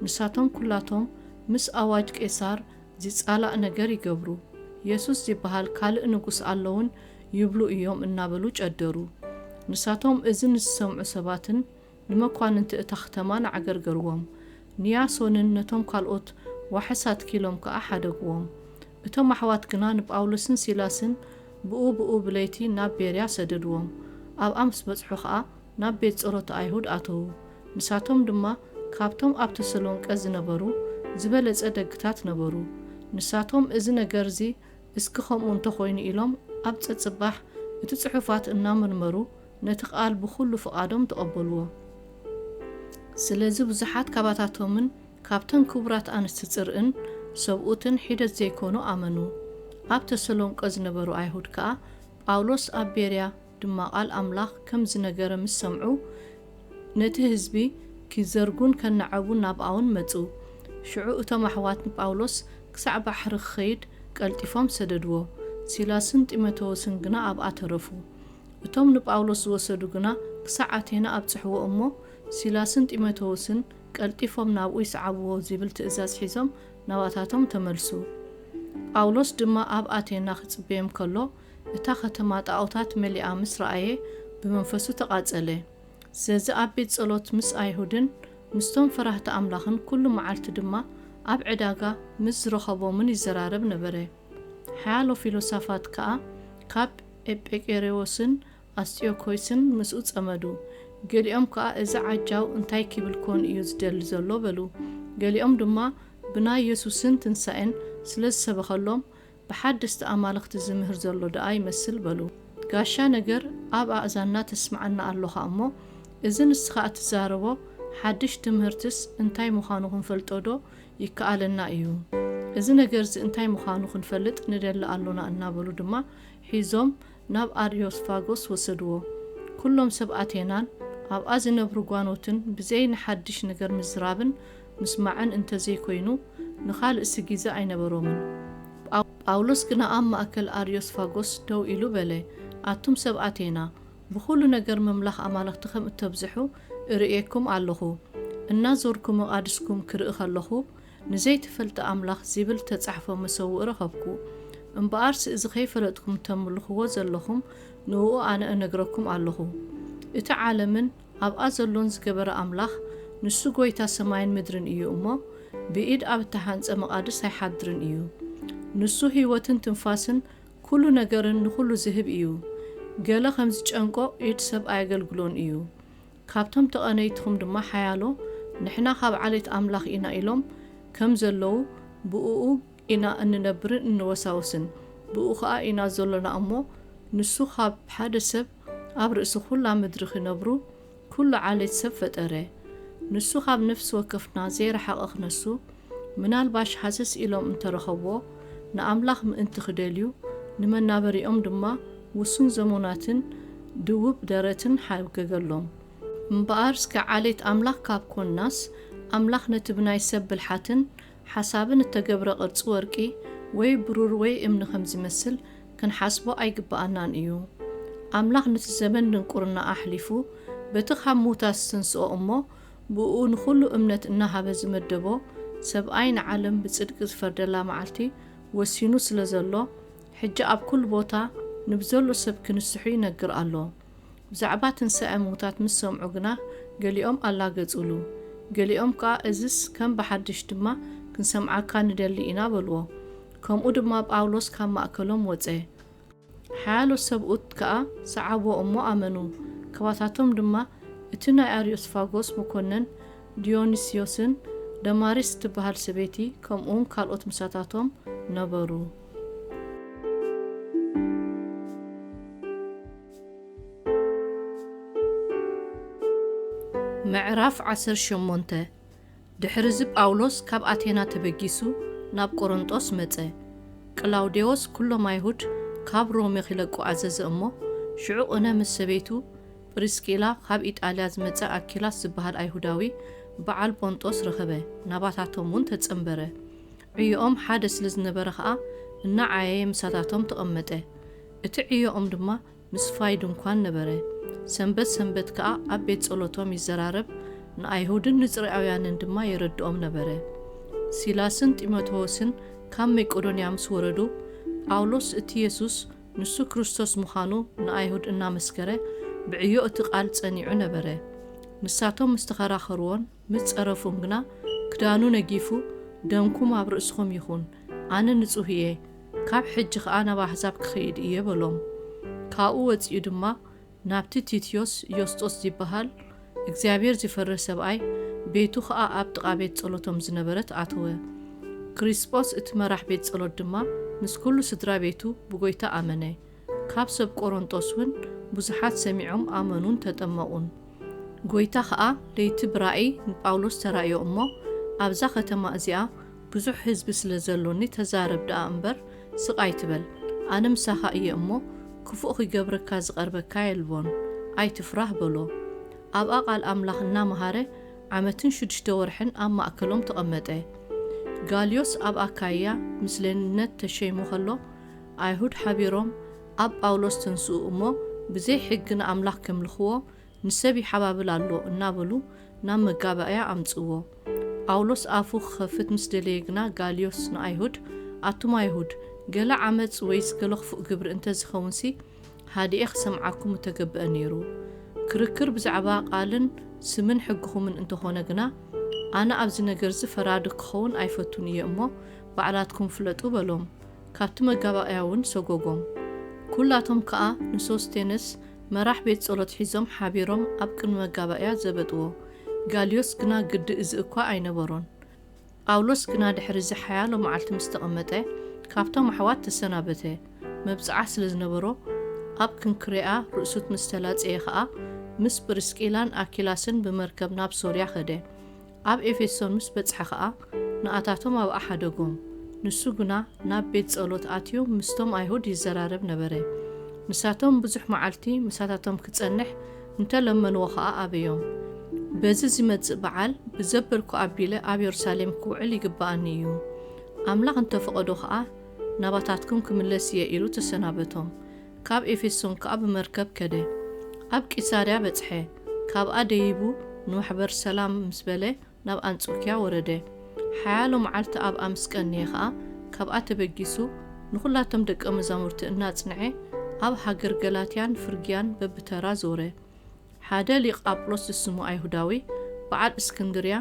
ንሳቶም ኩላቶም ምስ ኣዋጅ ቄሳር ዚጻላእ ነገር ይገብሩ። የሱስ ዚበሃል ካልእ ንጉስ ኣሎውን ይብሉ እዮም እናበሉ ጨደሩ። ንሳቶም እዚ ንዝሰምዑ ሰባትን ንመኳንንቲ እታ ኸተማን ኣዕገርገርዎም። ንያሶንን ነቶም ካልኦት ዋሕስ ኣትኪሎም ከኣ ሓደግዎም። እቶም ኣሕዋት ግና ንጳውሎስን ሲላስን ብኡ ብኡ ብለይቲ ናብ ቤርያ ሰደድዎም። ኣብኣ ምስ በጽሑ ኸኣ ናብ ቤት ጸሎት ኣይሁድ ኣተዉ። ንሳቶም ድማ ካብቶም ኣብ ተሰሎንቄ ዝነበሩ ዝበለጸ ደግታት ነበሩ። ንሳቶም እዚ ነገርዚ እስኪ ኸምኡ እንተ ኾይኑ ኢሎም ኣብ ጸጽባሕ እቲ ጽሑፋት እናመርመሩ ነቲ ቃል ብኹሉ ፍቓዶም ተቐበልዎ። ስለዚ ብዙሓት ካባታቶምን ካብተን ክቡራት ኣንስቲ ጽርኢን ሰብኡትን ሒደት ዘይኮኑ ኣመኑ። ኣብ ተሰሎንቄ ዝነበሩ ኣይሁድ ከኣ ጳውሎስ ኣብ ቤርያ ድማ ቃል ኣምላኽ ከም ዝነገረ ምስ ሰምዑ፣ ነቲ ህዝቢ ኪዘርጉን ከነዓቡን ናብኣውን መጹ። ሽዑ እቶም ኣሕዋት ንጳውሎስ ክሳዕ ባሕሪ ክኸይድ ቀልጢፎም ሰደድዎ። ሲላስን ጢሞቴዎስን ግና ኣብኣ ተረፉ። እቶም ንጳውሎስ ዝወሰዱ ግና ክሳዕ ኣቴና ኣብጽሕዎ እሞ፣ ሲላስን ጢሞቴዎስን ቀልጢፎም ናብኡ ይስዓብዎ ዝብል ትእዛዝ ሒዞም ናባታቶም ተመልሱ። ጳውሎስ ድማ ኣብ ኣቴና ክጽበዮም ከሎ፣ እታ ከተማ ጣኦታት መሊኣ ምስ ረኣየ፣ ብመንፈሱ ተቓጸለ። ስለዚ ኣብ ቤት ጸሎት ምስ ኣይሁድን ምስቶም ፈራህቲ ኣምላኽን ኩሉ መዓልቲ ድማ ኣብ ዕዳጋ ምስ ዝረኸቦምን ይዘራረብ ነበረ። ሓያሎ ፊሎሳፋት ከኣ ካብ ኤጴቄሬዎስን ኣስጢዮኮይስን ምስኡ ጸመዱ። ገሊኦም ከኣ፣ "እዚ ዓጃው እንታይ ኪብል ኮን እዩ ዝደሊ ዘሎ?" በሉ። ገሊኦም ድማ፣ "ብናይ የሱስን ትንሳኤን ስለ ዝሰበኸሎም፣ ብሓደስቲ ኣማልኽቲ ዝምህር ዘሎ ደኣ ይመስል" በሉ። "ጋሻ ነገር ኣብ ኣእዛንና ተስምዓና ኣሎኻ እሞ፣ እዚ ንስኻ እትዛረቦ ሓድሽ ትምህርትስ እንታይ ምዃኑ ክንፈልጦዶ ይከኣለና እዩ? እዚ ነገርዚ እንታይ ምዃኑ ክንፈልጥ ንደሊ ኣሎና" እናበሉ ድማ ሒዞም ናብ ኣርዮስፋጎስ ወሰድዎ። ኩሎም ሰብ ኣቴናን ኣብኣ ዝነብሩ ጓኖትን ብዘይ ንሓድሽ ነገር ምዝራብን ምስማዕን እንተዘይኮይኑ ንኻልእሲ ግዜ ኣይነበሮምን። ጳው-፣ ጳውሎስ ግና ኣብ ማእከል ኣርዮስፋጎስ ደው ኢሉ በለ፣ "ኣቱም ሰብ ኣቴና፣ ብኹሉ ነገር መምላኽ ኣማልኽቲ ከም እተብዝሑ እርእየኩም ኣለኹ። እናዞርኩ መቓድስኩም ክርኢ ከለኹ፣ ንዘይተፈልጠ ኣምላኽ ዚብል እተጻሕፈ መሰውኢ ረኸብኩ። እምበኣርሲ እዚ ኸይፈለጥኩም እተምልኽዎ ዘለኹም፣ ንእኡ ኣነ እነግረኩም ኣለኹ። እቲ ዓለምን ኣብኣ ዘሎን ዝገበረ ኣምላኽ፣ ንሱ ጐይታ ሰማይን ምድርን እዩ እሞ፣ ብኢድ ኣብ እተሃንጸ መቓድስ ኣይሓድርን እዩ። ንሱ ህይወትን ትንፋስን ኩሉ ነገርን ንኹሉ ዝህብ እዩ። ገለ ከም ዝጨንቆ ኢድ ሰብ ኣየገልግሎን እዩ። ካብቶም ተቐነይትኹም ድማ ሓያሎ፣ ንሕና ካብ ዓሌት ኣምላኽ ኢና ኢሎም ከም ዘለዉ፣ ብእኡ ኢና እንነብርን እንወሳወስን፣ ብእኡ ኸኣ ኢና ዘሎና እሞ፣ ንሱ ካብ ሓደ ሰብ ኣብ ርእሲ ኹላ ምድሪ ክነብሩ፣ ኩሉ ዓሌት ሰብ ፈጠረ። ንሱ ካብ ነፍሲ ወከፍና ዘይረሓቐ ክነሱ፣ ምናልባሽ ሃሰስ ኢሎም እንተረኸብዎ፣ ንኣምላኽ ምእንቲ ክደልዩ፣ ንመናበሪኦም ድማ ውሱን ዘሞናትን ድውብ ደረትን ሓገገሎም። እምበኣር፣ እስከ ዓሌት ኣምላኽ ካብ ኮንናስ፣ ኣምላኽ ነቲ ብናይ ሰብ ብልሓትን ሓሳብን እተገብረ ቅርጺ ወርቂ ወይ ብሩር ወይ እምኒ ከም ዚመስል ክንሓስቦ ኣይግብኣናን እዩ። ኣምላኽ ነቲ ዘመን ድንቁርና ኣሕሊፉ፣ በቲ ካብ ምዉታት ዝትንስኦ እሞ፣ ብእኡ ንኹሉ እምነት እናሃበ ዝመደቦ ሰብኣይ ንዓለም ብጽድቂ ዝፈርደላ መዓልቲ ወሲኑ ስለ ዘሎ፣ ሕጂ ኣብ ኩሉ ቦታ ንብዘሎ ሰብ ክንስሑ ይነግር ኣሎ። ብዛዕባ ትንሳኤ ምዉታት ምስ ሰምዑ ግና፣ ገሊኦም ኣላገጹሉ። ገሊኦም ከኣ፣ "እዝስ ከም ብሓድሽ ድማ ክንሰምዓካ ንደሊ ኢና" በልዎ። ከምኡ ድማ ጳውሎስ ካብ ማእከሎም ወጸ። ሓያሎ ሰብኡት ከኣ ሰዓብዎ እሞ ኣመኑ። ካባታቶም ድማ እቲ ናይ ኣርዮስፋጎስ መኮነን ዲዮንስዮስን ደማሪስ እትበሃል ሰበይቲ፣ ከምኡውን ካልኦት ምሳታቶም ነበሩ። ምዕራፍ ዓሰርተ ሸሞንተ። ድሕርዚ ጳውሎስ ካብ ኣቴና ተበጊሱ ናብ ቆሮንጦስ መጸ። ቅላውዴዎስ ኩሎም ኣይሁድ ካብ ሮሜ ኺለቁ ኣዘዘ እሞ፣ ሽዑ ቅነ ምስ ሰበይቱ ጵሪስቂላ፣ ካብ ኢጣልያ ዝመጸ ኣኪላስ ዝበሃል ኣይሁዳዊ በዓል ጶንጦስ ረኸበ፣ ናባታቶም እውን ተጸንበረ። ዕዮኦም ሓደ ስለ ዝነበረ ኸኣ፣ እናዓየየ ምሳታቶም ተቐመጠ። እቲ ዕዮኦም ድማ ምስፋይ ድንኳን ነበረ። ሰንበት ሰንበት ከኣ ኣብ ቤት ጸሎቶም ይዘራረብ፣ ንኣይሁድን ንጽርኣውያንን ድማ የረድኦም ነበረ። ሲላስን ጢሞቴዎስን ካብ መቄዶንያ ምስ ወረዱ፣ ጳውሎስ እቲ የሱስ ንሱ ክርስቶስ ምዃኑ ንኣይሁድ እናመስከረ፣ ብዕዮ እቲ ቃል ጸኒዑ ነበረ። ንሳቶም ምስ ተኸራኸርዎን ምስ ጸረፉን ግና፣ ክዳኑ ነጊፉ፣ "ደምኩም ኣብ ርእስኹም ይኹን፣ ኣነ ንጹህ እየ፣ ካብ ሕጂ ኸኣ ናብ ኣሕዛብ ክኸይድ እየ" በሎም። ካብኡ ወጺኡ ድማ ናብቲ ቲትዮስ ዮስጦስ ዚበሃል እግዚኣብሔር ዚፈርህ ሰብኣይ፣ ቤቱ ኸኣ ኣብ ጥቓ ቤት ጸሎቶም ዝነበረት ኣተወ። ክሪስጶስ እቲ መራሕ ቤት ጸሎት ድማ ምስ ኩሉ ስድራ ቤቱ ብጐይታ ኣመነ። ካብ ሰብ ቆሮንጦስ እውን ብዙሓት ሰሚዖም ኣመኑን ተጠመቑን። ጐይታ ኸኣ ለይቲ ብራእይ ንጳውሎስ ተራእዮ እሞ፣ "ኣብዛ ኸተማ እዚኣ ብዙሕ ህዝቢ ስለ ዘሎኒ ተዛረብ ደኣ እምበር ስቕ ኣይትበል። ኣነ ምሳኻ እየ እሞ፣ ክፉእ ኺገብረካ ዝቐርበካ የልቦን። ኣይትፍራህ" በሎ። ኣብኣ ቃል ኣምላኽ እናመሃረ ዓመትን ሽዱሽተ ወርሕን ኣብ ማእከሎም ተቐመጠ። ጋልዮስ ኣብ ኣካይያ ምስለነት ተሸይሙ ከሎ፣ ኣይሁድ ሓቢሮም ኣብ ጳውሎስ ተንስኡ እሞ፣ ብዘይ ሕጊ ንኣምላኽ ከምልኽዎ ንሰብ ይሓባብል ኣሎ እናበሉ ናብ መጋባእያ ኣምጽእዎ። ጳውሎስ ኣፉ ክኸፍት ምስ ደለየ ግና ጋልዮስ ንኣይሁድ፣ ኣቱም ኣይሁድ፣ ገለ ዓመጽ ወይስ ገለ ክፉእ ግብሪ እንተ ዝኸውንሲ፣ ሃዲኤ ክሰምዓኩም ምተገብአ ነይሩ። ክርክር ብዛዕባ ቃልን ስምን ሕግኹምን እንተኾነ ግና፣ ኣነ ኣብዚ ነገርዚ ፈራዲ ክኸውን ኣይፈቱን እየ እሞ፣ ባዕላትኩም ፍለጡ በሎም። ካብቲ መጋባእያ እውን ሰጎጎም። ኩላቶም ከኣ ንሶስቴነስ መራሕ ቤት ጸሎት ሒዞም ሓቢሮም ኣብ ቅድሚ መጋባእያ ዘበጥዎ። ጋልዮስ ግና ግዲ እዚ እኳ ኣይነበሮን። ጳውሎስ ግና ድሕሪ እዚ ሓያሎ መዓልቲ ምስ ተቐመጠ፣ ካብቶም ኣሕዋት ተሰናበተ። መብጽዓ ስለ ዝነበሮ፣ ኣብ ክንክሬኣ ርእሱት ምስ ተላጸየ ኸኣ፣ ምስ ጵርስቂላን ኣኪላስን ብመርከብ ናብ ሶርያ ኸደ። ኣብ ኤፌሶን ምስ በጽሐ ኸኣ፣ ንኣታቶም ኣብኣ ሓደጎም። ንሱ ግና ናብ ቤት ጸሎት ኣትዩ ምስቶም ኣይሁድ ይዘራረብ ነበረ። ንሳቶም ብዙሕ መዓልቲ ምሳታቶም ክጸንሕ እንተ ለመንዎ ኸኣ ኣበዮም። በዚ ዚመጽእ በዓል ብዘበልኩ ኣቢለ ኣብ የሩሳሌም ክውዕል ይግብኣኒ እዩ። ኣምላኽ እንተ ፈቐዶ ኸኣ ናባታትኩም ክምለስ እየ ኢሉ ተሰናበቶም። ካብ ኤፌሶን ከኣ ብመርከብ ከደ። ኣብ ቂሳርያ በጽሐ። ካብኣ ደይቡ ንማሕበር ሰላም ምስ በለ ናብ ኣንጾክያ ወረደ። ሓያሎ መዓልቲ ኣብኣ ምስ ቀነየ ኸኣ፣ ካብኣ ተበጊሱ ንኹላቶም ደቀ መዛሙርቲ እናጽንዐ ኣብ ሃገር ገላትያን ፍርግያን በብተራ ዞረ። ሓደ ሊቕ ኣጵሎስ ዝስሙ ኣይሁዳዊ በዓል እስክንድርያ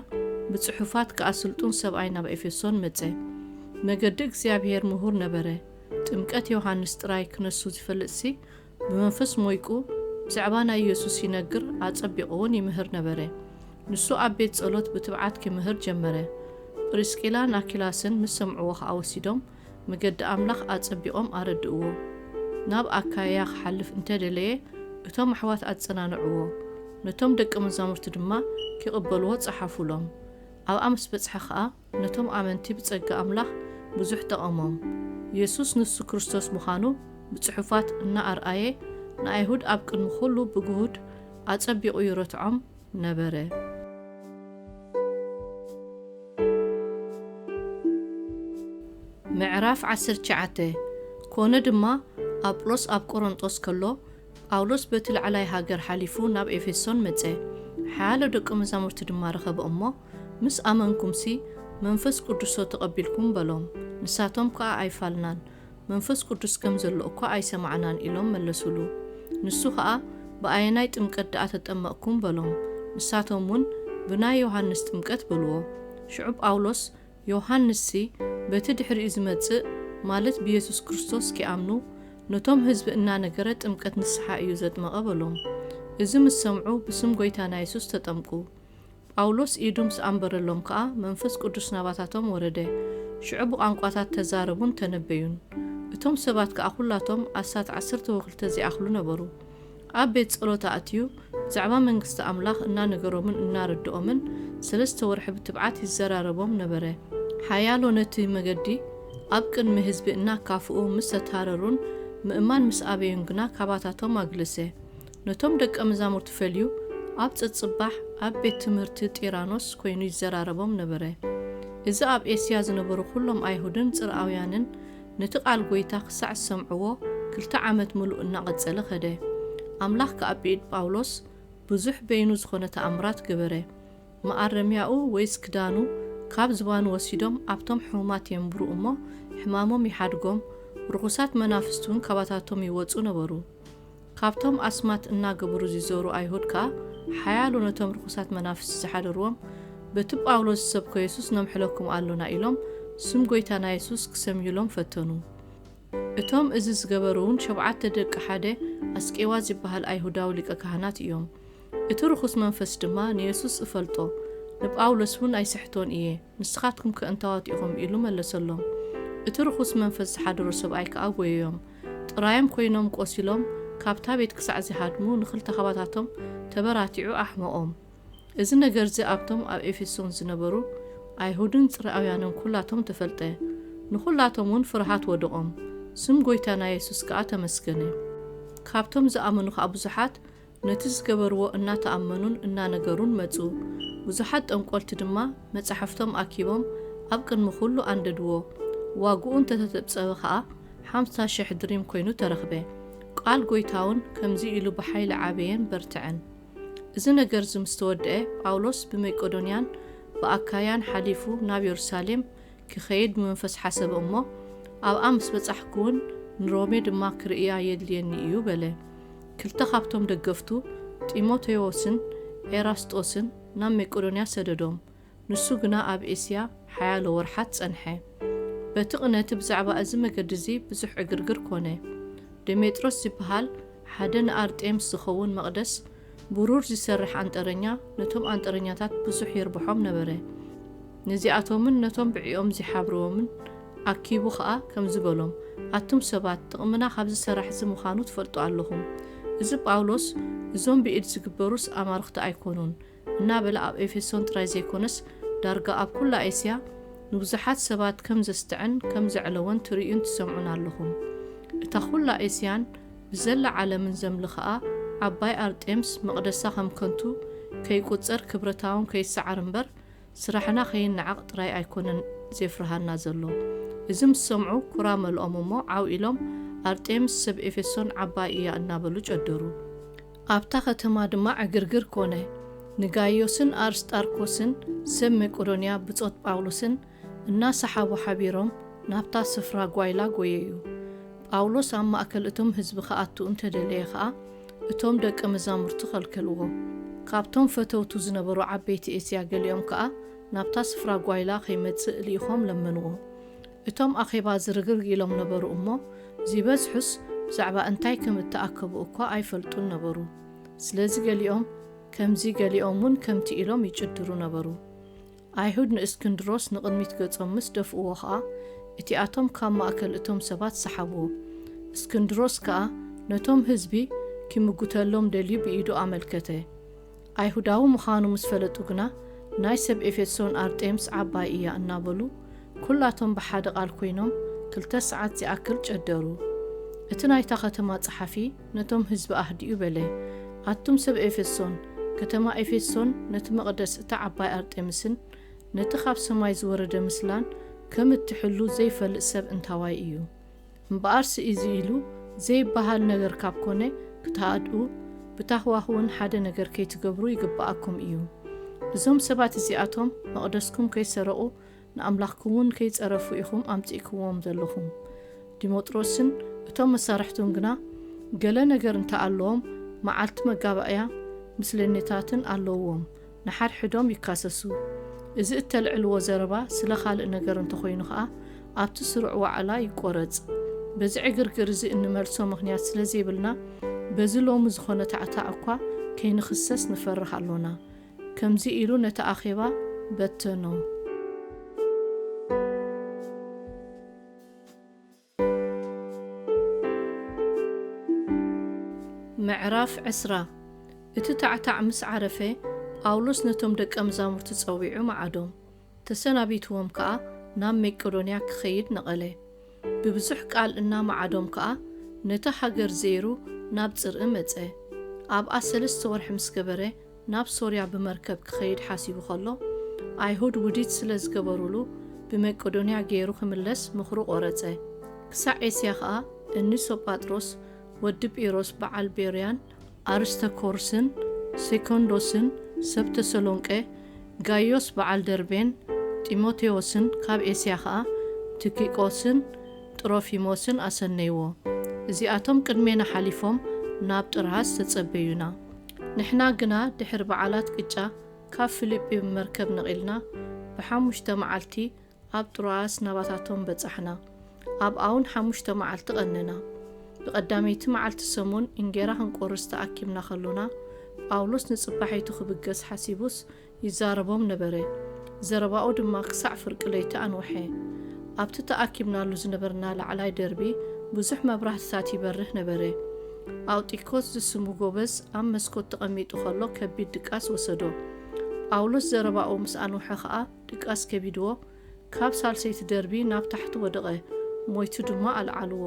ብጽሑፋት ከኣ ስልጡን ሰብኣይ ናብ ኤፌሶን መጸ። መገዲ እግዚኣብሔር ምሁር ነበረ። ጥምቀት ዮሃንስ ጥራይ ክነሱ ዝፈልጥሲ ብመንፈስ ሞይቁ ብዛዕባ ናይ ኢየሱስ ይነግር ኣጸቢቑ እውን ይምህር ነበረ። ንሱ ኣብ ቤት ጸሎት ብትብዓት ክምህር ጀመረ። ጵርስቂላን ኣኪላስን ምስ ሰምዕዎ ኸኣ ወሲዶም መገዲ ኣምላኽ ኣጸቢቖም ኣረድእዎ። ናብ ኣካያ ክሓልፍ እንተ ደለየ እቶም ኣሕዋት ኣጸናንዕዎ። ነቶም ደቂ መዛሙርቲ ድማ ኪቕበልዎ ጸሓፉሎም። ኣብኣ ምስ በጽሐ ኸኣ ነቶም ኣመንቲ ብጸጋ ኣምላኽ ብዙሕ ጠቐሞም። የሱስ ንሱ ክርስቶስ ምዃኑ ብጽሑፋት እናኣርኣየ ንኣይሁድ ኣብ ቅድሚ ኹሉ ብግሁድ ኣጸቢቑ ይረትዖም ነበረ። ምዕራፍ ዓሰርተ ትሽዓተ። ኮነ ድማ ኣጵሎስ ኣብ ቆሮንጦስ ከሎ ጳውሎስ በቲ ላዕላይ ሃገር ሓሊፉ ናብ ኤፌሶን መጸ። ሓያሎ ደቂ መዛሙርቲ ድማ ረኸበ እሞ፣ ምስ ኣመንኩምሲ መንፈስ ቅዱስ ተቐቢልኩም በሎም። ንሳቶም ከኣ ኣይፋልናን፣ መንፈስ ቅዱስ ከም ዘሎ እኳ ኣይሰማዕናን ኢሎም መለሱሉ። ንሱ ኸኣ ብኣየናይ ጥምቀት ደኣ ተጠመቕኩም በሎም። ንሳቶም እውን ብናይ ዮሃንስ ጥምቀት በልዎ። ሽዑ ጳውሎስ ዮሃንስሲ በቲ ድሕሪኡ ዝመጽእ፣ ማለት ብየሱስ ክርስቶስ ኪኣምኑ፣ ነቶም ህዝቢ እናነገረ ጥምቀት ንስሓ እዩ ዘጥመቐ በሎም። እዚ ምስ ሰምዑ ብስም ጐይታና የሱስ ተጠምቁ። ጳውሎስ ኢዱ ምስ ኣንበረሎም ከኣ መንፈስ ቅዱስ ናባታቶም ወረደ። ሽዑ ብቋንቋታት ተዛረቡን ተነበዩን። እቶም ሰባት ከኣ ኵላቶም ኣስታት ዓሰርተ ወክልተ ዚኣኽሉ ነበሩ። ኣብ ቤት ጸሎት ኣእትዩ ብዛዕባ መንግስቲ ኣምላኽ እናነገሮምን እናረድኦምን ሰለስተ ወርሒ ብትብዓት ይዘራረቦም ነበረ። ሓያሎ ነቲ መገዲ ኣብ ቅድሚ ህዝቢ እናካፍኡ ምስ ተታረሩን ምእማን ምስ ኣበዩን ግና ካባታቶም ኣግለሰ። ነቶም ደቀ መዛሙርቲ ፈልዩ ኣብ ጸጽባሕ ኣብ ቤት ትምህርቲ ጢራኖስ ኮይኑ ይዘራረቦም ነበረ። እዚ ኣብ ኤስያ ዝነበሩ ኩሎም ኣይሁድን ጽርኣውያንን ነቲ ቃል ጐይታ ክሳዕ ዝሰምዕዎ ክልተ ዓመት ምሉእ እናቐጸለ ኸደ። ኣምላኽ ከኣ ብኢድ ጳውሎስ ብዙሕ በይኑ ዝኾነ ተኣምራት ገበረ። መኣረምያኡ ወይስ ክዳኑ ካብ ዝባኑ ወሲዶም ኣብቶም ሕሙማት የንብሩ እሞ ሕማሞም ይሓድጎም፣ ርኹሳት መናፍስቲ እውን ካባታቶም ይወጹ ነበሩ። ካብቶም ኣስማት እናገበሩ ዝዞሩ ኣይሁድ ከኣ ሓያሎ ነቶም ርኹሳት መናፍስቲ ዝሓደርዎም በቲ ጳውሎስ ዝሰብኮ የሱስ ነምሕለኩም ኣሎና ኢሎም ስም ጐይታና የሱስ ክሰምዩሎም ፈተኑ። እቶም እዚ ዝገበሩ እውን ሸብዓተ ደቂ ሓደ ኣስቄዋ ዝበሃል ኣይሁዳዊ ሊቀ ካህናት እዮም። እቲ ርኹስ መንፈስ ድማ ንየሱስ እፈልጦ፣ ንጳውሎስ እውን ኣይስሕቶን እየ፣ ንስኻትኩም ከ እንታዋት ኢኹም? ኢሉ መለሰሎም። እቲ ርኹስ መንፈስ ዝሓደሮ ሰብኣይ ከኣ ጐየዮም። ጥራዮም ኮይኖም ቆሲሎም፣ ካብታ ቤት ክሳዕ ዚሃድሙ ንኽልተ ኻባታቶም ተበራቲዑ ኣሕመቖም። እዚ ነገርዚ ኣብቶም ኣብ ኤፌሶን ዝነበሩ ኣይሁድን ጽርኣውያንን ኩላቶም ተፈልጠ። ንኹላቶም እውን ፍርሃት ወደቖም። ስም ጐይታና የሱስ ከኣ ተመስገነ። ካብቶም ዝኣመኑ ኸኣ ብዙሓት ነቲ ዝገበርዎ እናተኣመኑን እናነገሩን መጹ። ብዙሓት ጠንቆልቲ ድማ መጻሕፍቶም ኣኪቦም ኣብ ቅድሚ ኩሉ ኣንደድዎ። ዋግኡ እንተተተብጸበ ኸኣ ሓምሳ ሽሕ ድሪም ኮይኑ ተረኽበ። ቃል ጎይታውን ከምዚ ኢሉ ብሓይሊ ዓበየን በርትዐን። እዚ ነገር እዚ ምስ ተወድአ፣ ጳውሎስ ብመቄዶንያን ብኣካያን ሓሊፉ ናብ የሩሳሌም ክኸይድ ብመንፈስ ሓሰበ እሞ፣ ኣብኣ ምስ በጻሕኩውን ንሮሜ ድማ ክርእያ የድልየኒ እዩ በለ። ክልተ ካብቶም ደገፍቱ፣ ጢሞቴዎስን ኤራስጦስን፣ ናብ መቄዶንያ ሰደዶም። ንሱ ግና ኣብ ኤስያ ሓያሎ ወርሓት ጸንሐ። በቲ ቅነቲ ብዛዕባ እዚ መገዲ እዚ ብዙሕ ዕግርግር ኮነ። ዴሜጥሮስ ዝበሃል ሓደ ንኣርጤምስ ዝኸውን መቕደስ ብሩር ዝሰርሕ ኣንጠረኛ ነቶም ኣንጠረኛታት ብዙሕ ይርብሖም ነበረ። ነዚኣቶምን ነቶም ብዒኦም ዝሓብርዎምን ኣኪቡ ኸኣ ከምዚ በሎም፣ ኣቱም ሰባት፣ ጥቕምና ካብዚ ሰራሕ እዚ ምዃኑ ትፈልጡ ኣለኹም። እዚ ጳውሎስ፣ እዞም ብኢድ ዝግበሩስ ኣማልኽቲ ኣይኮኑን፣ እናበለ ኣብ ኤፌሶን ጥራይ ዘይኮነስ ዳርጋ ኣብ ኩላ ኤስያ ንብዙሓት ሰባት ከም ዘስትዐን ከም ዘዕለወን ትርእዩን ትሰምዑን ኣለኹም። እታ ኩላ ኤስያን ብዘላ ዓለምን ዘምልኽኣ ዓባይ ኣርጤምስ መቕደሳ ከም ከንቱ ከይቁጸር ክብረታውን ከይሰዓር እምበር ስራሕና ከይነዓቕ ጥራይ ኣይኮነን ዜፍርሃና ዘሎ። እዚ ምስ ሰምዑ ኩራ መልኦም እሞ ዓው ኢሎም ኣርጤምስ ሰብ ኤፌሶን ዓባይ እያ እናበሉ ጨደሩ። ኣብታ ከተማ ድማ ዕግርግር ኮነ። ንጋይዮስን ኣርስጣርኮስን ሰብ መቄዶንያ ብጾት ጳውሎስን እናሰሓቡ ሓቢሮም ናብታ ስፍራ ጓይላ ጎየዩ። ጳውሎስ ኣብ ማእከል እቶም ህዝቢ ክኣቱ እንተደለየ ኸኣ እቶም ደቀ መዛሙርቲ ከልከልዎ። ካብቶም ፈተውቱ ዝነበሩ ዓበይቲ ኤስያ ገሊኦም ከኣ ናብታ ስፍራ ጓይላ ከይመጽእ ልኢኾም ለመንዎ። እቶም ኣኼባ ዝርግርግ ኢሎም ነበሩ እሞ ዚበዝሑስ ብዛዕባ እንታይ ከም እተኣከቡ እኳ ኣይፈልጡን ነበሩ። ስለዚ ገሊኦም ከምዚ ገሊኦም እውን ከምቲ ኢሎም ይጭድሩ ነበሩ። ኣይሁድ ንእስክንድሮስ ንቕድሚት ገጾም ምስ ደፍእዎ ኸኣ እቲኣቶም ካብ ማእከል እቶም ሰባት ሰሓብዎ። እስክንድሮስ ከኣ ነቶም ህዝቢ ኪምጉተሎም ደልዩ ብኢዱ ኣመልከተ። ኣይሁዳዊ ምዃኑ ምስ ፈለጡ ግና ናይ ሰብ ኤፌሶን ኣርጤምስ ዓባይ እያ እናበሉ ኩላቶም ብሓደ ቃል ኮይኖም ክልተ ሰዓት ዚኣክል ጨደሩ። እቲ ናይታ ከተማ ጸሓፊ ነቶም ህዝቢ ኣህዲኡ በለ፣ ኣቱም ሰብ ኤፌሶን፣ ከተማ ኤፌሶን ነቲ መቕደስ እታ ዓባይ ኣርጤምስን ነቲ ካብ ሰማይ ዝወረደ ምስላን ከም እትሕሉ ዘይፈልጥ ሰብ እንታዋይ እዩ። እምበኣርሲ እዚ ኢሉ ዘይበሃል ነገር ካብ ኮነ ክትሃድኡ፣ ብታህዋኽ እውን ሓደ ነገር ከይትገብሩ ይግብኣኩም እዩ። እዞም ሰባት እዚኣቶም መቕደስኩም ከይሰረቑ ንኣምላኽኩም እውን ከይጸረፉ ኢኹም ኣምጺእክዎም ዘለኹም። ዲሞጥሮስን እቶም መሳርሕቱን ግና ገለ ነገር እንተ ኣለዎም መዓልቲ መጋባእያ ምስለኔታትን ኣለውዎም፣ ንሓድሕዶም ይካሰሱ። እዚ እተልዕልዎ ዘረባ ስለ ካልእ ነገር እንተኾይኑ ኸኣ ኣብቲ ስሩዕ ዋዕላ ይቆረጽ። በዚ ዕግርግር እዚ እንመልሶ ምኽንያት ስለ ዘይብልና በዚ ሎሚ ዝኾነ ታዕታዕ እኳ ከይንኽሰስ ንፈርህ ኣሎና። ከምዚ ኢሉ ነቲ ኣኼባ በተኖ። ምዕራፍ ዕስራ። እቲ ታዕታዕ ምስ ዓረፈ፣ ጳውሎስ ነቶም ደቀ መዛሙርቲ ጸዊዑ መዓዶም። ተሰናቢትዎም ከኣ ናብ መቄዶንያ ክኸይድ ነቐለ። ብብዙሕ ቃል እናመዓዶም ከኣ ነታ ሃገር ዘይሩ ናብ ጽርእ መጸ። ኣብኣ ሰለስተ ወርሒ ምስ ገበረ፣ ናብ ሶርያ ብመርከብ ክኸይድ ሓሲቡ ኸሎ፣ ኣይሁድ ውዲት ስለ ዝገበሩሉ፣ ብመቄዶንያ ገይሩ ክምለስ ምኽሩ ቖረጸ። ክሳዕ ኤስያ ኸኣ እኒ ሶጳጥሮስ ወዲ ጲሮስ በዓል ቤርያን፣ ኣርስቶኮርስን ሴኮንዶስን ሰብ ተሰሎንቄ፣ ጋይዮስ በዓል ደርቤን ጢሞቴዎስን፣ ካብ ኤስያ ኸኣ ቲኪቆስን ጥሮፊሞስን ኣሰነይዎ። እዚኣቶም ቅድሜና ሓሊፎም ናብ ጥርሃስ ተጸበዩና። ንሕና ግና ድሕሪ በዓላት ቅጫ ካብ ፊልጲ ብመርከብ ነቒልና ብሓሙሽተ መዓልቲ ኣብ ጥሮኣስ ናባታቶም በጻሕና። ኣብኣ እውን ሓሙሽተ መዓልቲ ቐነና። ብቐዳመይቲ መዓልቲ ሰሙን እንጌራ ክንቆርስ ተኣኪብና ኸሎና፣ ጳውሎስ ንጽባሒቱ ክብገስ ሓሲቡስ ይዛረቦም ነበረ። ዘረባኡ ድማ ክሳዕ ፍርቂ ለይቲ ኣንውሐ። ኣብቲ ተኣኪብናሉ ዝነበርና ላዕላይ ደርቢ ብዙሕ መብራህትታት ይበርህ ነበረ። ኣውጢኮስ ዝስሙ ጎበዝ ኣብ መስኮት ተቐሚጡ ኸሎ ከቢድ ድቃስ ወሰዶ። ጳውሎስ ዘረባኡ ምስ ኣንውሐ ኸኣ ድቃስ ከቢድዎ፣ ካብ ሳልሰይቲ ደርቢ ናብ ታሕቲ ወደቐ፣ ሞይቱ ድማ ኣልዓልዎ።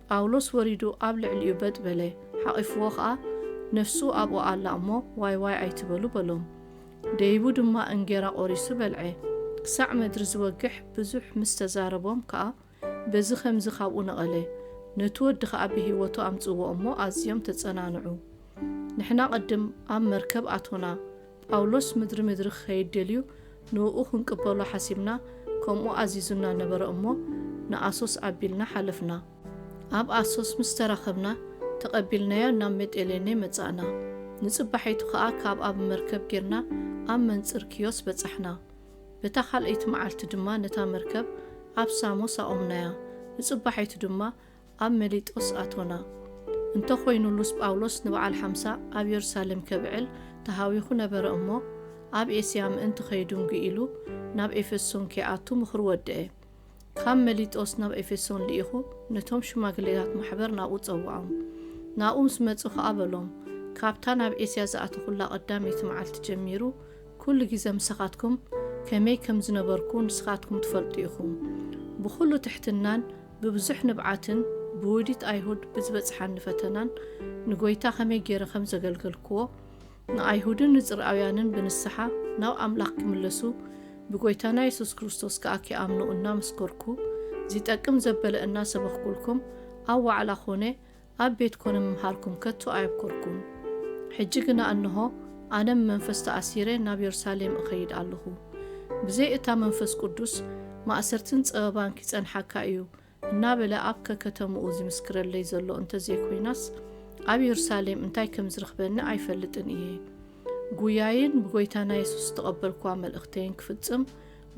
ጳውሎስ ወሪዱ ኣብ ልዕሊኡ በጥ በለ፣ ሓቒፍዎ ኸኣ፣ ነፍሱ ኣብኡ ኣላ እሞ ዋይ ዋይ ኣይትበሉ በሎም። ደይቡ ድማ እንጌራ ቖሪሱ በልዐ። ክሳዕ ምድሪ ዝወግሕ ብዙሕ ምስ ተዛረቦም ከኣ፣ በዚ ኸምዚ ካብኡ ነቐለ። ነቲ ወዲ ኸኣ ብህይወቱ ኣምጽእዎ እሞ ኣዝዮም ተጸናንዑ። ንሕና ቐድም ኣብ መርከብ ኣቶና። ጳውሎስ ምድሪ ምድሪ ክኸይድ ደልዩ ንእኡ ክንቅበሎ ሓሲብና፣ ከምኡ ኣዚዙና ነበረ እሞ ንኣሶስ ኣቢልና ሓለፍና። ኣብ ኣሶስ ምስ ተራኸብና፣ ተቐቢልናዮ ናብ መጤሌኔ መጻእና። ንጽባሒቱ ኸኣ ካብ ኣብ መርከብ ጌርና ኣብ መንጽር ኪዮስ በጻሕና። በታ ካልኣይቲ መዓልቲ ድማ ነታ መርከብ ኣብ ሳሞስ ኣቖምናያ። ንጽባሒቱ ድማ ኣብ መሊጦስ ኣቶና። እንተኾይኑሉስ ጳውሎስ ንበዓል ሓምሳ ኣብ የሩሳሌም ከብዕል ተሃዊኹ ነበረ እሞ፣ ኣብ ኤስያ ምእንቲ ኸይዱንጉ ኢሉ ናብ ኤፌሶን ከይኣቱ ምኽሩ ወደአ። ካብ መሊጦስ ናብ ኤፌሶን ልኢኹ ነቶም ሽማግሌታት ማሕበር ናብኡ ጸውዖም። ናብኡ ምስ መጹ ኸኣ በሎም፣ ካብታ ናብ ኤስያ ዝኣተኹላ ቐዳመይቲ መዓልቲ ጀሚሩ ኩሉ ግዜ ምሳኻትኩም ከመይ ከም ዝነበርኩ ንስኻትኩም ትፈልጡ ኢኹም። ብኹሉ ትሕትናን ብብዙሕ ንብዓትን ብውዲት ኣይሁድ ብዝበጽሓኒ ፈተናን ንጎይታ ከመይ ገይረ ከም ዘገልገልክዎ፣ ንኣይሁድን ንጽርኣውያንን ብንስሓ ናብ ኣምላኽ ክምለሱ ብጎይታና የሱስ ክርስቶስ ከኣ ኪኣምኑ እናመስከርኩ፣ ዚጠቅም ዘበለ እናሰበኽኩልኩም ኣብ ዋዕላ ኾነ ኣብ ቤት ኮነ ምምሃርኩም ከቶ ኣየብኮርኩን። ሕጂ ግና እንሆ፣ ኣነ ብመንፈስ ተኣሲረ ናብ የሩሳሌም እኸይድ ኣለኹ። ብዘይ እታ መንፈስ ቅዱስ ማእሰርትን ጸበባን ኪጸንሓካ እዩ እናበለ ኣብ ከከተምኡ ዚምስክረለይ ዘሎ እንተ ዘይኮይናስ፣ ኣብ የሩሳሌም እንታይ ከም ዝረኽበኒ ኣይፈልጥን እየ። ጉያይን ብጎይታና የሱስ ዝተቐበልኩዋ መልእኽተይን ክፍጽም፣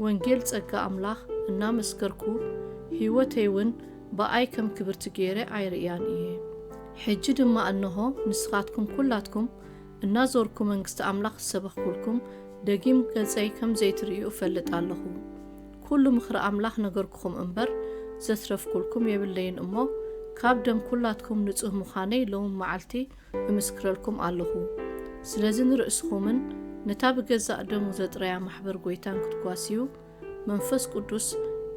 ወንጌል ጸጋ ኣምላኽ እናመስከርኩ፣ ህይወተይ እውን ብኣይ ከም ክብርቲ ገይረ ኣይርእያን እየ። ሕጂ ድማ እንሆ፣ ንስኻትኩም ኩላትኩም እናዞርኩ መንግስቲ ኣምላኽ ዝሰበኽኩልኩም፣ ደጊም ገጸይ ከም ዘይትርእዩ እፈልጥ ኣለኹ። ኩሉ ምኽሪ ኣምላኽ ነገርኩኹም እምበር፣ ዘትረፍኩልኩም የብለይን እሞ፣ ካብ ደም ኩላትኩም ንጹህ ምዃነይ ሎም መዓልቲ እምስክረልኩም ኣለኹ። ስለዚ ንርእስኹምን ነታ ብገዛእ ደሙ ዘጥረያ ማሕበር ጎይታን ክትጓስዩ፣ መንፈስ ቅዱስ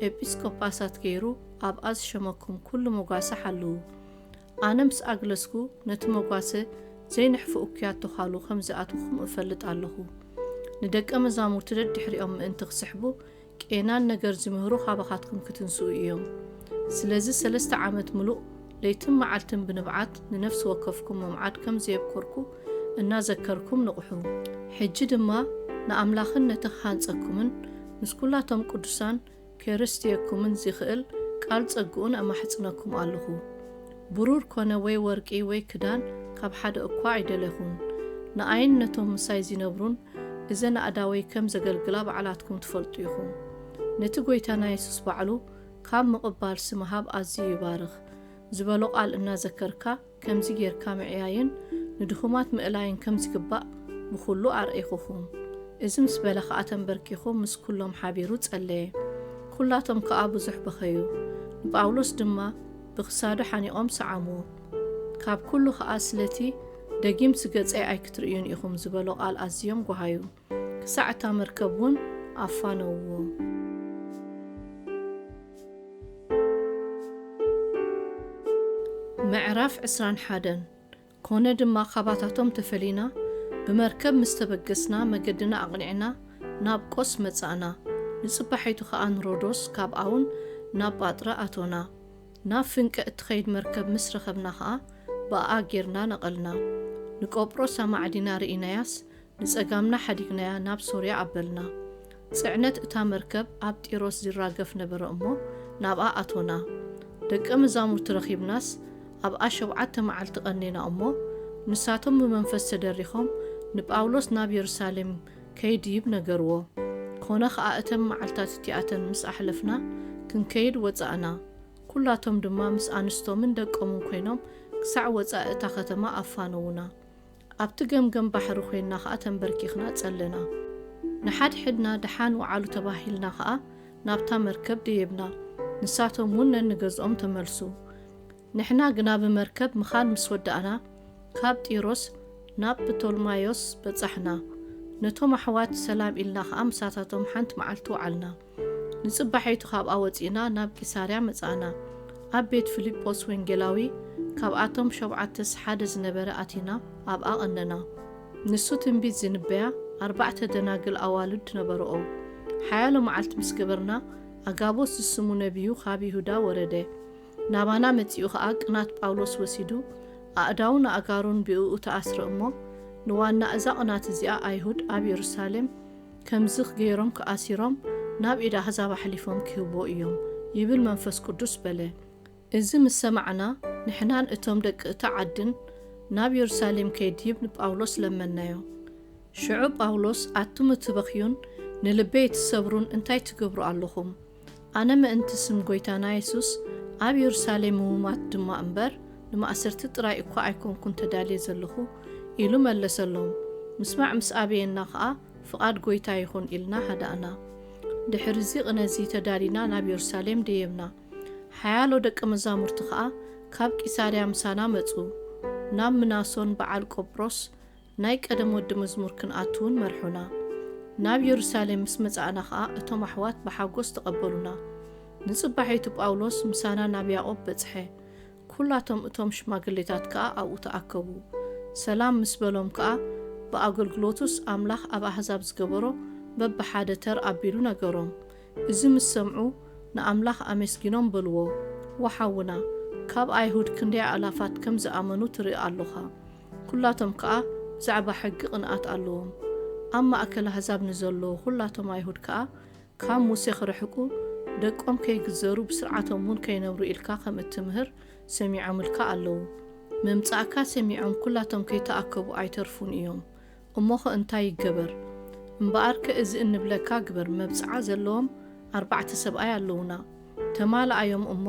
ኤጲስቆጳሳት ገይሩ ኣብኣ ዝሸመኩም ኩሉ መጓሰ ሓልዉ። ኣነ ምስ ኣግለስኩ፣ ነቲ መጓሰ ዘይንሕፊ እኩያት ተዃሉ ከም ዝኣትውኹም እፈልጥ ኣለኹ። ንደቀ መዛሙርቲ ደድሕሪኦም ምእንቲ ክስሕቡ፣ ቄናን ነገር ዝምህሩ ካባኻትኩም ክትንስኡ እዮም። ስለዚ ሰለስተ ዓመት ምሉእ ለይትን መዓልትን ብንብዓት ንነፍሲ ወከፍኩም መምዓድ ከም ዘየብኮርኩ እናዘከርኩም ንቕሑ። ሕጂ ድማ ንኣምላኽን ነቲ ክሃንጸኩምን ምስ ኩላቶም ቅዱሳን ከርስትየኩምን ዚኽእል ቃል ጸግኡን እማሕጽነኩም ኣለኹ። ብሩር ኮነ ወይ ወርቂ ወይ ክዳን ካብ ሓደ እኳ ኣይደለኹን። ንኣይን ነቶም ምሳይ ዚነብሩን እዘን ኣእዳወይ ከም ዘገልግላ ባዕላትኩም ትፈልጡ ኢኹም። ነቲ ጐይታና የሱስ ባዕሉ ካብ ምቕባልሲ ምሃብ ኣዝዩ ይባርኽ ዝበሎ ቃል እናዘከርካ፣ ከምዚ ጌርካ ምዕያይን ንድኹማት ምእላይን ከም ዚግባእ ብኹሉ ኣርእኹኹም። እዚ ምስ በለ ኸኣ ተንበርኪኹ ምስ ኩሎም ሓቢሩ ጸለየ። ኩላቶም ከኣ ብዙሕ በኸዩ። ንጳውሎስ ድማ ብኽሳዱ ሓኒቖም ሰዓምዎ። ካብ ኩሉ ኸኣ ስለቲ ደጊምሲ ገጸይ ኣይክትርእዩን ኢኹም ዝበሎ ቃል ኣዝዮም ጓሃዩ። ክሳዕ እታ መርከብ እውን ኣፋነውዎ። ምዕራፍ ዕስራን ሓደን። ኮነ ድማ ካባታቶም ተፈሊና ብመርከብ ምስ ተበገስና መገድና ኣቕኒዕና ናብ ቆስ መጻእና። ንጽባሒቱ ኸኣ ንሮዶስ ካብኣውን ናብ ጳጥረ ኣቶና። ናብ ፍንቀ እትኸይድ መርከብ ምስ ረኸብና ኸኣ ብኣኣ ጌርና ነቐልና። ንቆጵሮስ ኣማዕዲና ርኢናያስ ንጸጋምና ሓዲግናያ ናብ ሶርያ ኣበልና። ጽዕነት እታ መርከብ ኣብ ጢሮስ ይራገፍ ነበረ እሞ ናብኣ ኣቶና። ደቀ መዛሙርቲ ረኺብናስ ኣብኣ ሸውዓተ መዓልቲ ቀኒና እሞ ንሳቶም ብመንፈስ ተደሪኾም ንጳውሎስ ናብ የሩሳሌም ከይድይብ ነገርዎ። ኮነ ኸኣ እተን መዓልታት እቲኣተን ምስ ኣሕለፍና ክንከይድ ወጻእና። ኩላቶም ድማ ምስ ኣንስቶምን ደቆምን ኮይኖም ክሳዕ ወጻኢ እታ ኸተማ ኣፋነዉና። ኣብቲ ገምገም ባሕሪ ኮይንና ኸኣ ተንበርኪኽና ጸለና። ንሓድሕድና ደሓን ወዓሉ ተባሂልና ኸኣ ናብታ መርከብ ደየብና። ንሳቶም እውን ነንገዝኦም ተመልሱ። ንሕና ግና ብመርከብ ምኻድ ምስ ወዳእና ካብ ጢሮስ ናብ ፕቶልማዮስ በጻሕና። ነቶም ኣሕዋት ሰላም ኢልና ኸኣ ምሳታቶም ሓንቲ መዓልቲ ወዓልና። ንጽባሒቱ ካብኣ ወጺእና ናብ ቂሳርያ መጻእና። ኣብ ቤት ፊልጶስ ወንጌላዊ ካብኣቶም ሸውዓተስ ሓደ ዝነበረ ኣቲና ኣብኣ ቀነና። ንሱ ትንቢት ዝንበያ ኣርባዕተ ደናግል ኣዋልድ ነበርኦ። ሓያሎ መዓልቲ ምስ ገበርና፣ ኣጋቦስ ዝስሙ ነቢዩ ካብ ይሁዳ ወረደ። ናባና መጺኡ ኸኣ ቅናት ጳውሎስ ወሲዱ፣ ኣእዳውን ኣእጋሩን ብእኡ ተኣስረ እሞ፣ ንዋና እዛ ቅናት እዚኣ ኣይሁድ ኣብ የሩሳሌም ከምዚ ገይሮም ክኣሲሮም ናብ ኢድ ኣህዛብ ኣሕሊፎም ክህብዎ እዮም፣ ይብል መንፈስ ቅዱስ በለ። እዚ ምስ ሰማዕና፣ ንሕናን እቶም ደቂ እታ ዓድን ናብ የሩሳሌም ከይድይብ ንጳውሎስ ለመንናዮ። ሽዑ ጳውሎስ፣ ኣቱም እትበኽዩን ንልበይ እትሰብሩን እንታይ ትገብሩ ኣለኹም? ኣነ ምእንቲ ስም ጐይታና የሱስ ኣብ የሩሳሌም ምሙማት ድማ እምበር፣ ንማእሰርቲ ጥራይ እኳ ኣይኮንኩን ተዳልየ ዘለኹ፣ ኢሉ መለሰሎም። ምስማዕ ምስ ኣበየና ኸኣ፣ ፍቓድ ጐይታ ይኹን ኢልና ሃዳእና። ድሕርዚ ቅነዚ ተዳሊና ናብ የሩሳሌም ደየብና። ሓያሎ ደቂ መዛሙርቲ ኸኣ ካብ ቂሳርያ ምሳና መጹ። ናብ ምናሶን በዓል ቆጵሮስ ናይ ቀደም ወዲ መዝሙር ክንኣቱ እውን መርሑና። ናብ የሩሳሌም ምስ መጻእና ኸኣ እቶም ኣሕዋት ብሓጎስ ተቐበሉና። ንጽባሒቱ ጳውሎስ ምሳና ናብ ያዕቆብ በጽሐ። ኩላቶም እቶም ሽማግሌታት ከኣ ኣብኡ ተኣከቡ። ሰላም ምስ በሎም ከኣ፣ ብኣገልግሎቱስ ኣምላኽ ኣብ ኣህዛብ ዝገበሮ በብሓደ ተር ኣቢሉ ነገሮም። እዚ ምስ ሰምዑ ንኣምላኽ ኣመስጊኖም በልዎ፣ ወሓውና፣ ካብ ኣይሁድ ክንደይ ኣእላፋት ከም ዝኣመኑ ትርኢ ኣሎኻ። ኩላቶም ከኣ ብዛዕባ ሕጊ ቅንኣት ኣለዎም። ኣብ ማእከል ኣህዛብ ንዘለዉ ኩላቶም ኣይሁድ ከኣ ካብ ሙሴ ክርሕቁ፣ ደቆም ከይግዘሩ፣ ብስርዓቶም እውን ከይነብሩ ኢልካ ከም እትምህር ሰሚዖምልካ ኣለዉ። ምምጻእካ ሰሚዖም ኩላቶም ከይተኣከቡ ኣይተርፉን እዮም። እሞኸ እንታይ ይገበር? እምበኣርከ እዚ እንብለካ ግበር፣ መብጽዓ ዘለዎም ኣርባዕተ ሰብኣይ ኣለዉና። ተማልኣዮም እሞ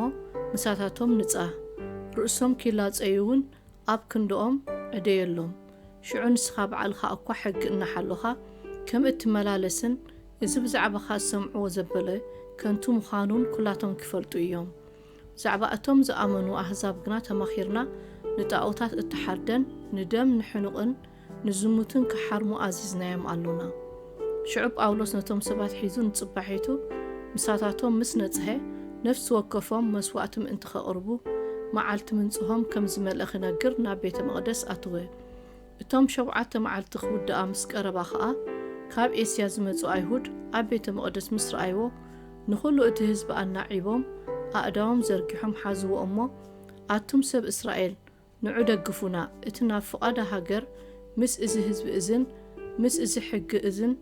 ምሳታቶም ንጻህ። ርእሶም ኪላጸዩ እውን ኣብ ክንድኦም ዕደየሎም። ሽዑ ንስኻ ባዕልኻ እኳ ሕጊ እናሓሎኻ ከም እትመላለስን እዚ ብዛዕባኻ ዝሰምዕዎ ዘበለ ከንቱ ምዃኑን ኩላቶም ክፈልጡ እዮም። ብዛዕባ እቶም ዝኣመኑ ኣህዛብ ግና ተማኺርና፣ ንጣኦታት እትሓርደን ንደም ንሕኑቕን ንዝሙትን ክሓርሙ ኣዚዝናዮም ኣሎና። ሽዑ ጳውሎስ ነቶም ሰባት ሒዙ ንጽባሒቱ ምሳታቶም ምስ ነጽሀ፣ ነፍሲ ወከፎም መስዋእቲ ምእንቲ ኸቕርቡ፣ መዓልቲ ምንጽሆም ከም ዝመልአ ኽነግር ናብ ቤተ መቕደስ ኣተወ። እቶም ሸውዓተ መዓልቲ ክውድኣ ምስ ቀረባ ኸኣ፣ ካብ ኤስያ ዝመጹ ኣይሁድ ኣብ ቤተ መቕደስ ምስ ረኣይዎ፣ ንኹሉ እቲ ህዝቢ ኣናዒቦም፣ ኣእዳዎም ዘርጊሖም ሓዝዎ እሞ፣ ኣቱም ሰብ እስራኤል፣ ንዑ ደግፉና፣ እቲ ናብ ፍቓዳ ሃገር ምስ እዚ ህዝቢ እዝን ምስ እዚ ሕጊ እዝን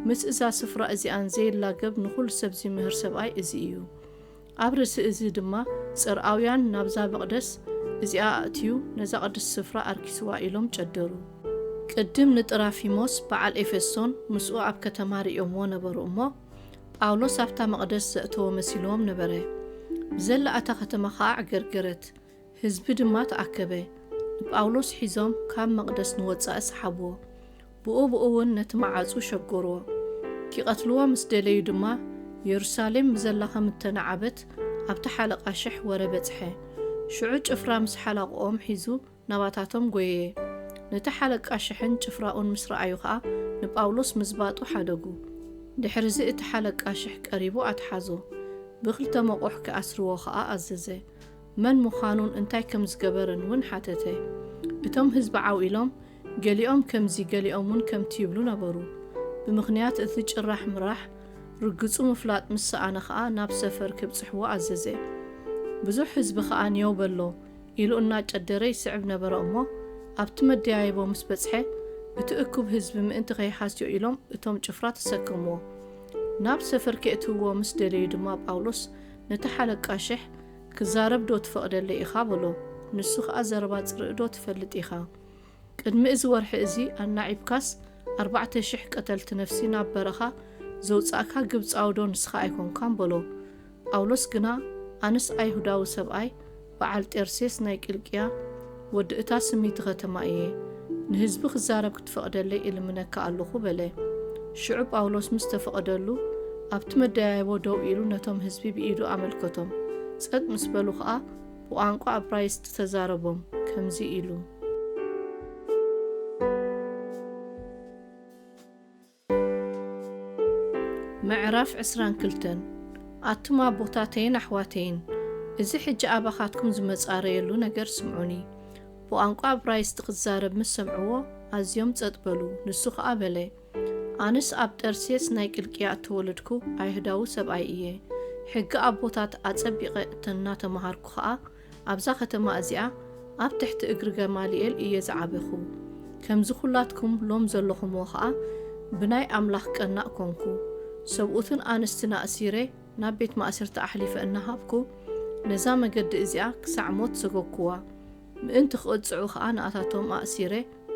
ምስ እዛ ስፍራ እዚኣን ዘይላገብ ንኹሉ ሰብ ዚምህር ሰብኣይ እዚ እዩ። ኣብ ርእሲ እዚ ድማ ጽርኣውያን ናብዛ መቕደስ እዚኣ ኣእትዩ ነዛ ቅድስቲ ስፍራ ኣርኪስዋ ኢሎም ጨደሩ። ቅድም ንጥራፊሞስ በዓል ኤፌሶን ምስኡ ኣብ ከተማ ርእዮምዎ ነበሩ እሞ፣ ጳውሎስ ኣብታ መቕደስ ዘእተወ መሲልዎም ነበረ። ብዘላ እታ ከተማ ኸኣ ኣዕገርገረት። ህዝቢ ድማ ተኣከበ። ንጳውሎስ ሒዞም ካብ መቕደስ ንወጻኢ ሰሓብዎ። ብኡ ብኡ እውን ነቲ መዓጹ ሸጎርዎ። ኪቐትልዎ ምስ ደለዩ ድማ፣ የሩሳሌም ብዘላ ከም እተናዕበት ኣብቲ ሓለቃ ሽሕ ወረ በጽሐ። ሽዑ ጭፍራ ምስ ሓለቕኦም ሒዙ ናባታቶም ጐየየ። ነቲ ሓለቃ ሽሕን ጭፍራኡን ምስ ረኣዩ ኸኣ ንጳውሎስ ምዝባጡ ሓደጉ። ድሕርዚ እቲ ሓለቃ ሽሕ ቀሪቡ ኣትሓዞ። ብኽልተ መቑሕ ክኣስርዎ ኸኣ ኣዘዘ። መን ምዃኑን እንታይ ከም ዝገበረን እውን ሓተተ። እቶም ህዝቢ ዓው ኢሎም፣ ገሊኦም ከምዚ ገሊኦም እውን ከምቲ ይብሉ ነበሩ። ብምኽንያት እቲ ጭራሕ ምራሕ ርግጹ ምፍላጥ ምስ ሰኣነ ኸኣ ናብ ሰፈር ክብጽሕዎ ኣዘዘ። ብዙሕ ህዝቢ ኸኣ ኔው በሎ ኢሉ እናጨደረ ይስዕብ ነበረ እሞ፣ ኣብቲ መደያይቦ ምስ በጽሐ፣ እቲ እኩብ ህዝቢ ምእንቲ ኸይሃስዮ ኢሎም እቶም ጭፍራ ተሰከምዎ። ናብ ሰፈር ኬእትውዎ ምስ ደለዩ ድማ ጳውሎስ ነቲ ሓለቃ ሽሕ፣ "ክዛረብ ዶ ትፈቕደለይ ኢኻ?" በሎ። ንሱ ኸኣ፣ "ዘረባ ጽርእ ዶ ትፈልጥ ኢኻ?" ቅድሚ እዚ ወርሒ እዚ ኣናዒብካስ ኣርባዕተ ሽሕ ቀተልቲ ነፍሲ ናብ በረኻ ዘውጻእካ ግብጻዊ ዶ ንስኻ ኣይኮንካን? በሎ። ጳውሎስ ግና፣ ኣነስ ኣይሁዳዊ ሰብኣይ፣ በዓል ጤርሴስ ናይ ቂልቅያ፣ ወዲ እታ ስምይቲ ከተማ እየ። ንህዝቢ ክዛረብ ክትፈቕደለይ እልምነካ ኣለኹ በለ። ሽዑ ጳውሎስ ምስ ተፈቐደሉ፣ ኣብቲ መደያይቦ ደው ኢሉ ነቶም ህዝቢ ብኢዱ ኣመልከቶም። ጸጥ ምስ በሉ ኸኣ ብቋንቋ እብራይስጢ ተዛረቦም፣ ከምዚ ኢሉ። ምዕራፍ ዕስራን ክልተን። ኣቱም ኣቦታተይን ኣሕዋተይን፣ እዚ ሕጂ ኣባኻትኩም ዝመጻረየሉ ነገር ስምዑኒ። ብቋንቋ እብራይስጢ ክዛረብ ምስ ሰምዕዎ፣ ኣዝዮም ጸጥ በሉ። ንሱ ኸኣ በለ፣ ኣነስ ኣብ ጠርሴስ ናይ ቂልቅያ እተወለድኩ ኣይሁዳዊ ሰብኣይ እየ። ሕጊ ኣቦታት ኣጸቢቐ እናተመሃርኩ ኸኣ፣ ኣብዛ ከተማ እዚኣ ኣብ ትሕቲ እግሪ ገማልኤል እየ ዝዓበኹ። ከምዚ ኹላትኩም ሎም ዘለኹምዎ ኸኣ ብናይ ኣምላኽ ቀናእ ኮንኩ። ሰብኡትን ኣንስትን ኣእሲረ ናብ ቤት ማእሰርቲ ኣሕሊፈ እናሃብኩ፣ ነዛ መገዲ እዚኣ ክሳዕ ሞት ሰጎግኩዋ። ምእንቲ ክቕጽዑ ኸኣ ንኣታቶም ኣእሲረ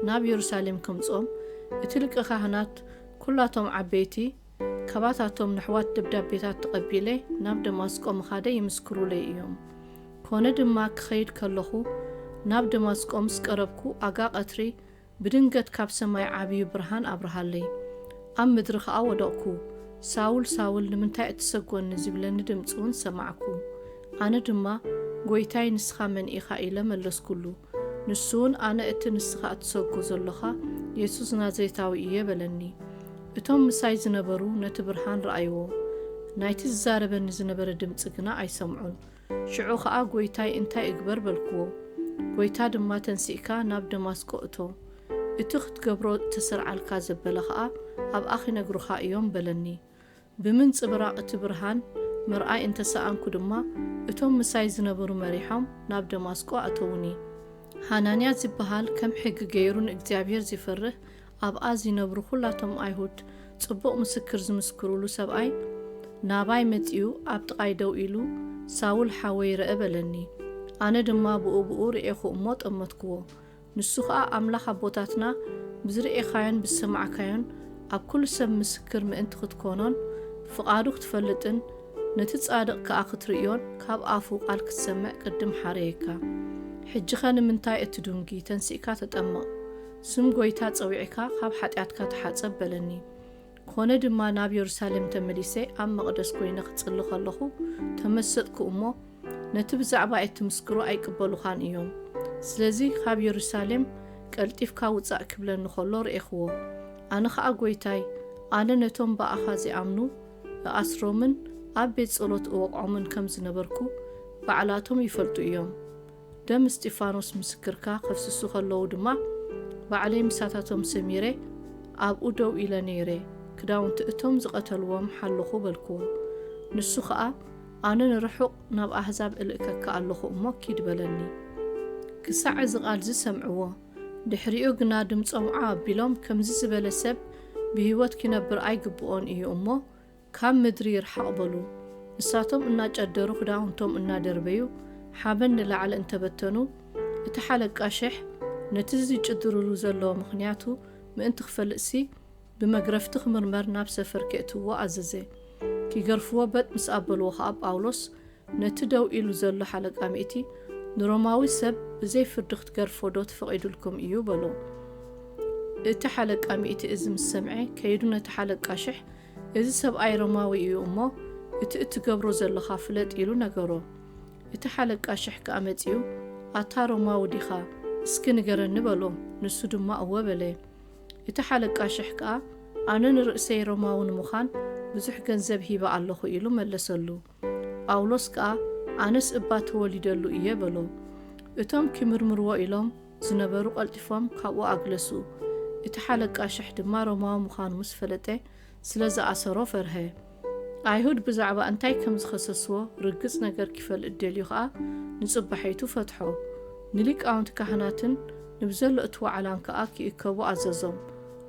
ናብ የሩሳሌም ከምጽኦም፣ እቲ ሊቀ ካህናት፣ ኵላቶም ዓበይቲ፣ ካባታቶም ንኣሕዋት ደብዳቤታት ተቐቢለ ናብ ደማስቆ ምኻደይ ይምስክሩለይ እዮም። ኮነ ድማ ክኸይድ ከለኹ፣ ናብ ደማስቆ ምስ ቀረብኩ፣ ኣጋ ቀትሪ ብድንገት ካብ ሰማይ ዓብዪ ብርሃን ኣብርሃለይ። ኣብ ምድሪ ኸኣ ወደቕኩ። ሳውል፣ ሳውል፣ ንምንታይ እትሰጎኒ? ዝብለኒ ድምጺ እውን ሰማዕኩ። ኣነ ድማ፣ ጐይታይ፣ ንስኻ መን ኢኻ? ኢለ መለስኩሉ። ንሱ እውን፣ ኣነ እቲ ንስኻ እትሰጎ ዘሎኻ የሱስ ናዝሬታዊ እየ፣ በለኒ። እቶም ምሳይ ዝነበሩ ነቲ ብርሃን ረኣይዎ። ናይቲ ዝዛረበኒ ዝነበረ ድምጺ ግና ኣይሰምዑን። ሽዑ ኸኣ፣ ጐይታይ፣ እንታይ እግበር? በልክዎ። ጐይታ ድማ፣ ተንሲእካ ናብ ደማስቆ እቶ። እቲ ክትገብሮ እተሰርዓልካ ዘበለ ኸኣ ኣብኣ ኺነግሩኻ እዮም፣ በለኒ። ብምንጽብራቕ እቲ ብርሃን ምርኣይ እንተ ሰኣንኩ ድማ፣ እቶም ምሳይ ዝነበሩ መሪሖም ናብ ደማስቆ ኣእተዉኒ። ሃናንያ ዚበሃል፣ ከም ሕጊ ገይሩ ንእግዚኣብሄር ዚፈርህ፣ ኣብኣ ዚነብሩ ኹላቶም ኣይሁድ፣ ጽቡቕ ምስክር ዝምስክሩሉ ሰብኣይ፣ ናባይ መጺኡ ኣብ ጥቓይ ደው ኢሉ፣ ሳውል ሓወይ ርአ በለኒ። ኣነ ድማ ብኡ ብኡ ርኤኹ እሞ ጠመትክዎ። ንሱ ኸኣ ኣምላኽ ኣቦታትና ብዝርኤኻዮን ብዝሰማዕካዮን ኣብ ኩሉ ሰብ ምስክር ምእንቲ ክትኮኖን ፍቓዱ ክትፈልጥን ነቲ ጻድቕ ከኣ ክትርእዮን ካብ ኣፉ ቃል ክትሰምዕ ቅድም ሓረየካ። ሕጂኸ ንምንታይ እትድንጒ? ተንሲእካ ተጠመቕ። ስም ጐይታ ጸዊዕካ ካብ ሓጢኣትካ ተሓጸብ በለኒ። ኮነ ድማ ናብ የሩሳሌም ተመሊሰ ኣብ መቕደስ ኮይነ ክጽሊ ከለኹ ተመሰጥኩ እሞ፣ ነቲ ብዛዕባይ እትምስክሮ ኣይቅበሉኻን እዮም። ስለዚ ካብ የሩሳሌም ቀልጢፍካ ውጻእ ክብለኒ ኸሎ ርኤኽዎ። ኣነ ኸኣ ጐይታይ፣ ኣነ ነቶም ብኣኻ ዚኣምኑ እኣስሮምን ኣብ ቤት ጸሎት እወቕዖምን ከም ዝነበርኩ ባዕላቶም ይፈልጡ እዮም። ደም እስጢፋኖስ ምስክርካ ከፍስሱ ከለዉ ድማ፣ ባዕለይ ምሳታቶም ሰሚረ ኣብኡ ደው ኢለ ነይረ፣ ክዳውንቲ እቶም ዝቐተልዎም ሓለኹ በልክዎ። ንሱ ኸኣ፣ ኣነ ንርሑቕ ናብ ኣህዛብ እልእከካ ኣለኹ እሞ ኪድ በለኒ። ክሳዕ እዚ ቓል እዚ ሰምዕዎ። ድሕሪኡ ግና ድምጾም ዓው ኣቢሎም፣ ከምዚ ዝበለ ሰብ ብህይወት ኪነብር ኣይግብኦን እዩ እሞ፣ ካብ ምድሪ ይርሓቕ በሉ። ንሳቶም እናጨደሩ ክዳውንቶም እናደርበዩ ሓበን ንላዕሊ እንተበተኑ፣ እቲ ሓለቃ ሽሕ ነቲ ዝጭድርሉ ዘሎ ምኽንያቱ ምእንቲ ክፈልጥሲ ብመግረፍቲ ክምርመር ናብ ሰፈር ኬእትውዎ ኣዘዘ። ኪገርፍዎ በጥ ምስ ኣበልዎ ኸኣ ጳውሎስ ነቲ ደው ኢሉ ዘሎ ሓለቃ ሚእቲ፣ ንሮማዊ ሰብ ብዘይ ፍርዲ ክትገርፎ ዶ ተፈቒዱልኩም እዩ? በሎ። እቲ ሓለቃ ሚእቲ እዚ ምስ ሰምዐ ከይዱ ነቲ ሓለቃ ሽሕ፣ እዚ ሰብኣይ ሮማዊ እዩ እሞ፣ እቲ እትገብሮ ዘለኻ ፍለጥ ኢሉ ነገሮ። እቲ ሓለቃ ሽሕ ከኣ መጺኡ፣ ኣታ ሮማዊ ዲኻ? እስኪ ንገረኒ በሎ። ንሱ ድማ እወ በለ። እቲ ሓለቃ ሽሕ ከኣ፣ ኣነ ንርእሰይ ሮማዊ ንምዃን ብዙሕ ገንዘብ ሂበ ኣለኹ ኢሉ መለሰሉ። ጳውሎስ ከኣ፣ ኣነስ እባ ተወሊደሉ እየ በሎ። እቶም ኪምርምርዎ ኢሎም ዝነበሩ ቀልጢፎም ካብኡ ኣግለሱ። እቲ ሓለቃ ሽሕ ድማ ሮማዊ ምዃኑ ምስ ፈለጠ ስለ ዝኣሰሮ ፈርሀ። ኣይሁድ ብዛዕባ እንታይ ከም ዝኸሰስዎ ርግጽ ነገር ኪፈልጥ ደልዩ ኸኣ ንጽባሒቱ ፈትሖ። ንሊቃውንቲ ካህናትን ንብዘሎ እቲ ዋዕላን ከኣ ኪእከቡ ኣዘዞም።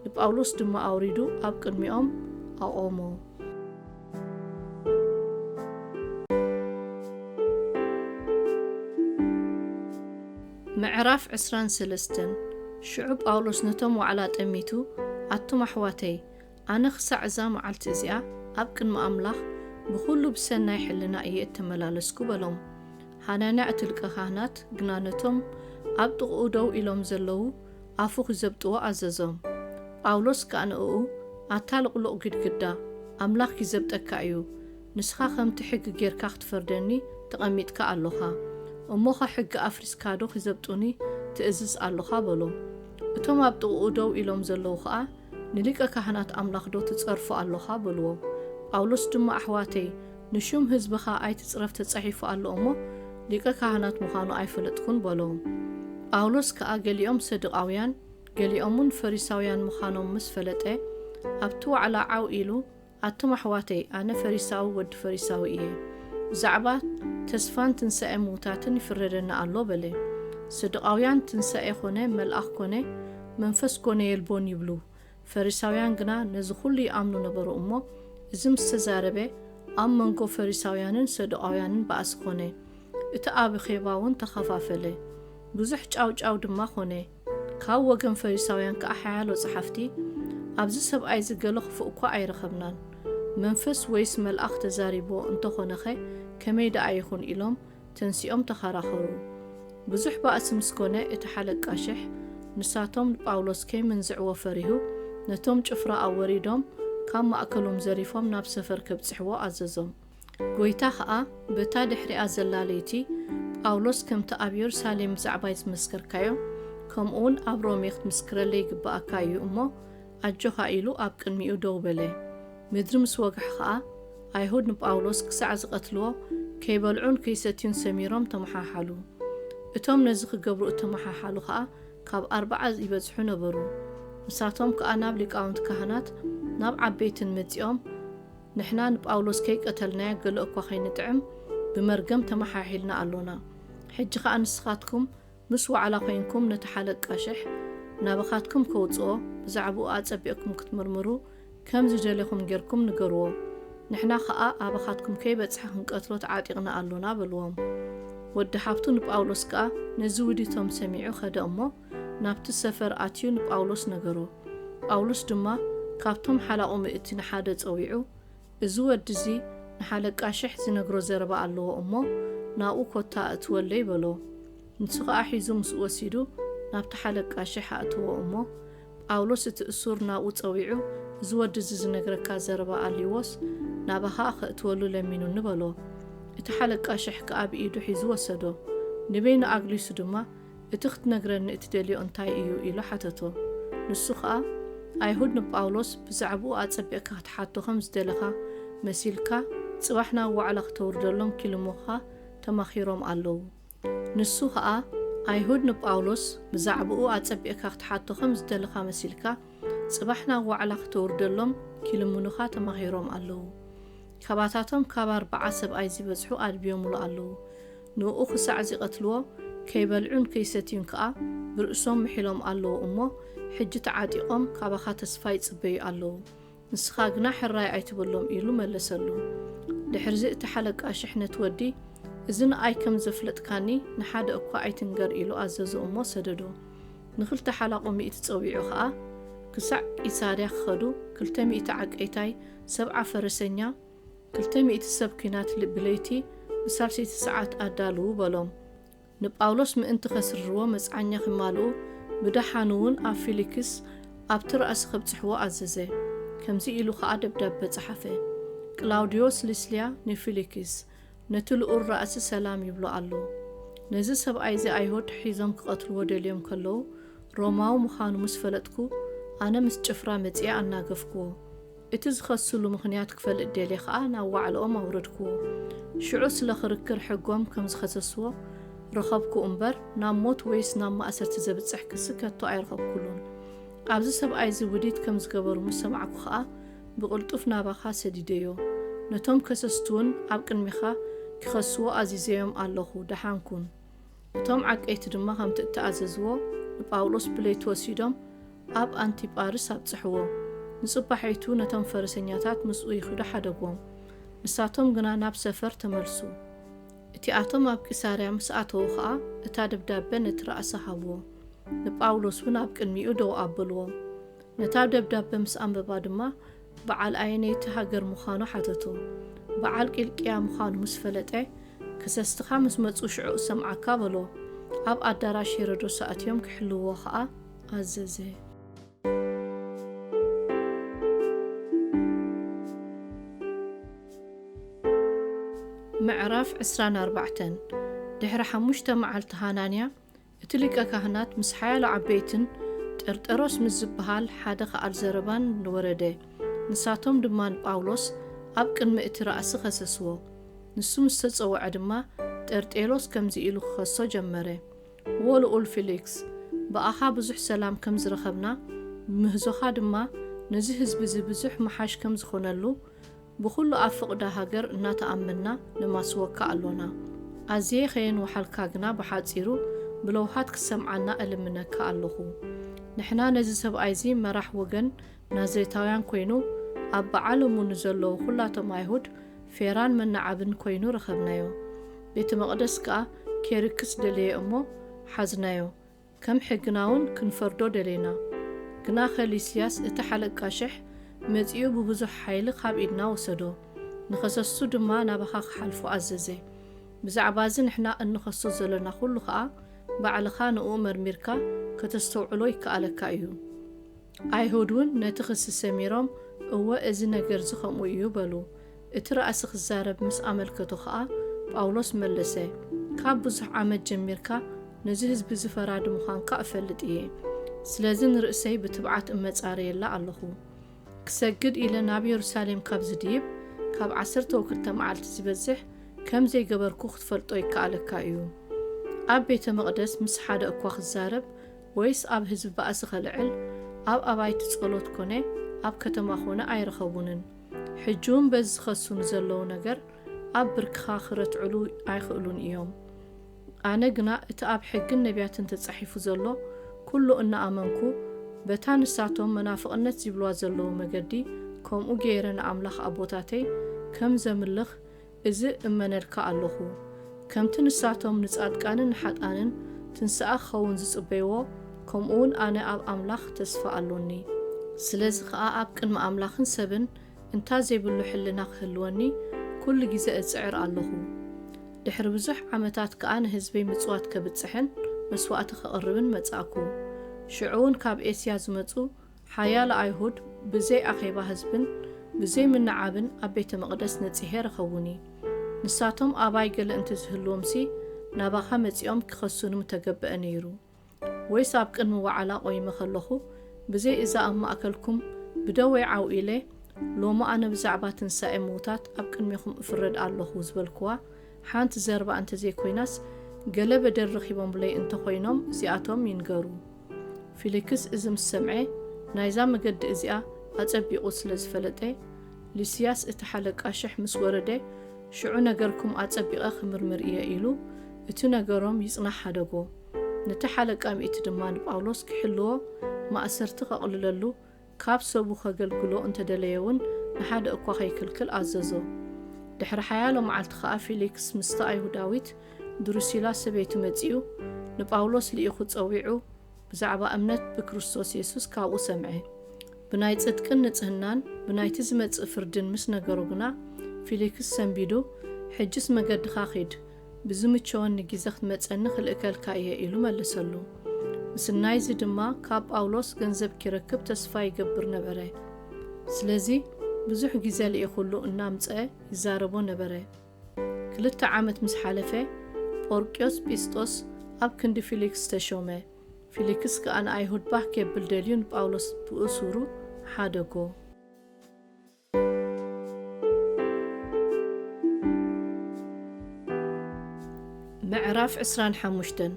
ንጳውሎስ ድማ ኣውሪዱ ኣብ ቅድሚኦም ኣቖሞ። ምዕራፍ ዕስራን ሰለስተን። ሽዑ ጳውሎስ ነቶም ዋዕላ ጠሚቱ፣ ኣቱም ኣሕዋተይ፣ ኣነ ኽሳዕ እዛ መዓልቲ እዚኣ ኣብ ቅድሚ ኣምላኽ ብኹሉ ብሰናይ ሕልና እየ እተመላለስኩ በሎም። ሃናንያ እቲ ሊቀ ካህናት ግና ነቶም ኣብ ጥቕኡ ደው ኢሎም ዘለዉ ኣፉ ኺዘብጥዎ ኣዘዞም። ጳውሎስ ከኣ ንእኡ፣ ኣታ ልቕሉቕ ግድግዳ፣ ኣምላኽ ኪዘብጠካ እዩ። ንስኻ ኸምቲ ሕጊ ጌርካ ኽትፈርደኒ ተቐሚጥካ ኣሎኻ። እሞኸ ሕጊ ኣፍሪስካዶ ኺዘብጡኒ ትእዝዝ ኣሎኻ? በሎ። እቶም ኣብ ጥቕኡ ደው ኢሎም ዘለዉ ኸኣ፣ ንሊቀ ካህናት ኣምላኽዶ ትጸርፎ ኣሎኻ? በልዎ። ጳውሎስ ድማ፣ ኣሕዋተይ፣ ንሹም ህዝብኻ ኣይትጽረፍ ተጻሒፉ ኣሎ እሞ፣ ሊቀ ካህናት ምዃኑ ኣይፈለጥኩን በሎም። ጳውሎስ ከኣ ገሊኦም ሰዱቃውያን፣ ገሊኦም እውን ፈሪሳውያን ምዃኖም ምስ ፈለጠ፣ ኣብቲ ዋዕላ ዓው ኢሉ፣ ኣቱም ኣሕዋተይ፣ ኣነ ፈሪሳዊ ወዲ ፈሪሳዊ እየ። ብዛዕባ ተስፋን ትንሳኤ ምዉታትን ይፍረደና ኣሎ በለ። ሰዱቃውያን ትንሳኤ ኮነ መልኣኽ ኮነ መንፈስ ኮነ የልቦን ይብሉ። ፈሪሳውያን ግና ነዚ ኩሉ ይኣምኑ ነበሩ እሞ፣ እዚ ምስ ተዛረበ፣ ኣብ መንጎ ፈሪሳውያንን ሰዱቃውያንን ባእሲ ኮነ። እቲ ኣበኼባ እውን ተኸፋፈለ። ብዙሕ ጫውጫው ድማ ኮነ። ካብ ወገን ፈሪሳውያን ከኣ ሓያሎ ጸሓፍቲ፣ ኣብዚ ሰብኣይ እዚ ገለ ክፉእ እኳ ኣይረኸብናን። መንፈስ ወይስ መልኣኽ ተዛሪብዎ እንተኾነኸ ከመይ ደኣ ይኹን ኢሎም ተንሲኦም ተኸራኸሩ። ብዙሕ ባእሲ ምስ ኮነ እቲ ሓለቃ ሽሕ ንሳቶም ንጳውሎስ ከይምንዝዕዎ ፈሪሁ ነቶም ጭፍራ ኣወሪዶም ካብ ማእከሎም ዘሪፎም ናብ ሰፈር ከብጽሕዎ ኣዘዞም። ጎይታ ኸኣ በታ ድሕሪኣ ዘላ ለይቲ ጳውሎስ ከምቲ ኣብ የሩሳሌም ብዛዕባይ ዝመስከርካዮ ከምኡውን ኣብ ሮሜ ክትምስክረለይ ይግብኣካ እዩ እሞ ኣጆኻ ኢሉ ኣብ ቅድሚኡ ደው በለ። ምድሪ ምስ ወግሐ ኸኣ ኣይሁድ ንጳውሎስ ክሳዕ ዝቐትልዎ ከይበልዑን ከይሰትዩን ሰሚሮም ተመሓሓሉ። እቶም ነዚ ክገብሩ እተመሓሓሉ ኸኣ ካብ ኣርብዓ ይበጽሑ ነበሩ። ንሳቶም ከኣ ናብ ሊቃውንቲ ካህናት ናብ ዓበይትን መጺኦም ንሕና ንጳውሎስ ከይቀተልናዮ ገለ እኳ ከይንጥዕም ብመርገም ተመሓሒልና ኣሎና። ሕጂ ኸኣ ንስኻትኩም ምስ ዋዕላ ኮይንኩም ነቲ ሓለቃ ሽሕ ናባኻትኩም ከውጽኦ ብዛዕባኡ ኣጸቢቕኩም ክትምርምሩ ከም ዝደለኹም ጌርኩም ንገርዎ። ንሕና ኸኣ ኣባኻትኩም ከይበጽሐ ክንቀትሎ ተዓጢቕና ኣሎና በልዎም። ወዲ ሓብቱ ንጳውሎስ ከኣ ነዚ ውዲቶም ሰሚዑ ኸደ እሞ ናብቲ ሰፈር ኣትዩ ንጳውሎስ ነገሮ። ጳውሎስ ድማ ካብቶም ሓላቑ ምእቲ ንሓደ ጸዊዑ፣ እዚ ወዲ እዚ ንሓለቃ ሽሕ ዝነግሮ ዘረባ ኣለዎ እሞ ናብኡ ኮታ እትወለይ በሎ። ንሱ ኸኣ ሒዙ ምስኡ ወሲዱ ናብቲ ሓለቃ ሽሕ ኣእተዎ እሞ ጳውሎስ እቲ እሱር ናብኡ ጸዊዑ እዚ ወዲ እዚ ዝነግረካ ዘረባ ኣልይዎስ ናባኻ ከእትወሉ ለሚኑኒ በሎ። እቲ ሓለቃ ሽሕ ከኣ ብኢዱ ሒዙ ወሰዶ። ንበይኑ ኣግሊሱ ድማ እቲ ክትነግረኒ እትደልዮ እንታይ እዩ ኢሉ ሓተቶ። ንሱ ኸኣ ኣይሁድ ንጳውሎስ ብዛዕባኡ ኣጸቢቕካ ክትሓቶ ከም ዝደለኻ መሲልካ ጽባሕ ናብ ዋዕላ ክተውርደሎም ኪልሙኻ ተማኺሮም ኣለዉ። ንሱ ኸኣ ኣይሁድ ንጳውሎስ ብዛዕባኡ ኣጸቢቕካ ክትሓቶ ከም ዝደለኻ መሲልካ ጽባሕ ናብ ዋዕላ ክተውርደሎም ኪልምኑኻ ተማኺሮም ኣለዉ። ካባታቶም ካብ ኣርብዓ ሰብኣይ ዝበጽሑ ኣድብዮምሉ ኣለዉ። ንኡ ክሳዕ ዚቐትልዎ ከይበልዑን ከይሰትዩን ከኣ ብርእሶም ምሒሎም ኣለዉ እሞ ሕጂ ተዓጢቖም ካባኻ ተስፋ ይጽበዩ ኣለዉ። ንስኻ ግና ሕራይ ኣይትበሎም ኢሉ መለሰሉ። ድሕርዚ እቲ ሓለቃ ሽሕ ነቲ ወዲ እዚ ንኣይ ከም ዘፍለጥካኒ ንሓደ እኳ ኣይትንገር ኢሉ ኣዘዞ እሞ ሰደዶ። ንኽልተ ሓላቑ ሚእቲ ጸዊዑ ኸኣ ክሳዕ ቂሳርያ ክኸዱ ክልተ ሚእቲ ዓቀይታይ ሰብዓ ፈረሰኛ ክልተ ሚእቲ ሰብ ኲናት ብለይቲ ብሳልሰይቲ ሰዓት ኣዳልዉ በሎም። ንጳውሎስ ምእንቲ ኸስርርዎ መጽዓኛ ኺማልኡ ብደሓን እውን ኣብ ፊሊክስ ኣብቲ ራእሲ ኸብጽሕዎ ኣዘዘ። ከምዚ ኢሉ ኸኣ ደብዳበ ጸሓፈ። ቅላውድዮስ ሊስልያ ንፊሊክስ ነቲ ልኡል ራእሲ ሰላም ይብሎ ኣሎ። ነዚ ሰብኣይ እዚ ኣይሁድ ሒዞም ክቐትልዎ ደልዮም ከለዉ ሮማዊ ምዃኑ ምስ ፈለጥኩ ኣነ ምስ ጭፍራ መጺኣ ኣናገፍክዎ። እቲ ዝኸስሉ ምኽንያት ክፈልጥ ደልየ ኸኣ ናብ ዋዕላኦም ኣውረድክዎ። ሽዑ ስለ ክርክር ሕጎም ከም ዝኸሰስዎ ረኸብኩ እምበር ናብ ሞት ወይስ ናብ ማእሰርቲ ዘብጽሕ ክሲ ከቶ ኣይረኸብኩሉን። ኣብዚ ሰብኣይ እዚ ውዲት ከም ዝገበሩ ምስ ሰማዕኩ ኸኣ ብቕልጡፍ ናባኻ ሰዲደዮ። ነቶም ከሰስቲ እውን ኣብ ቅድሚኻ ክኸስዎ ኣዚዘዮም ኣለኹ። ደሓን ኩን። እቶም ዓቀይቲ ድማ ከምቲ እተኣዘዝዎ ንጳውሎስ ብለይቲ ወሲዶም ኣብ ኣንቲጳርስ ኣብጽሕዎ። ንጽባሒቱ ነቶም ፈረሰኛታት ምስኡ ይኺዱ ሓደግዎም። ንሳቶም ግና ናብ ሰፈር ተመልሱ። እቲኣቶም ኣብ ቂሳርያ ምስ ኣተዉ ኸኣ እታ ደብዳበ ነቲ ራእሲ ሃብዎ። ንጳውሎስ እውን ኣብ ቅድሚኡ ደው ኣበልዎ። ነታ ደብዳበ ምስ ኣንበባ ድማ በዓል ኣየነይቲ ሃገር ምዃኑ ሓተቶ። በዓል ቂልቅያ ምዃኑ ምስ ፈለጠ፣ ከሰስትኻ ምስ መጹ ሽዑ እሰምዓካ በሎ። ኣብ ኣዳራሽ ሄሮዶስ ኣእትዮም ክሕልውዎ ኸኣ ኣዘዘ። ምዕራፍ ዕስራን ኣርባዕተን። ድሕሪ ሓሙሽተ መዓልቲ ሃናንያ እቲ ሊቀ ካህናት ምስ ሓያሎ ዓበይትን ጠርጠሮስ ምስ ዝበሃል ሓደ ከኣል ዘረባን ወረደ። ንሳቶም ድማ ንጳውሎስ ኣብ ቅድሚ እቲ ራእሲ ከሰስዎ። ንሱ ምስ ተጸውዐ ድማ ጠርጤሎስ ከምዚ ኢሉ ክኸሶ ጀመረ። ዎ ልኡል ፊሊክስ፣ ብኣኻ ብዙሕ ሰላም ከም ዝረኸብና ብምህዞኻ ድማ ነዚ ህዝቢ እዚ ብዙሕ ምሓሽ ከም ዝኾነሉ ብኹሉ ኣብ ፍቕዳ ሃገር እናተኣመንና ነማስወካ ኣሎና። ኣዝየ ከየንውሓልካ ግና ብሓጺሩ ብለውሃት ክትሰምዓና እልምነካ ኣለኹ። ንሕና ነዚ ሰብኣይ እዚ መራሕ ወገን ናዝሬታውያን ኮይኑ ኣብ በዓል እሙ ንዘለዉ ኩላቶም ኣይሁድ ፌራን መናዓብን ኮይኑ ረኸብናዮ። ቤተ መቕደስ ከኣ ኬርክስ ደለየ እሞ ሓዝናዮ። ከም ሕግና እውን ክንፈርዶ ደሌና። ግናኸ ሊስያስ እቲ ሓለቃ ሽሕ መጺኡ ብብዙሕ ሓይሊ ካብ ኢድና ወሰዶ። ንኸሰሱ ድማ ናባኻ ክሓልፎ ኣዘዘ። ብዛዕባ እዚ ንሕና እንኸሶ ዘሎና ኩሉ ኸኣ ባዕልኻ ንእኡ መርሚርካ ከተስተውዕሎ ይከኣለካ እዩ። ኣይሁድ እውን ነቲ ክሲ ሰሚሮም፣ እወ፣ እዚ ነገር እዚ ከምኡ እዩ በሉ። እቲ ራእሲ ክዛረብ ምስ ኣመልከቶ ኸኣ ጳውሎስ መለሰ፣ ካብ ብዙሕ ዓመት ጀሚርካ ነዚ ህዝቢ እዚ ፈራዲ ምዃንካ እፈልጥ እየ። ስለዚ ንርእሰይ ብትብዓት እመጻረየላ ኣለኹ። ክሰግድ ኢለ ናብ የሩሳሌም ካብ ዝድይብ ካብ ዓሰርተ ወክልተ መዓልቲ ዝበዝሕ ከም ዘይገበርኩ ክትፈልጦ ይከኣለካ እዩ። ኣብ ቤተ መቕደስ ምስ ሓደ እኳ ክዛረብ ወይስ ኣብ ህዝቢ ባእሲ ከልዕል ኣብ ኣባይቲ ጸሎት ኮነ ኣብ ከተማ ኮነ ኣይረኸቡንን። ሕጂ እውን በዚ ዝኸሱ ንዘለዉ ነገር ኣብ ብርክኻ ክረትዕሉ ኣይኽእሉን እዮም። ኣነ ግና እቲ ኣብ ሕግን ነቢያትን ተጻሒፉ ዘሎ ኩሉ እናኣመንኩ፣ በታ ንሳቶም መናፍቕነት ዝብልዋ ዘለዉ መገዲ ከምኡ ገይረ ንኣምላኽ ኣቦታተይ ከም ዘምልኽ እዚ እመነልካ ኣለኹ። ከምቲ ንሳቶም ንጻድቃንን ንሓጣንን ትንሳኣ ክኸውን ዝጽበይዎ፣ ከምኡውን ኣነ ኣብ ኣምላኽ ተስፋ ኣሎኒ። ስለዚ ኸኣ ኣብ ቅድሚ ኣምላኽን ሰብን እንታ ዘይብሉ ሕልና ክህልወኒ ኩሉ ግዜ እጽዕር ኣለኹ። ድሕሪ ብዙሕ ዓመታት ከኣ ንህዝበይ ምጽዋት ከብጽሕን መስዋእቲ ከቕርብን መጻእኩ። ሽዑ እውን ካብ ኤስያ ዝመጹ ሓያሎ ኣይሁድ ብዘይ ኣኼባ ህዝብን ብዘይ ምንዓብን ኣብ ቤተ መቕደስ ነጺሄ ረኸቡኒ። ንሳቶም ኣባይ ገለ እንተዝህልዎምሲ ናባኻ መጺኦም ክኸሱኒ ምተገበአ ነይሩ። ወይስ ኣብ ቅድሚ ዋዕላ ቆይመ ከለኹ ብዘይ እዛ ኣብ ማእከልኩም ብደወይ ዓው ኢለ፣ ሎሚ ኣነ ብዛዕባ ትንሳኤ ምዉታት ኣብ ቅድሜኹም እፍረድ ኣለኹ ዝበልክዋ ሓንቲ ዘረባ እንተዘይኮይናስ፣ ገለ በደል ረኺቦምለይ እንተኾይኖም እዚኣቶም ይንገሩ። ፊሊክስ እዚ ምስ ሰምዐ፣ ናይዛ መገዲ እዚኣ ኣጸቢቑ ስለ ዝፈለጠ፣ ሉስያስ እቲ ሓለቃ ሽሕ ምስ ወረደ፣ ሽዑ ነገርኩም ኣጸቢቐ ክምርምር እየ ኢሉ፣ እቲ ነገሮም ይጽናሕ ሓደጎ። ነቲ ሓለቃ ሚእቲ ድማ ንጳውሎስ ክሕልዎ፣ ማእሰርቲ ከቕልለሉ፣ ካብ ሰቡ ከገልግሎ እንተደለየ እውን ንሓደ እኳ ከይክልክል ኣዘዞ። ድሕሪ ሓያሎ መዓልቲ ኸኣ ፊሊክስ ምስቲ ኣይሁዳዊት ድሩሲላ ሰበይቱ መጺኡ፣ ንጳውሎስ ልኢኹ ጸዊዑ፣ ብዛዕባ እምነት ብክርስቶስ የሱስ ካብኡ ሰምዐ። ብናይ ጽድቅን ንጽህናን ብናይቲ ዝመጽእ ፍርድን ምስ ነገሮ ግና፣ ፊሊክስ ሰንቢዱ፣ ሕጅስ መገድኻ ኺድ፣ ብዝምቸወኒ ግዜ ክትመጸኒ ክልእከልካ እየ ኢሉ መለሰሉ። ምስናይዚ ድማ ካብ ጳውሎስ ገንዘብ ኪረክብ ተስፋ ይገብር ነበረ። ስለዚ ብዙሕ ግዜ ልኢኹሉ እናምጽአ ይዛረቦ ነበረ። ክልተ ዓመት ምስ ሓለፈ፣ ጶርቅዮስ ጲስጦስ ኣብ ክንዲ ፊሊክስ ተሾመ። ፊሊክስ ከኣ ንኣይሁድ ባህ ኬብል ደልዩ ንጳውሎስ ብእሱሩ ሓደጎ። ምዕራፍ ዕስራን ሓሙሽተን።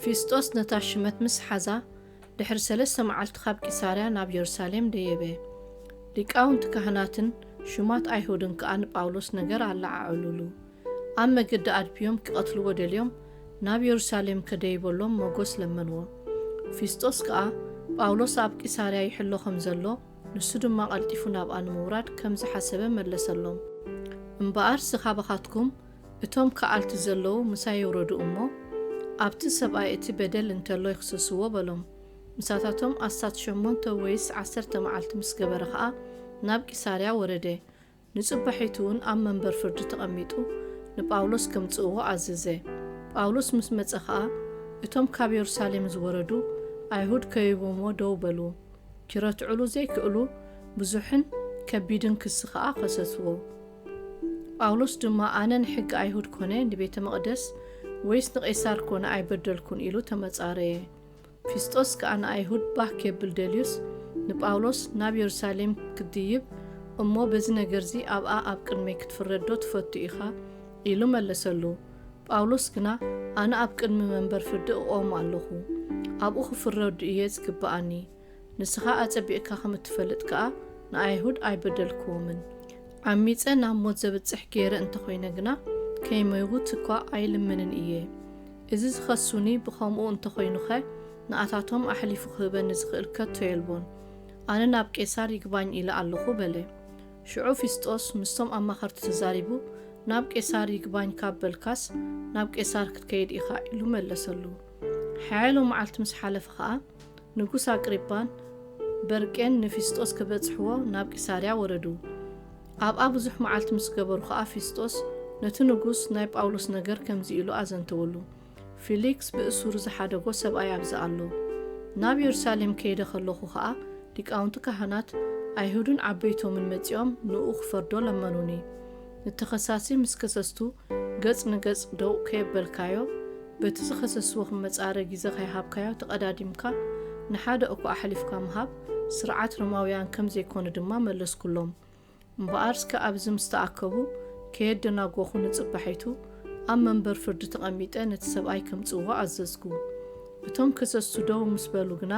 ፊስጦስ ነታ ሽመት ምስ ሓዛ፣ ድሕሪ ሰለስተ መዓልቲ ካብ ቂሳርያ ናብ የሩሳሌም ደየበ። ሊቃውንቲ ካህናትን ሹማት ኣይሁድን ከኣ ንጳውሎስ ነገር ኣለዓዓሉሉ። ኣብ መገዲ ኣድብዮም ክቐትልዎ ደልዮም፣ ናብ የሩሳሌም ከደይበሎም መጎስ ለመንዎ። ፊስጦስ ከኣ ጳውሎስ ኣብ ቂሳርያ ይሕሎ ከም ዘሎ፣ ንሱ ድማ ቀልጢፉ ናብኣ ንምውራድ ከም ዝሓሰበ መለሰሎም። እምበኣርሲ ካባኻትኩም እቶም ከኣልቲ ዘለዉ ምሳይ ይውረዱ እሞ፣ ኣብቲ ሰብኣይ እቲ በደል እንተሎ ይኽሰስዎ በሎም። ምሳታቶም ኣስታት ሸሞንተ ወይስ ዓሰርተ መዓልቲ ምስ ገበረ ኸኣ ናብ ቂሳርያ ወረደ። ንጽባሒቱ እውን ኣብ መንበር ፍርዲ ተቐሚጡ ንጳውሎስ ከምጽእዎ ኣዘዘ። ጳውሎስ ምስ መጸ ኸኣ፣ እቶም ካብ የሩሳሌም ዝወረዱ ኣይሁድ ከቢቦምዎ ደው በሉ። ኪረትዕሉ ዘይክእሉ ብዙሕን ከቢድን ክሲ ኸኣ ከሰስዎ። ጳውሎስ ድማ፣ ኣነ ንሕጊ ኣይሁድ ኮነ ንቤተ መቕደስ ወይስ ንቄሳር ኮነ ኣይበደልኩን ኢሉ ተመጻረየ። ፊስጦስ ከኣ ንኣይሁድ ባህ ኬብል ደልዩስ፣ ንጳውሎስ ናብ የሩሳሌም ክትድይብ እሞ በዚ ነገርዚ ኣብኣ ኣብ ቅድመይ ክትፍረድ ዶ ትፈቱ ኢኻ? ኢሉ መለሰሉ። ጳውሎስ ግና፣ ኣነ ኣብ ቅድሚ መንበር ፍርዲ እቖም ኣለኹ፣ ኣብኡ ክፍረድ እየ ዝግብኣኒ። ንስኻ ኣጸቢቕካ ከም እትፈልጥ ከኣ ንኣይሁድ ኣይበደልክዎምን። ዓሚጸ ናብ ሞት ዘብጽሕ ገይረ እንተኾይነ ግና፣ ከይመውት እኳ ኣይልምንን እየ። እዚ ዝኸሱኒ ብኸምኡ እንተኾይኑኸ፣ ንኣታቶም ኣሕሊፉ ክህበኒ ዝኽእል ከቶ የልቦን። ኣነ ናብ ቄሳር ይግባኝ ኢለ ኣለኹ በለ። ሽዑ ፊስጦስ ምስቶም ኣማኸርቲ ተዛሪቡ፣ ናብ ቄሳር ይግባኝ ካብ በልካስ፣ ናብ ቄሳር ክትከይድ ኢኻ ኢሉ መለሰሉ። ሓያሎ መዓልቲ ምስ ሓለፈ ኸኣ፣ ንጉስ ኣግሪጳን በርቄን ንፊስጦስ ክበጽሕዎ ናብ ቂሳርያ ወረዱ። ኣብኣ ብዙሕ መዓልቲ ምስ ገበሩ ኸኣ፣ ፊስጦስ ነቲ ንጉስ ናይ ጳውሎስ ነገር ከምዚ ኢሉ ኣዘንተወሉ። ፊሊክስ ብእሱር ዝሓደጎ ሰብኣይ ኣብዚ ኣሎ። ናብ የሩሳሌም ከይደ ከለኹ ኸኣ፣ ሊቃውንቲ ካህናት ኣይሁድን ዓበይቶምን መጺኦም ንኡ ክፈርዶ ለመኑኒ። ንተኸሳሲ ምስ ከሰስቱ ገጽ ንገጽ ደው ከየበልካዮ፣ በቲ ዝኸሰስዎ ክመጻረ ግዜ ከይሃብካዮ ተቐዳዲምካ ንሓደ እኳ ኣሕሊፍካ ምሃብ ስርዓት ሮማውያን ከም ዘይኮነ ድማ መለስኩሎም። እምበኣር እስከ ኣብዚ ምስ ተኣከቡ ከየደናጎኹ ንጽባሒቱ ኣብ መንበር ፍርዲ ተቐሚጠ ነቲ ሰብኣይ ከምጽእዎ ኣዘዝኩ። እቶም ከሰስቱ ደው ምስ በሉ ግና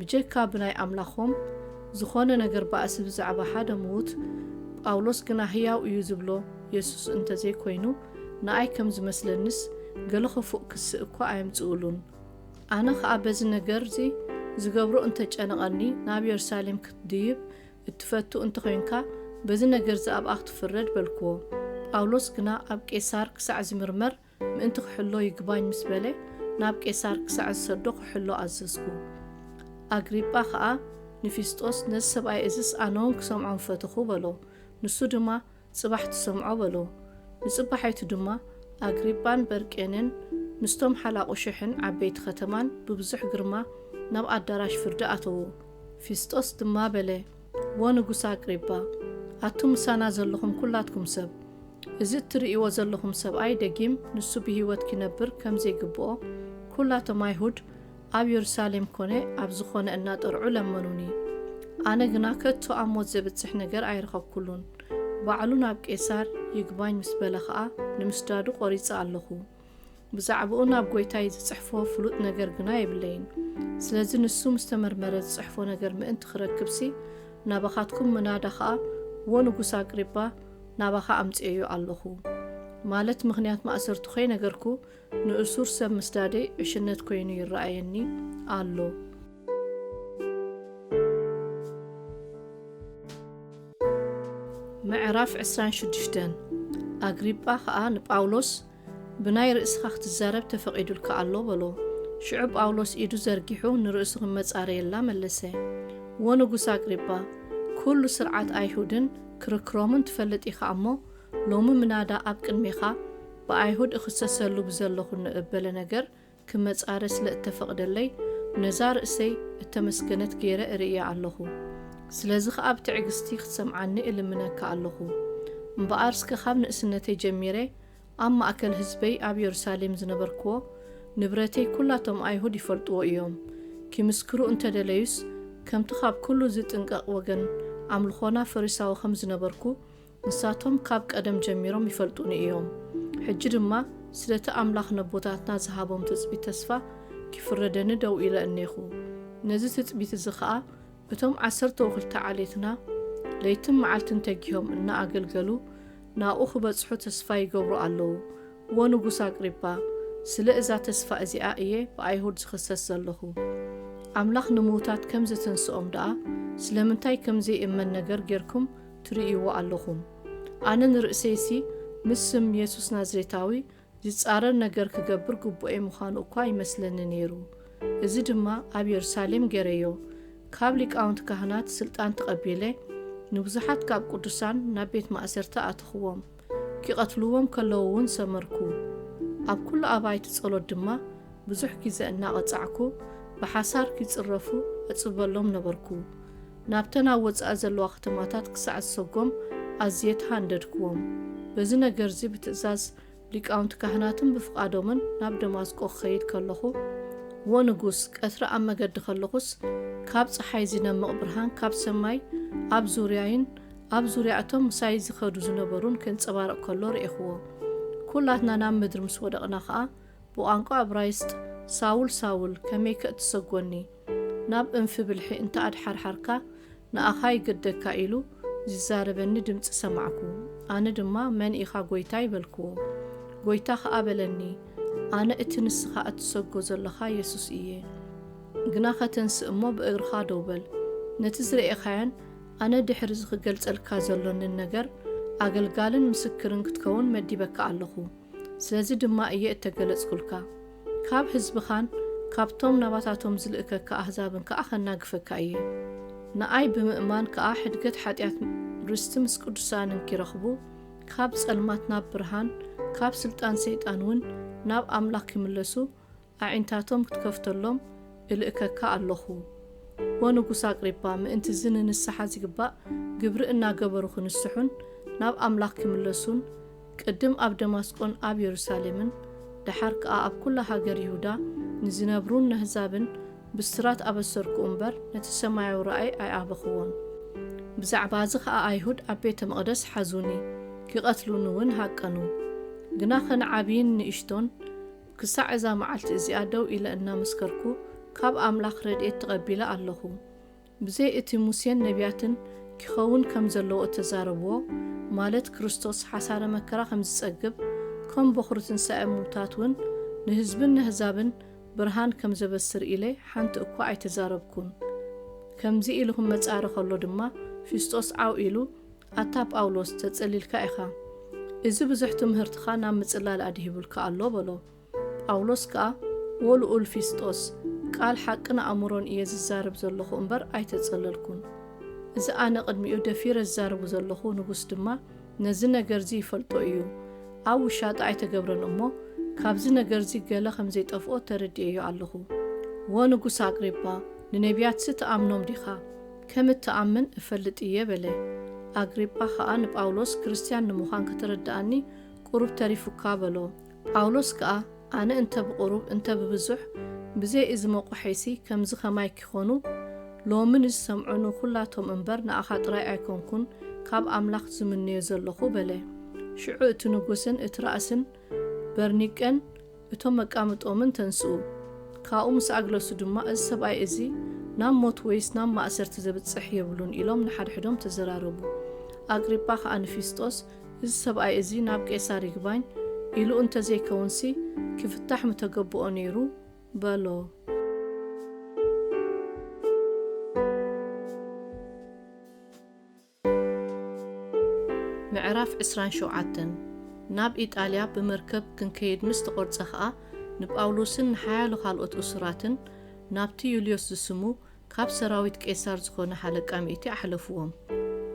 ብጀካ ብናይ ኣምላኾም ዝኾነ ነገር ባእሲ ብዛዕባ ሓደ ምዉት፣ ጳውሎስ ግና ህያው እዩ ዝብሎ የሱስ እንተ ዘይኮይኑ፣ ንኣይ ከም ዝመስለንስ ገለ ኽፉእ ክሲ እኳ ኣየምጽኡሉን። ኣነ ኸኣ በዚ ነገርዚ ዝገብሮ እንተ ጨነቐኒ፣ ናብ የሩሳሌም ክትድይብ እትፈቱ እንተ ኾይንካ፣ በዚ ነገርዚ ኣብኣ ክትፍረድ በልክዎ። ጳውሎስ ግና ኣብ ቄሳር ክሳዕ ዝምርመር ምእንቲ ክሕሎ ይግባኝ ምስ በለ፣ ናብ ቄሳር ክሳዕ ዝሰዶ ክሕሎ ኣዘዝኩ። ኣግሪጳ ኸኣ ንፊስጦስ፣ ነዚ ሰብኣይ እዝስ ኣነ እውን ክሰምዖ ምፈተኹ በሎ። ንሱ ድማ፣ ጽባሕ ትሰምዖ በሎ። ንጽባሒቱ ድማ ኣግሪጳን በርቄንን ምስቶም ሓላቑ ሽሕን ዓበይቲ ኸተማን ብብዙሕ ግርማ ናብ ኣዳራሽ ፍርዲ ኣተዉ። ፊስጦስ ድማ በለ፣ ወ ንጉስ ኣግሪጳ፣ ኣቱም ምሳና ዘለኹም ኩላትኩም ሰብ፣ እዚ እትርእይዎ ዘለኹም ሰብኣይ ደጊም ንሱ ብህይወት ኪነብር ከም ዘይግብኦ፣ ኩላቶም ኣይሁድ ኣብ የሩሳሌም ኮነ ኣብ ዝኾነ እናጠርዑ ለመኑኒ። ኣነ ግና ከቶ ኣብ ሞት ዘብጽሕ ነገር ኣይረኸብኩሉን። ባዕሉ ናብ ቄሳር ይግባኝ ምስ በለ ኸኣ፣ ንምስዳዱ ቖሪጸ ኣለኹ። ብዛዕባኡ ናብ ጐይታይ ዝጽሕፎ ፍሉጥ ነገር ግና የብለይን። ስለዚ ንሱ ምስ ተመርመረ ዝጽሕፎ ነገር ምእንቲ ክረክብሲ፣ ናባኻትኩም ምናዳ ኸኣ፣ ወ ንጉስ ኣግሪጳ፣ ናባኻ ኣምጺኤዮ ኣለኹ። ማለት ምኽንያት ማእሰርቱ ኸይነገርኩ፣ ንእሱር ሰብ ምስዳደይ ዕሽነት ኮይኑ ይረኣየኒ ኣሎ። ምዕራፍ ዕስራን ሽዱሽተን። ኣግሪጳ ኸኣ ንጳውሎስ፣ ብናይ ርእስኻ ክትዛረብ ተፈቒዱልካ ኣሎ በሎ። ሽዑ ጳውሎስ ኢዱ ዘርጊሑ ንርእሱ ክመጻረየላ መለሰ። ወ ንጉስ ኣግሪጳ፣ ኩሉ ስርዓት ኣይሁድን ክርክሮምን ትፈልጥ ኢኻ እሞ፣ ሎሚ ምናዳ ኣብ ቅድሜኻ ብኣይሁድ እኽሰሰሉ ብዘለኹ ንእበለ ነገር ክመጻረ ስለ እተፈቕደለይ፣ ነዛ ርእሰይ እተመስገነት ገይረ እርእያ ኣለኹ። ስለዚ ኸኣ ብትዕግስቲ ክትሰምዓኒ እልምነካ ኣለኹ። እምበኣር እስከ ካብ ንእስነተይ ጀሚረ ኣብ ማእከል ህዝበይ ኣብ የሩሳሌም ዝነበርክዎ ንብረተይ ኩላቶም ኣይሁድ ይፈልጥዎ እዮም። ኪምስክሩ እንተ ደለዩስ፣ ከምቲ ካብ ኩሉ ዝጥንቀቕ ወገን ኣምልኾና ፈሪሳዊ ከም ዝነበርኩ፣ ንሳቶም ካብ ቀደም ጀሚሮም ይፈልጡኒ እዮም። ሕጂ ድማ ስለቲ ኣምላኽ ነቦታትና ዝሃቦም ትጽቢት ተስፋ ኪፍረደኒ ደው ኢለ እኔኹ። ነዚ ትጽቢት እዚ ኸኣ እቶም ዓሰርተው ክልተ ዓሌትና ለይትን መዓልትን ተጊሆም እናኣገልገሉ ናብኡ ክበጽሑ ተስፋ ይገብሩ ኣለዉ። ወ ንጉስ ኣግሪጳ፣ ስለ እዛ ተስፋ እዚኣ እየ ብኣይሁድ ዝኽሰስ ዘለኹ። ኣምላኽ ንምዉታት ከም ዘተንስኦም ደኣ ስለምንታይ ከም ዘይእመን ነገር ጌርኩም ትርእይዎ ኣለኹም። ኣነ ንርእሰይሲ ምስ ስም የሱስ ናዝሬታዊ ዝጻረር ነገር ክገብር ግቡኤ ምዃኑ እኳ ይመስለኒ ነይሩ። እዚ ድማ ኣብ የሩሳሌም ገይረዮ። ካብ ሊቃውንቲ ካህናት ስልጣን ተቐቢለ፣ ንብዙሓት ካብ ቅዱሳን ናብ ቤት ማእሰርቲ ኣተኽዎም። ኪቐትልዎም ከለዉ እውን ሰመርኩ። ኣብ ኩሉ ኣባይቲ ጸሎት ድማ ብዙሕ ግዜ እናቐጻዕኩ፣ ብሓሳር ኪጽረፉ እጽበሎም ነበርኩ። ናብተን ኣብ ወጻኢ ዘለዋ ከተማታት ክሳዕ ዝሰጎም ኣዝየ ተሃንደድክዎም። በዚ ነገርዚ ብትእዛዝ ሊቃውንቲ ካህናትን ብፍቓዶምን ናብ ደማስቆ ክኸይድ ከለኹ፣ ወ ንጉስ፣ ቀትሪ ኣብ መገዲ ከለኹስ፣ ካብ ጸሓይ ዚነምቕ ብርሃን ካብ ሰማይ ኣብ ዙርያይን ኣብ ዙርያ እቶም ምሳይ ዝኸዱ ዝነበሩን ከንጸባርቕ ከሎ ርኤኽዎ። ኩላትና ናብ ምድሪ ምስ ወደቕና ኸኣ፣ ብቋንቋ እብራይስጥ፣ ሳውል፣ ሳውል፣ ከመይከ እትሰጎኒ? ናብ እንፊ ብልሒ እንተ ኣድሓርሓርካ፣ ንኣኻ ይገደካ ኢሉ ዝዛረበኒ ድምጺ ሰማዕኩ። ኣነ ድማ፣ መን ኢኻ ጐይታይ? በልክዎ። ጐይታ ኸኣ በለኒ፣ ኣነ እቲ ንስኻ እትሰጎ ዘለኻ የሱስ እየ። ግናኸ ተንስእ እሞ ብእግርኻ ደው በል። ነቲ ዝረኤኻዮን ኣነ ድሕሪ እዚ ክገልጸልካ ዘሎንን ነገር ኣገልጋልን ምስክርን ክትከውን መዲበካ ኣለኹ። ስለዚ ድማ እየ እተገለጽኩልካ። ካብ ህዝብኻን ካብቶም ናባታቶም ዝልእከካ ኣህዛብን ከኣ ኸናግፈካ እየ። ንኣይ ብምእማን ከኣ ሕድገት ሓጢኣት ርስቲ ምስ ቅዱሳንን ኪረኽቡ፣ ካብ ጸልማት ናብ ብርሃን፣ ካብ ስልጣን ሰይጣን እውን ናብ ኣምላኽ ኪምለሱ፣ ኣዒንታቶም ክትከፍተሎም እልእከካ ኣለኹ። ወንጉስ ኣግሪጳ፣ ምእንቲ እዚ ንንስሓ ዚግባእ ግብሪ እናገበሩ ክንስሑን ናብ ኣምላኽ ኪምለሱን፣ ቅድም ኣብ ደማስቆን ኣብ የሩሳሌምን፣ ደሓር ከኣ ኣብ ኩላ ሃገር ይሁዳ ንዚነብሩን ነህዛብን ብስራት ኣበሰርኩ እምበር፣ ነቲ ሰማያዊ ራእይ ኣይኣበኽዎን። ብዛዕባ እዚ ኸኣ ኣይሁድ ኣብ ቤተ መቕደስ ሓዙኒ፣ ኪቐትሉኒ እውን ሃቀኑ። ግናኸ ንዓብይን ንእሽቶን ክሳዕ እዛ መዓልቲ እዚኣ ደው ኢለ እናመስከርኩ፣ ካብ ኣምላኽ ረድኤት ተቐቢለ ኣለኹ። ብዘይ እቲ ሙሴን ነቢያትን ኪኸውን ከም ዘለዎ እተዛረብዎ፣ ማለት ክርስቶስ ሓሳረ መከራ ከም ዝጸግብ፣ ከም በኹሪ ትንሳኤ ምዉታት እውን ንህዝብን ነህዛብን ብርሃን ከም ዘበስር ኢለ ሓንቲ እኳ ኣይተዛረብኩን። ከምዚ ኢሉ ክመጻረ ኸሎ ድማ፣ ፊስጦስ ዓው ኢሉ፣ ኣታ ጳውሎስ፣ ተጸሊልካ ኢኻ። እዚ ብዙሕ ትምህርትኻ ናብ ምጽላል ኣድሂቡልካ ኣሎ፣ በሎ። ጳውሎስ ከኣ፣ ወልኡል ፊስጦስ፣ ቃል ሓቅን ኣእምሮን እየ ዝዛረብ ዘለኹ እምበር ኣይተጸለልኩን። እዚ ኣነ ቅድሚኡ ደፊረ ዝዛረቡ ዘለኹ ንጉስ ድማ ነዚ ነገርዚ ይፈልጦ እዩ። ኣብ ውሻጠ ኣይተገብረን እሞ፣ ካብዚ ነገርዚ ገለ ከም ዘይጠፍኦ ተረዲኤዮ ኣለኹ። ወንጉስ ኣግሪጳ፣ ንነቢያትሲ ትኣምኖም ዲኻ? ከም እትኣምን እፈልጥ እየ፣ በለ። ኣግሪጳ ኸኣ ንጳውሎስ፣ ክርስትያን ንምዃን ከተረድኣኒ ቁሩብ ተሪፉካ፣ በሎ። ጳውሎስ ከኣ፣ ኣነ እንተ ብቑሩብ እንተ ብብዙሕ፣ ብዘይ እዚ መቑሐይሲ ከምዚ ኸማይ ኪኾኑ፣ ሎሚ ንዝሰምዑ ንኹላቶም እምበር ንኣኻ ጥራይ ኣይኮንኩን ካብ ኣምላኽ ዝምነዮ ዘለኹ፣ በለ። ሽዑ እቲ ንጉስን እቲ ራእስን በርኒቄን እቶም መቃምጦምን ተንስኡ። ካብኡ ምስ ኣግለሱ ድማ፣ እዚ ሰብኣይ እዚ ናብ ሞት ወይስ ናብ ማእሰርቲ ዘብጽሕ የብሉን ኢሎም ንሓድሕዶም ተዘራረቡ። ኣግሪጳ ኸኣ ንፊስጦስ፣ እዚ ሰብኣይ እዚ ናብ ቄሳር ይግባኝ ኢሉ እንተ ዘይከውንሲ፣ ክፍታሕ ምተገብኦ ነይሩ በሎ። ምዕራፍ ዕስራን ሸውዓተን። ናብ ኢጣልያ ብመርከብ ክንከይድ ምስ ተቖርጸ ኸኣ፣ ንጳውሎስን ንሓያሎ ካልኦት እሱራትን ናብቲ ዩልዮስ ዝስሙ ካብ ሰራዊት ቄሳር ዝኾነ ሓለቃ ሚእቲ ኣሕለፍዎም።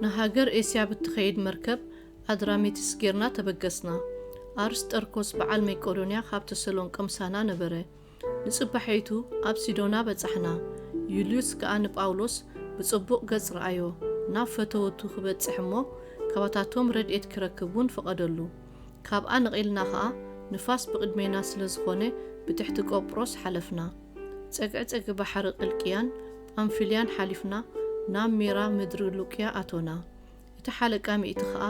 ንሃገር ኤስያ ብትኸይድ መርከብ ኣድራሚትስ ጌርና ተበገስና። ኣርስጠርኮስ በዓል መቄዶንያ ካብ ተሰሎንቄ ምሳና ነበረ። ንጽባሒቱ ኣብ ሲዶና በጻሕና። ዩልዩስ ከኣ ንጳውሎስ ብጽቡቕ ገጽ ረኣዮ። ናብ ፈተወቱ ክበጽሕ እሞ ካባታቶም ረድኤት ክረክብ እውን ፈቐደሉ። ካብኣ ነቒልና ኸኣ ንፋስ ብቕድሜና ስለ ዝኾነ ብትሕቲ ቆጵሮስ ሓለፍና። ጸግዒ ጸግዒ ባሕሪ ቅልቅያን ጳምፊልያን ሓሊፍና ናብ ሜራ ምድሪ ሉቅያ ኣቶና። እቲ ሓለቃ ሚእቲ ኸኣ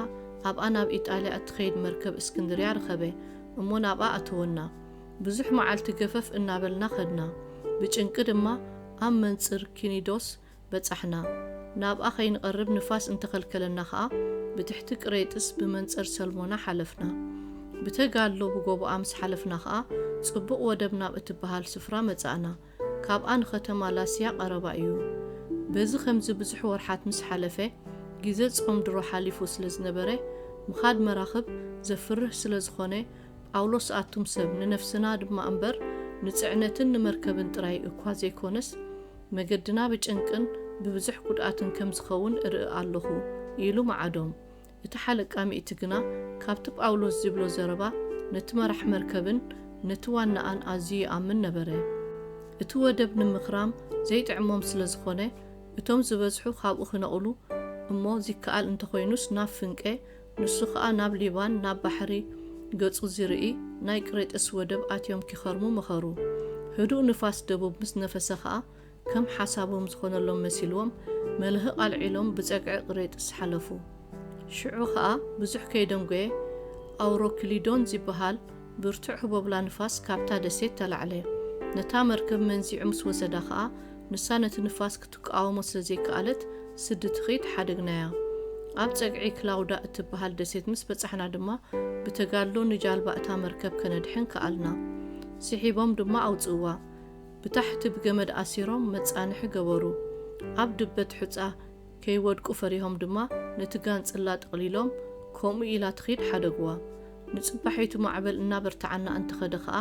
ኣብኣ ናብ ኢጣልያ እትኸይድ መርከብ እስክንድርያ ረኸበ እሞ ናብኣ ኣተወና። ብዙሕ መዓልቲ ገፈፍ እናበልና ኸድና። ብጭንቂ ድማ ኣብ መንጽር ኪኒዶስ በጻሕና። ናብኣ ኸይንቐርብ ንፋስ እንተኸልከለና ኸኣ ብትሕቲ ቅሬጥስ ብመንጸር ሰልሞና ሓለፍና። ብተጋድሎ ብጎቦኣ ምስ ሓለፍና ኸኣ ጽቡቕ ወደብ ናብ እትበሃል ስፍራ መጻእና። ካብኣ ንኸተማ ላስያ ቀረባ እዩ። በዚ ኸምዚ ብዙሕ ወርሓት ምስ ሓለፈ፣ ግዜ ጾም ድሮ ሓሊፉ ስለ ዝነበረ፣ ምኻድ መራኽብ ዘፍርህ ስለ ዝኾነ፣ ጳውሎስ ኣቱም ሰብ፣ ንነፍስና ድማ እምበር ንጽዕነትን ንመርከብን ጥራይ እኳ ዘይኮነስ፣ መገድና ብጭንቅን ብብዙሕ ጉድኣትን ከም ዝኸውን እርኢ ኣለኹ ኢሉ መዓዶም። እቲ ሓለቃ ሚእቲ ግና ካብቲ ጳውሎስ ዝብሎ ዘረባ ነቲ መራሕ መርከብን ነቲ ዋናኣን ኣዝዩ ይኣምን ነበረ። እቲ ወደብ ንምኽራም ዘይጥዕሞም ስለ ዝኾነ፣ እቶም ዝበዝሑ ካብኡ ክነቕሉ እሞ ዚከኣል እንተኾይኑስ ናብ ፍንቄ፣ ንሱ ኸኣ ናብ ሊባን ናብ ባሕሪ ገጹ ዚርኢ ናይ ቅሬጥስ ወደብ ኣትዮም ኪኸርሙ መኸሩ። ህዱእ ንፋስ ደቡብ ምስ ነፈሰ ኸኣ ከም ሓሳቦም ዝኾነሎም መሲልዎም መልህቕ ኣልዒሎም ብጸግዒ ቅሬጥስ ሓለፉ። ሽዑ ኸኣ ብዙሕ ከይደንጎየ ኣውሮክሊዶን ዚበሃል ብርቱዕ ህቦብላ ንፋስ ካብታ ደሴት ተላዕለ። ነታ መርከብ መንዚዑ ምስ ወሰዳ ኸኣ ንሳ ነቲ ንፋስ ክትቃወሞ ስለ ዘይከኣለት፣ ስዲ ትኽድ ሓደግናያ። ኣብ ጸግዒ ክላውዳ እትበሃል ደሴት ምስ በጻሕና ድማ፣ ብተጋድሎ ንጃልባ እታ መርከብ ከነድሕን ከኣልና። ስሒቦም ድማ ኣውጽእዋ። ብታሕቲ ብገመድ ኣሲሮም መጻንሒ ገበሩ። ኣብ ድበት ሑጻ ከይወድቁ ፈሪሆም ድማ፣ ነቲ ጋንጽላ ጠቕሊሎም፣ ከምኡ ኢላ ትኺድ ሓደግዋ። ንጽባሒቱ ማዕበል እናበርትዓና እንተኸደ ኸኣ፣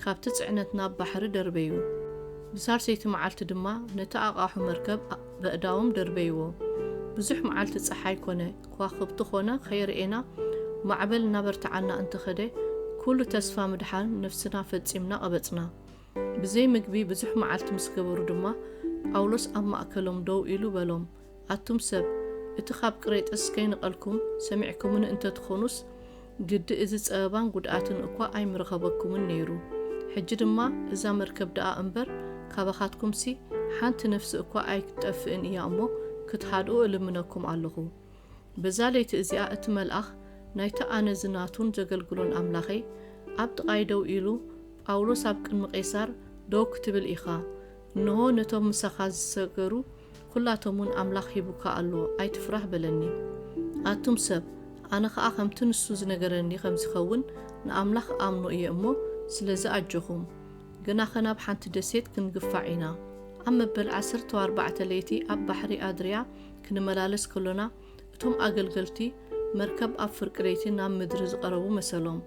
ካብቲ ጽዕነት ናብ ባሕሪ ደርበዩ። ብሳልሰይቲ መዓልቲ ድማ ነቲ ኣቓሑ መርከብ በእዳዎም ደርበይዎ። ብዙሕ መዓልቲ ጸሓይ ኮነ፣ ከዋኽብቲ ኮነ ኸይርኤና፣ ማዕበል እናበርትዓና እንተኸደ፣ ኩሉ ተስፋ ምድሓን ነፍስና ፈጺምና ቀበጽና። ብዘይ ምግቢ ብዙሕ መዓልቲ ምስ ገበሩ ድማ፣ ጳውሎስ ኣብ ማእከሎም ደው ኢሉ በሎም፣ ኣቱም ሰብ፣ እቲ ካብ ቅሬጥስ ከይንቐልኩም ሰሚዕኩምኒ እንተትኾኑስ፣ ግዲ እዚ ጸበባን ጉድኣትን እኳ ኣይምረኸበኩምን ነይሩ። ሕጂ ድማ እዛ መርከብ ደኣ እምበር፣ ካባኻትኩምሲ ሓንቲ ነፍሲ እኳ ኣይክትጠፍእን እያ እሞ፣ ክትሃድኡ እልምነኩም ኣለኹ። በዛ ለይቲ እዚኣ እቲ መልኣኽ ናይቲ ኣነ ዝናቱን ዘገልግሎን ኣምላኸይ ኣብ ጥቓይ ደው ኢሉ፣ ጳውሎስ፣ ኣብ ቅድሚ ቄሳር ደው ክትብል ኢኻ። እንሆ፣ ነቶም ምሳኻ ዝሰገሩ ኩላቶም እውን ኣምላኽ ሂቡካ ኣሎ፣ ኣይትፍራህ በለኒ። ኣቱም ሰብ፣ ኣነ ኸኣ ከምቲ ንሱ ዝነገረኒ ከም ዝኸውን ንኣምላኽ እኣምኖ እየ እሞ፣ ስለዚ ኣጆኹም። ግናኸ ናብ ሓንቲ ደሴት ክንግፋዕ ኢና። ኣብ መበል ዓሰርተ ኣርባዕተ ለይቲ ኣብ ባሕሪ ኣድርያ ክንመላለስ ከሎና፣ እቶም ኣገልገልቲ መርከብ ኣብ ፍርቂ ለይቲ ናብ ምድሪ ዝቐረቡ መሰሎም።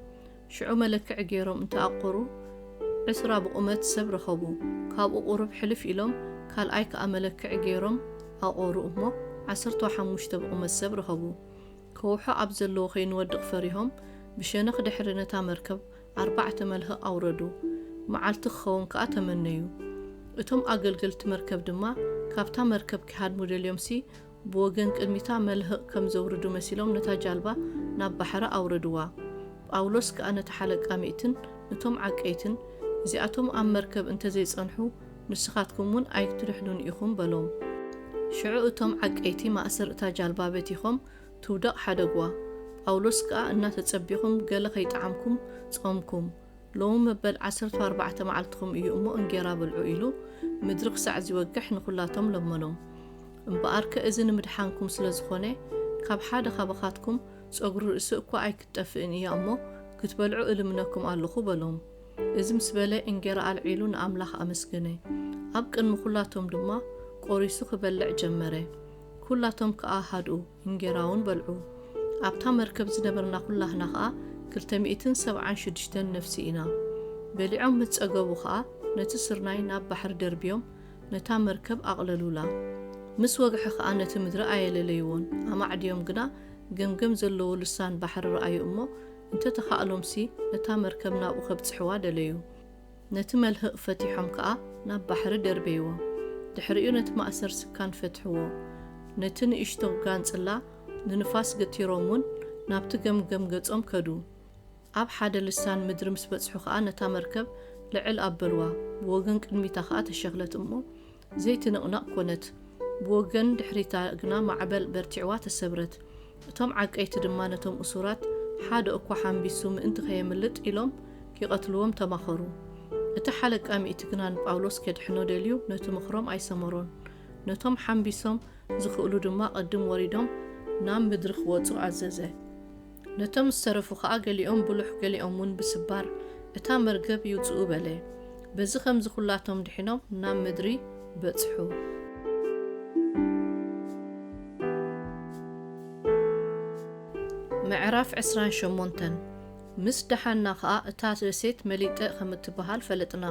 ሽዑ መለክዒ ገይሮም እንተ ኣቆሩ፣ ዕስራ ብቑመት ሰብ ረኸቡ። ካብኡ ቁሩብ ሕልፍ ኢሎም ካልኣይ ከኣ መለክዒ ገይሮም ኣቆሩ እሞ፣ ዓሰርተ ሓሙሽተ ብቑመት ሰብ ረኸቡ። ከውሖ ኣብ ዘለዎ ከይንወድቕ ፈሪሆም፣ ብሸነኽ ድሕሪ ነታ መርከብ ኣርባዕተ መልህቕ ኣውረዱ። መዓልቲ ክኸውን ከኣ ተመነዩ። እቶም ኣገልገልቲ መርከብ ድማ ካብታ መርከብ ኪሃድሙ ደልዮምሲ፣ ብወገን ቅድሚታ መልህቕ ከም ዘውርዱ መሲሎም ነታ ጃልባ ናብ ባሕሪ ኣውረድዋ። ጳውሎስ ከኣ ነታ ሓለቃ ሚእትን ነቶም ዓቀይትን፣ እዚኣቶም ኣብ መርከብ እንተ ዘይጸንሑ፣ ንስኻትኩም እውን ኣይትድሕኑን ኢኹም በሎም። ሽዑ እቶም ዓቀይቲ ማእሰር እታ ጃልባ በቲኾም ትውደቕ ሓደግዋ። ጳውሎስ ከኣ እናተጸቢኹም ገለ ከይጠዓምኩም ጾምኩም፣ ሎሚ መበል ዓሰርተ ኣርባዕተ መዓልትኹም እዩ እሞ እንጌራ ብልዑ ኢሉ ምድሪ ክሳዕ ዝወግሕ ንኹላቶም ለመኖም። እምበኣርከ እዚ ንምድሓንኩም ስለ ዝኾነ ካብ ሓደ ካባኻትኩም ጸጉሪ ርእሲ እኳ ኣይክትጠፍእን እያ እሞ ክትበልዑ እልምነኩም ኣለኹ በሎም። እዚ ምስ በለ እንጌራ ኣልዒሉ ንኣምላኽ ኣመስገነ። ኣብ ቅድሚ ኩላቶም ድማ ቆሪሱ ክበልዕ ጀመረ። ኩላቶም ከኣ ሃድኡ፣ እንጌራ እውን በልዑ። ኣብታ መርከብ ዝነበርና ኩላህና ከኣ ክልተ ሚእትን ሰብዓን ሽዱሽተን ነፍሲ ኢና። በሊዖም ምስ ጸገቡ ከኣ ነቲ ስርናይ ናብ ባሕሪ ደርብዮም ነታ መርከብ ኣቕለሉላ። ምስ ወግሐ ከኣ ነቲ ምድሪ ኣየለለይዎን። ኣማዕድዮም ግና ገምገም ዘለዎ ልሳን ባሕሪ ረኣዩ እሞ እንተ ተኻእሎምሲ ነታ መርከብ ናብኡ ከብጽሕዋ ደለዩ። ነቲ መልህቕ ፈቲሖም ከኣ ናብ ባሕሪ ደርበይዎ። ድሕሪኡ ነቲ ማእሰር ስካን ፈትሕዎ። ነቲ ንእሽቶ ጋንጽላ ንንፋስ ገቲሮም እውን ናብቲ ገምገም ገጾም ከዱ። ኣብ ሓደ ልሳን ምድሪ ምስ በጽሑ ከኣ ነታ መርከብ ልዕል ኣበልዋ። ብወገን ቅድሚታ ከኣ ተሸኽለት እሞ ዘይትንቕነቕ ኮነት። ብወገን ድሕሪታ ግና ማዕበል በርቲዕዋ ተሰብረት። እቶም ዓቀይቲ ድማ ነቶም እሱራት ሓደ እኳ ሓምቢሱ ምእንቲ ከየምልጥ ኢሎም ኪቐትልዎም ተማኸሩ። እቲ ሓለቃ ሚእቲ ግና ንጳውሎስ ኬድሕኖ ደልዩ ነቲ ምኽሮም ኣይሰመሮን። ነቶም ሓምቢሶም ዝኽእሉ ድማ ቅድም ወሪዶም ናብ ምድሪ ክወጹ ኣዘዘ። ነቶም ዝተረፉ ኸኣ ገሊኦም ብሉሕ ገሊኦም እውን ብስባር እታ መርገብ ይውጽኡ በለ። በዚ ኸምዚ ኹላቶም ድሒኖም ናብ ምድሪ በጽሑ። ምዕራፍ ዕስራን ሸሞንተን። ምስ ደሓና ኸኣ እታ ደሴት መሊጠ ኸም እትበሃል ፈለጥና።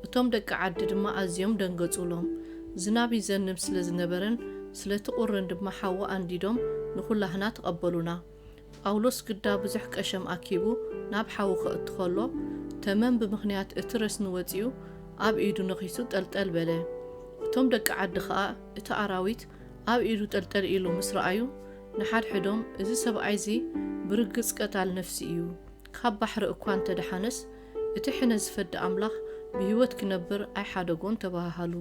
እቶም ደቂ ዓዲ ድማ ኣዝዮም ደንገጹሎም። ዝናብ ይዘንብ ስለ ዝነበረን ስለቲ ቁርን ድማ ሓዊ ኣንዲዶም ንኹላህና ተቐበሉና። ጳውሎስ ግዳ ብዙሕ ቀሸም ኣኪቡ ናብ ሓዊ ከእቱ ኸሎ፣ ተመን ብምኽንያት እቲ ረስኒ ወጺኡ ኣብ ኢዱ ነኺሱ ጠልጠል በለ። እቶም ደቂ ዓዲ ኸኣ እቲ ኣራዊት ኣብ ኢዱ ጠልጠል ኢሉ ምስ ረኣዩ፣ ንሓድሕዶም፣ "እዚ ሰብኣይዚ ብርግጽ ቀታል ነፍሲ እዩ። ካብ ባሕሪ እኳ እንተ ደሓነስ፣ እቲ ሕነ ዝፈዲ ኣምላኽ ብህይወት ክነብር ኣይሓደጎን" ተባሃሃሉ።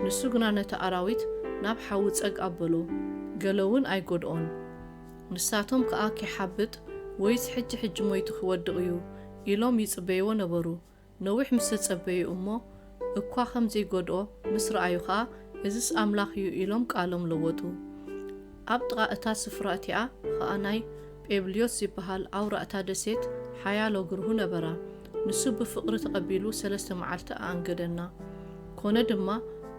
ንሱ ግና ነቲ ኣራዊት ናብ ሓዊ ጸግ ኣበሎ፣ ገለ እውን ኣይጎድኦን። ንሳቶም ከኣ "ኪሓብጥ ወይስ ሕጂ ሕጂ ሞይቱ ኪወድቕ እዩ?" ኢሎም ይጽበይዎ ነበሩ። ነዊሕ ምስ ተጸበዩ እሞ፣ እኳ ከም ዘይጎድኦ ምስ ረኣዩ ኸኣ፣ "እዝስ ኣምላኽ እዩ" ኢሎም ቃሎም ለወጡ። ኣብ ጥቓ እታ ስፍራ እቲኣ ኸኣ ናይ ጴብልዮስ ዝበሃል ኣውራ እታ ደሴት ሓያሎ ግርሁ ነበራ። ንሱ ብፍቕሪ ተቐቢሉ ሰለስተ መዓልቲ ኣኣንገደና። ኮነ ድማ፣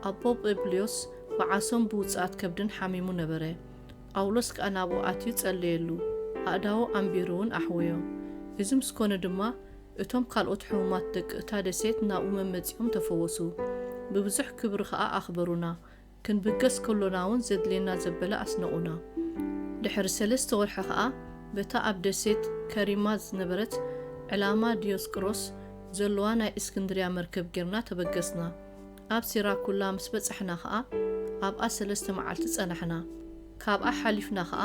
ኣቦ ጴብልዮስ ብዓሶን ብውጽኣት ከብድን ሓሚሙ ነበረ። ጳውሎስ ከኣ ናብኡ ኣትዩ ጸለየሉ፣ ኣእዳዉ ኣንቢሩ እውን ኣሕወዮ። እዚ ምስ ኮነ ድማ፣ እቶም ካልኦት ሕሙማት ደቂ እታ ደሴት ናብኡ መመጺኦም ተፈወሱ። ብብዙሕ ክብሪ ከኣ ኣኽበሩና። ክንብገስ ከሎና እውን ዘድልየና ዘበለ ኣስነቑና። ድሕሪ ሰለስተ ወርሒ ከኣ በታ ኣብ ደሴት ከሪማ ዝነበረት ዕላማ ዲዮስቅሮስ ዘለዋ ናይ እስክንድርያ መርከብ ጌርና ተበገስና። ኣብ ሲራኩላ ምስ በጻሕና ከኣ ኣብኣ ሰለስተ መዓልቲ ጸናሕና። ካብኣ ሓሊፍና ከኣ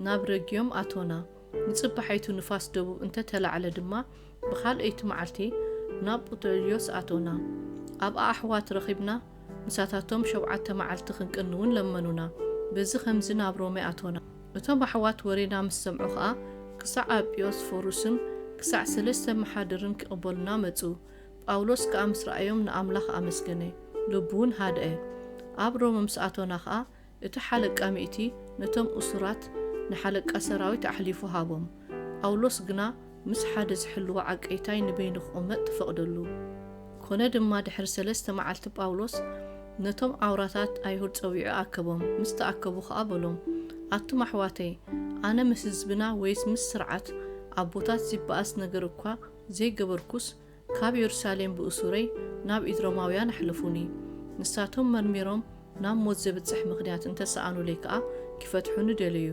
ናብ ረጊዮም ኣቶና። ንጽባሒቱ ንፋስ ደቡብ እንተ ተላዕለ ድማ፣ ብኻልኣይቲ መዓልቲ ናብ ጵቶልዮስ ኣቶና። ኣብኣ ኣሕዋት ረኺብና፣ ምሳታቶም ሸውዓተ መዓልቲ ክንቅኒ እውን ለመኑና። በዚ ኸምዚ ናብ ሮሜ ኣቶና። እቶም ኣሕዋት ወሬና ምስ ሰምዑ ኸኣ፣ ክሳዕ ኣጵዮስፎሩስን ክሳዕ ሰለስተ መሓድርን ክቕበሉና መጹ። ጳውሎስ ከኣ ምስ ረኣዮም ንኣምላኽ ኣመስገነ፣ ልቡ እውን ሃድአ። ኣብ ሮሜ ምስ ኣቶና ኸኣ፣ እቲ ሓለቃ ሚእቲ ነቶም እሱራት ንሓለቃ ሰራዊት ኣሕሊፉ ሃቦም። ጳውሎስ ግና ምስ ሓደ ዝሕልዎ ዓቀይታይ ንበይኑ ክቕመጥ ተፈቕደሉ። ኮነ ድማ ድሕሪ ሰለስተ መዓልቲ ጳውሎስ ነቶም ኣውራታት ኣይሁድ ጸዊዑ ኣከቦም። ምስ ተኣከቡ ኸኣ በሎም፣ ኣቱም ኣሕዋተይ፣ ኣነ ምስ ህዝብና ወይስ ምስ ስርዓት ኣቦታት ዚበኣስ ነገር እኳ ዘይገበርኩስ፣ ካብ የሩሳሌም ብእሱረይ ናብ ኢድሮማውያን ኣሕለፉኒ። ንሳቶም መርሚሮም ናብ ሞት ዘብጽሕ ምኽንያት እንተ ሰኣኑለይ ከኣ፣ ኪፈትሑኒ ደለዩ።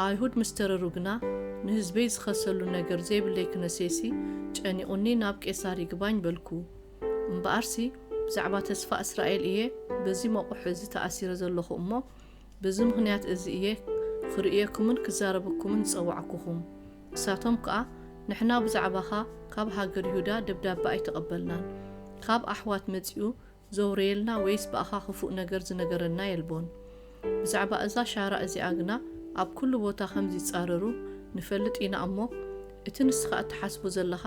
ኣይሁድ ምስ ተረሩ ግና፣ ንህዝበይ ዝኸሰሉ ነገር ዘይብለይ ክነሴሲ ጨኒቑኒ ናብ ቄሳር ይግባኝ በልኩ። እምበኣርሲ፣ ብዛዕባ ተስፋ እስራኤል እየ በዚ መቑሕ እዚ ተኣሲረ ዘለኹ እሞ፣ በዚ ምኽንያት እዚ እየ ክርእየኩምን ክዛረበኩምን ዝጸዋዕኩኹም። ንሳቶም ከኣ፣ ንሕና ብዛዕባኻ ካብ ሃገር ይሁዳ ደብዳበ ኣይተቐበልናን። ካብ ኣሕዋት መጺኡ ዘውረየልና ወይስ ብኣኻ ክፉእ ነገር ዝነገረና የልቦን። ብዛዕባ እዛ ሻራ እዚኣ ግና ኣብ ኩሉ ቦታ ከም ዚጻረሩ ንፈልጥ ኢና እሞ፣ እቲ ንስኻ እትሓስቦ ዘለኻ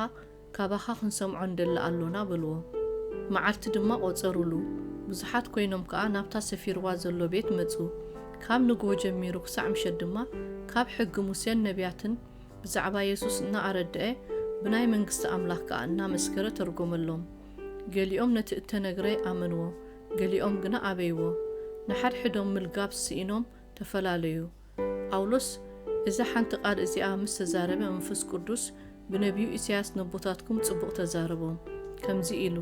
ካባኻ ክንሰምዖ ንደሊ ኣሎና በልዎ። መዓልቲ ድማ ቖጸሩሉ። ብዙሓት ኮይኖም ከኣ ናብታ ሰፊርዋ ዘሎ ቤት መጹ። ካብ ንግሆ ጀሚሩ ክሳዕ ምሸት ድማ ካብ ሕጊ ሙሴን ነብያትን ብዛዕባ የሱስ እናኣረድአ፣ ብናይ መንግስቲ ኣምላኽ ከኣ እናመስከረ ተርጎመሎም። ገሊኦም ነቲ እተነግረ ኣመንዎ፣ ገሊኦም ግና ኣበይዎ። ንሓድሕዶም ምልጋብ ስኢኖም ተፈላለዩ። ጳውሎስ እዛ ሓንቲ ቃል እዚኣ ምስ ተዛረበ፣ መንፈስ ቅዱስ ብነቢዩ ኢሳያስ ነቦታትኩም ጽቡቕ ተዛረቦም፣ ከምዚ ኢሉ፣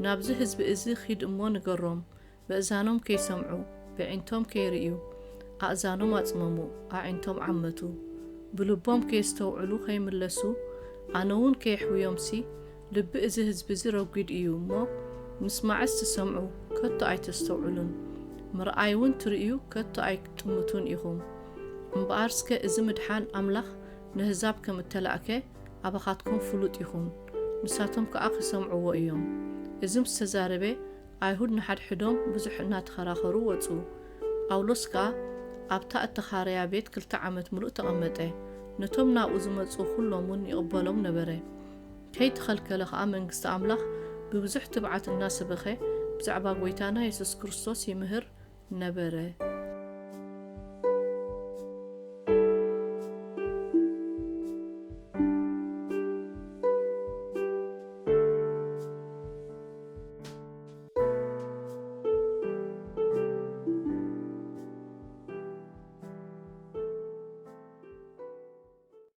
ናብዚ ህዝቢ እዚ ኺድ እሞ ንገሮም፣ በእዛኖም ከይሰምዑ፣ በዒንቶም ከይርእዩ፣ ኣእዛኖም ኣጽመሙ፣ ኣዒንቶም ዓመቱ፣ ብልቦም ከየስተውዕሉ ከይምለሱ፣ ኣነ እውን ከየሕውዮምሲ፣ ልቢ እዚ ህዝቢ እዚ ረጒድ እዩ እሞ፣ ምስማዕስ ትሰምዑ፣ ከቶ ኣይተስተውዕሉን፣ ምርኣይ እውን ትርእዩ፣ ከቶ ኣይትጥምቱን ኢኹም። እምበኣር እስከ እዚ ምድሓን ኣምላኽ ነህዛብ ከም እተላእከ ኣባኻትኩም ፍሉጥ ይኹን፣ ንሳቶም ከኣ ኺሰምዕዎ እዮም። እዚ ምስ ተዛረበ፣ ኣይሁድ ንሓድሕዶም ብዙሕ እናተኸራኸሩ ወጹ። ጳውሎስ ከኣ ኣብታ እተኻረያ ቤት ክልተ ዓመት ምሉእ ተቐመጠ። ነቶም ናብኡ ዝመጹ ኹሎም እውን ይቕበሎም ነበረ። ከይተኸልከለ ኸኣ መንግስቲ ኣምላኽ ብብዙሕ ትብዓት እናሰበኸ ብዛዕባ ጐይታና የሱስ ክርስቶስ ይምህር ነበረ።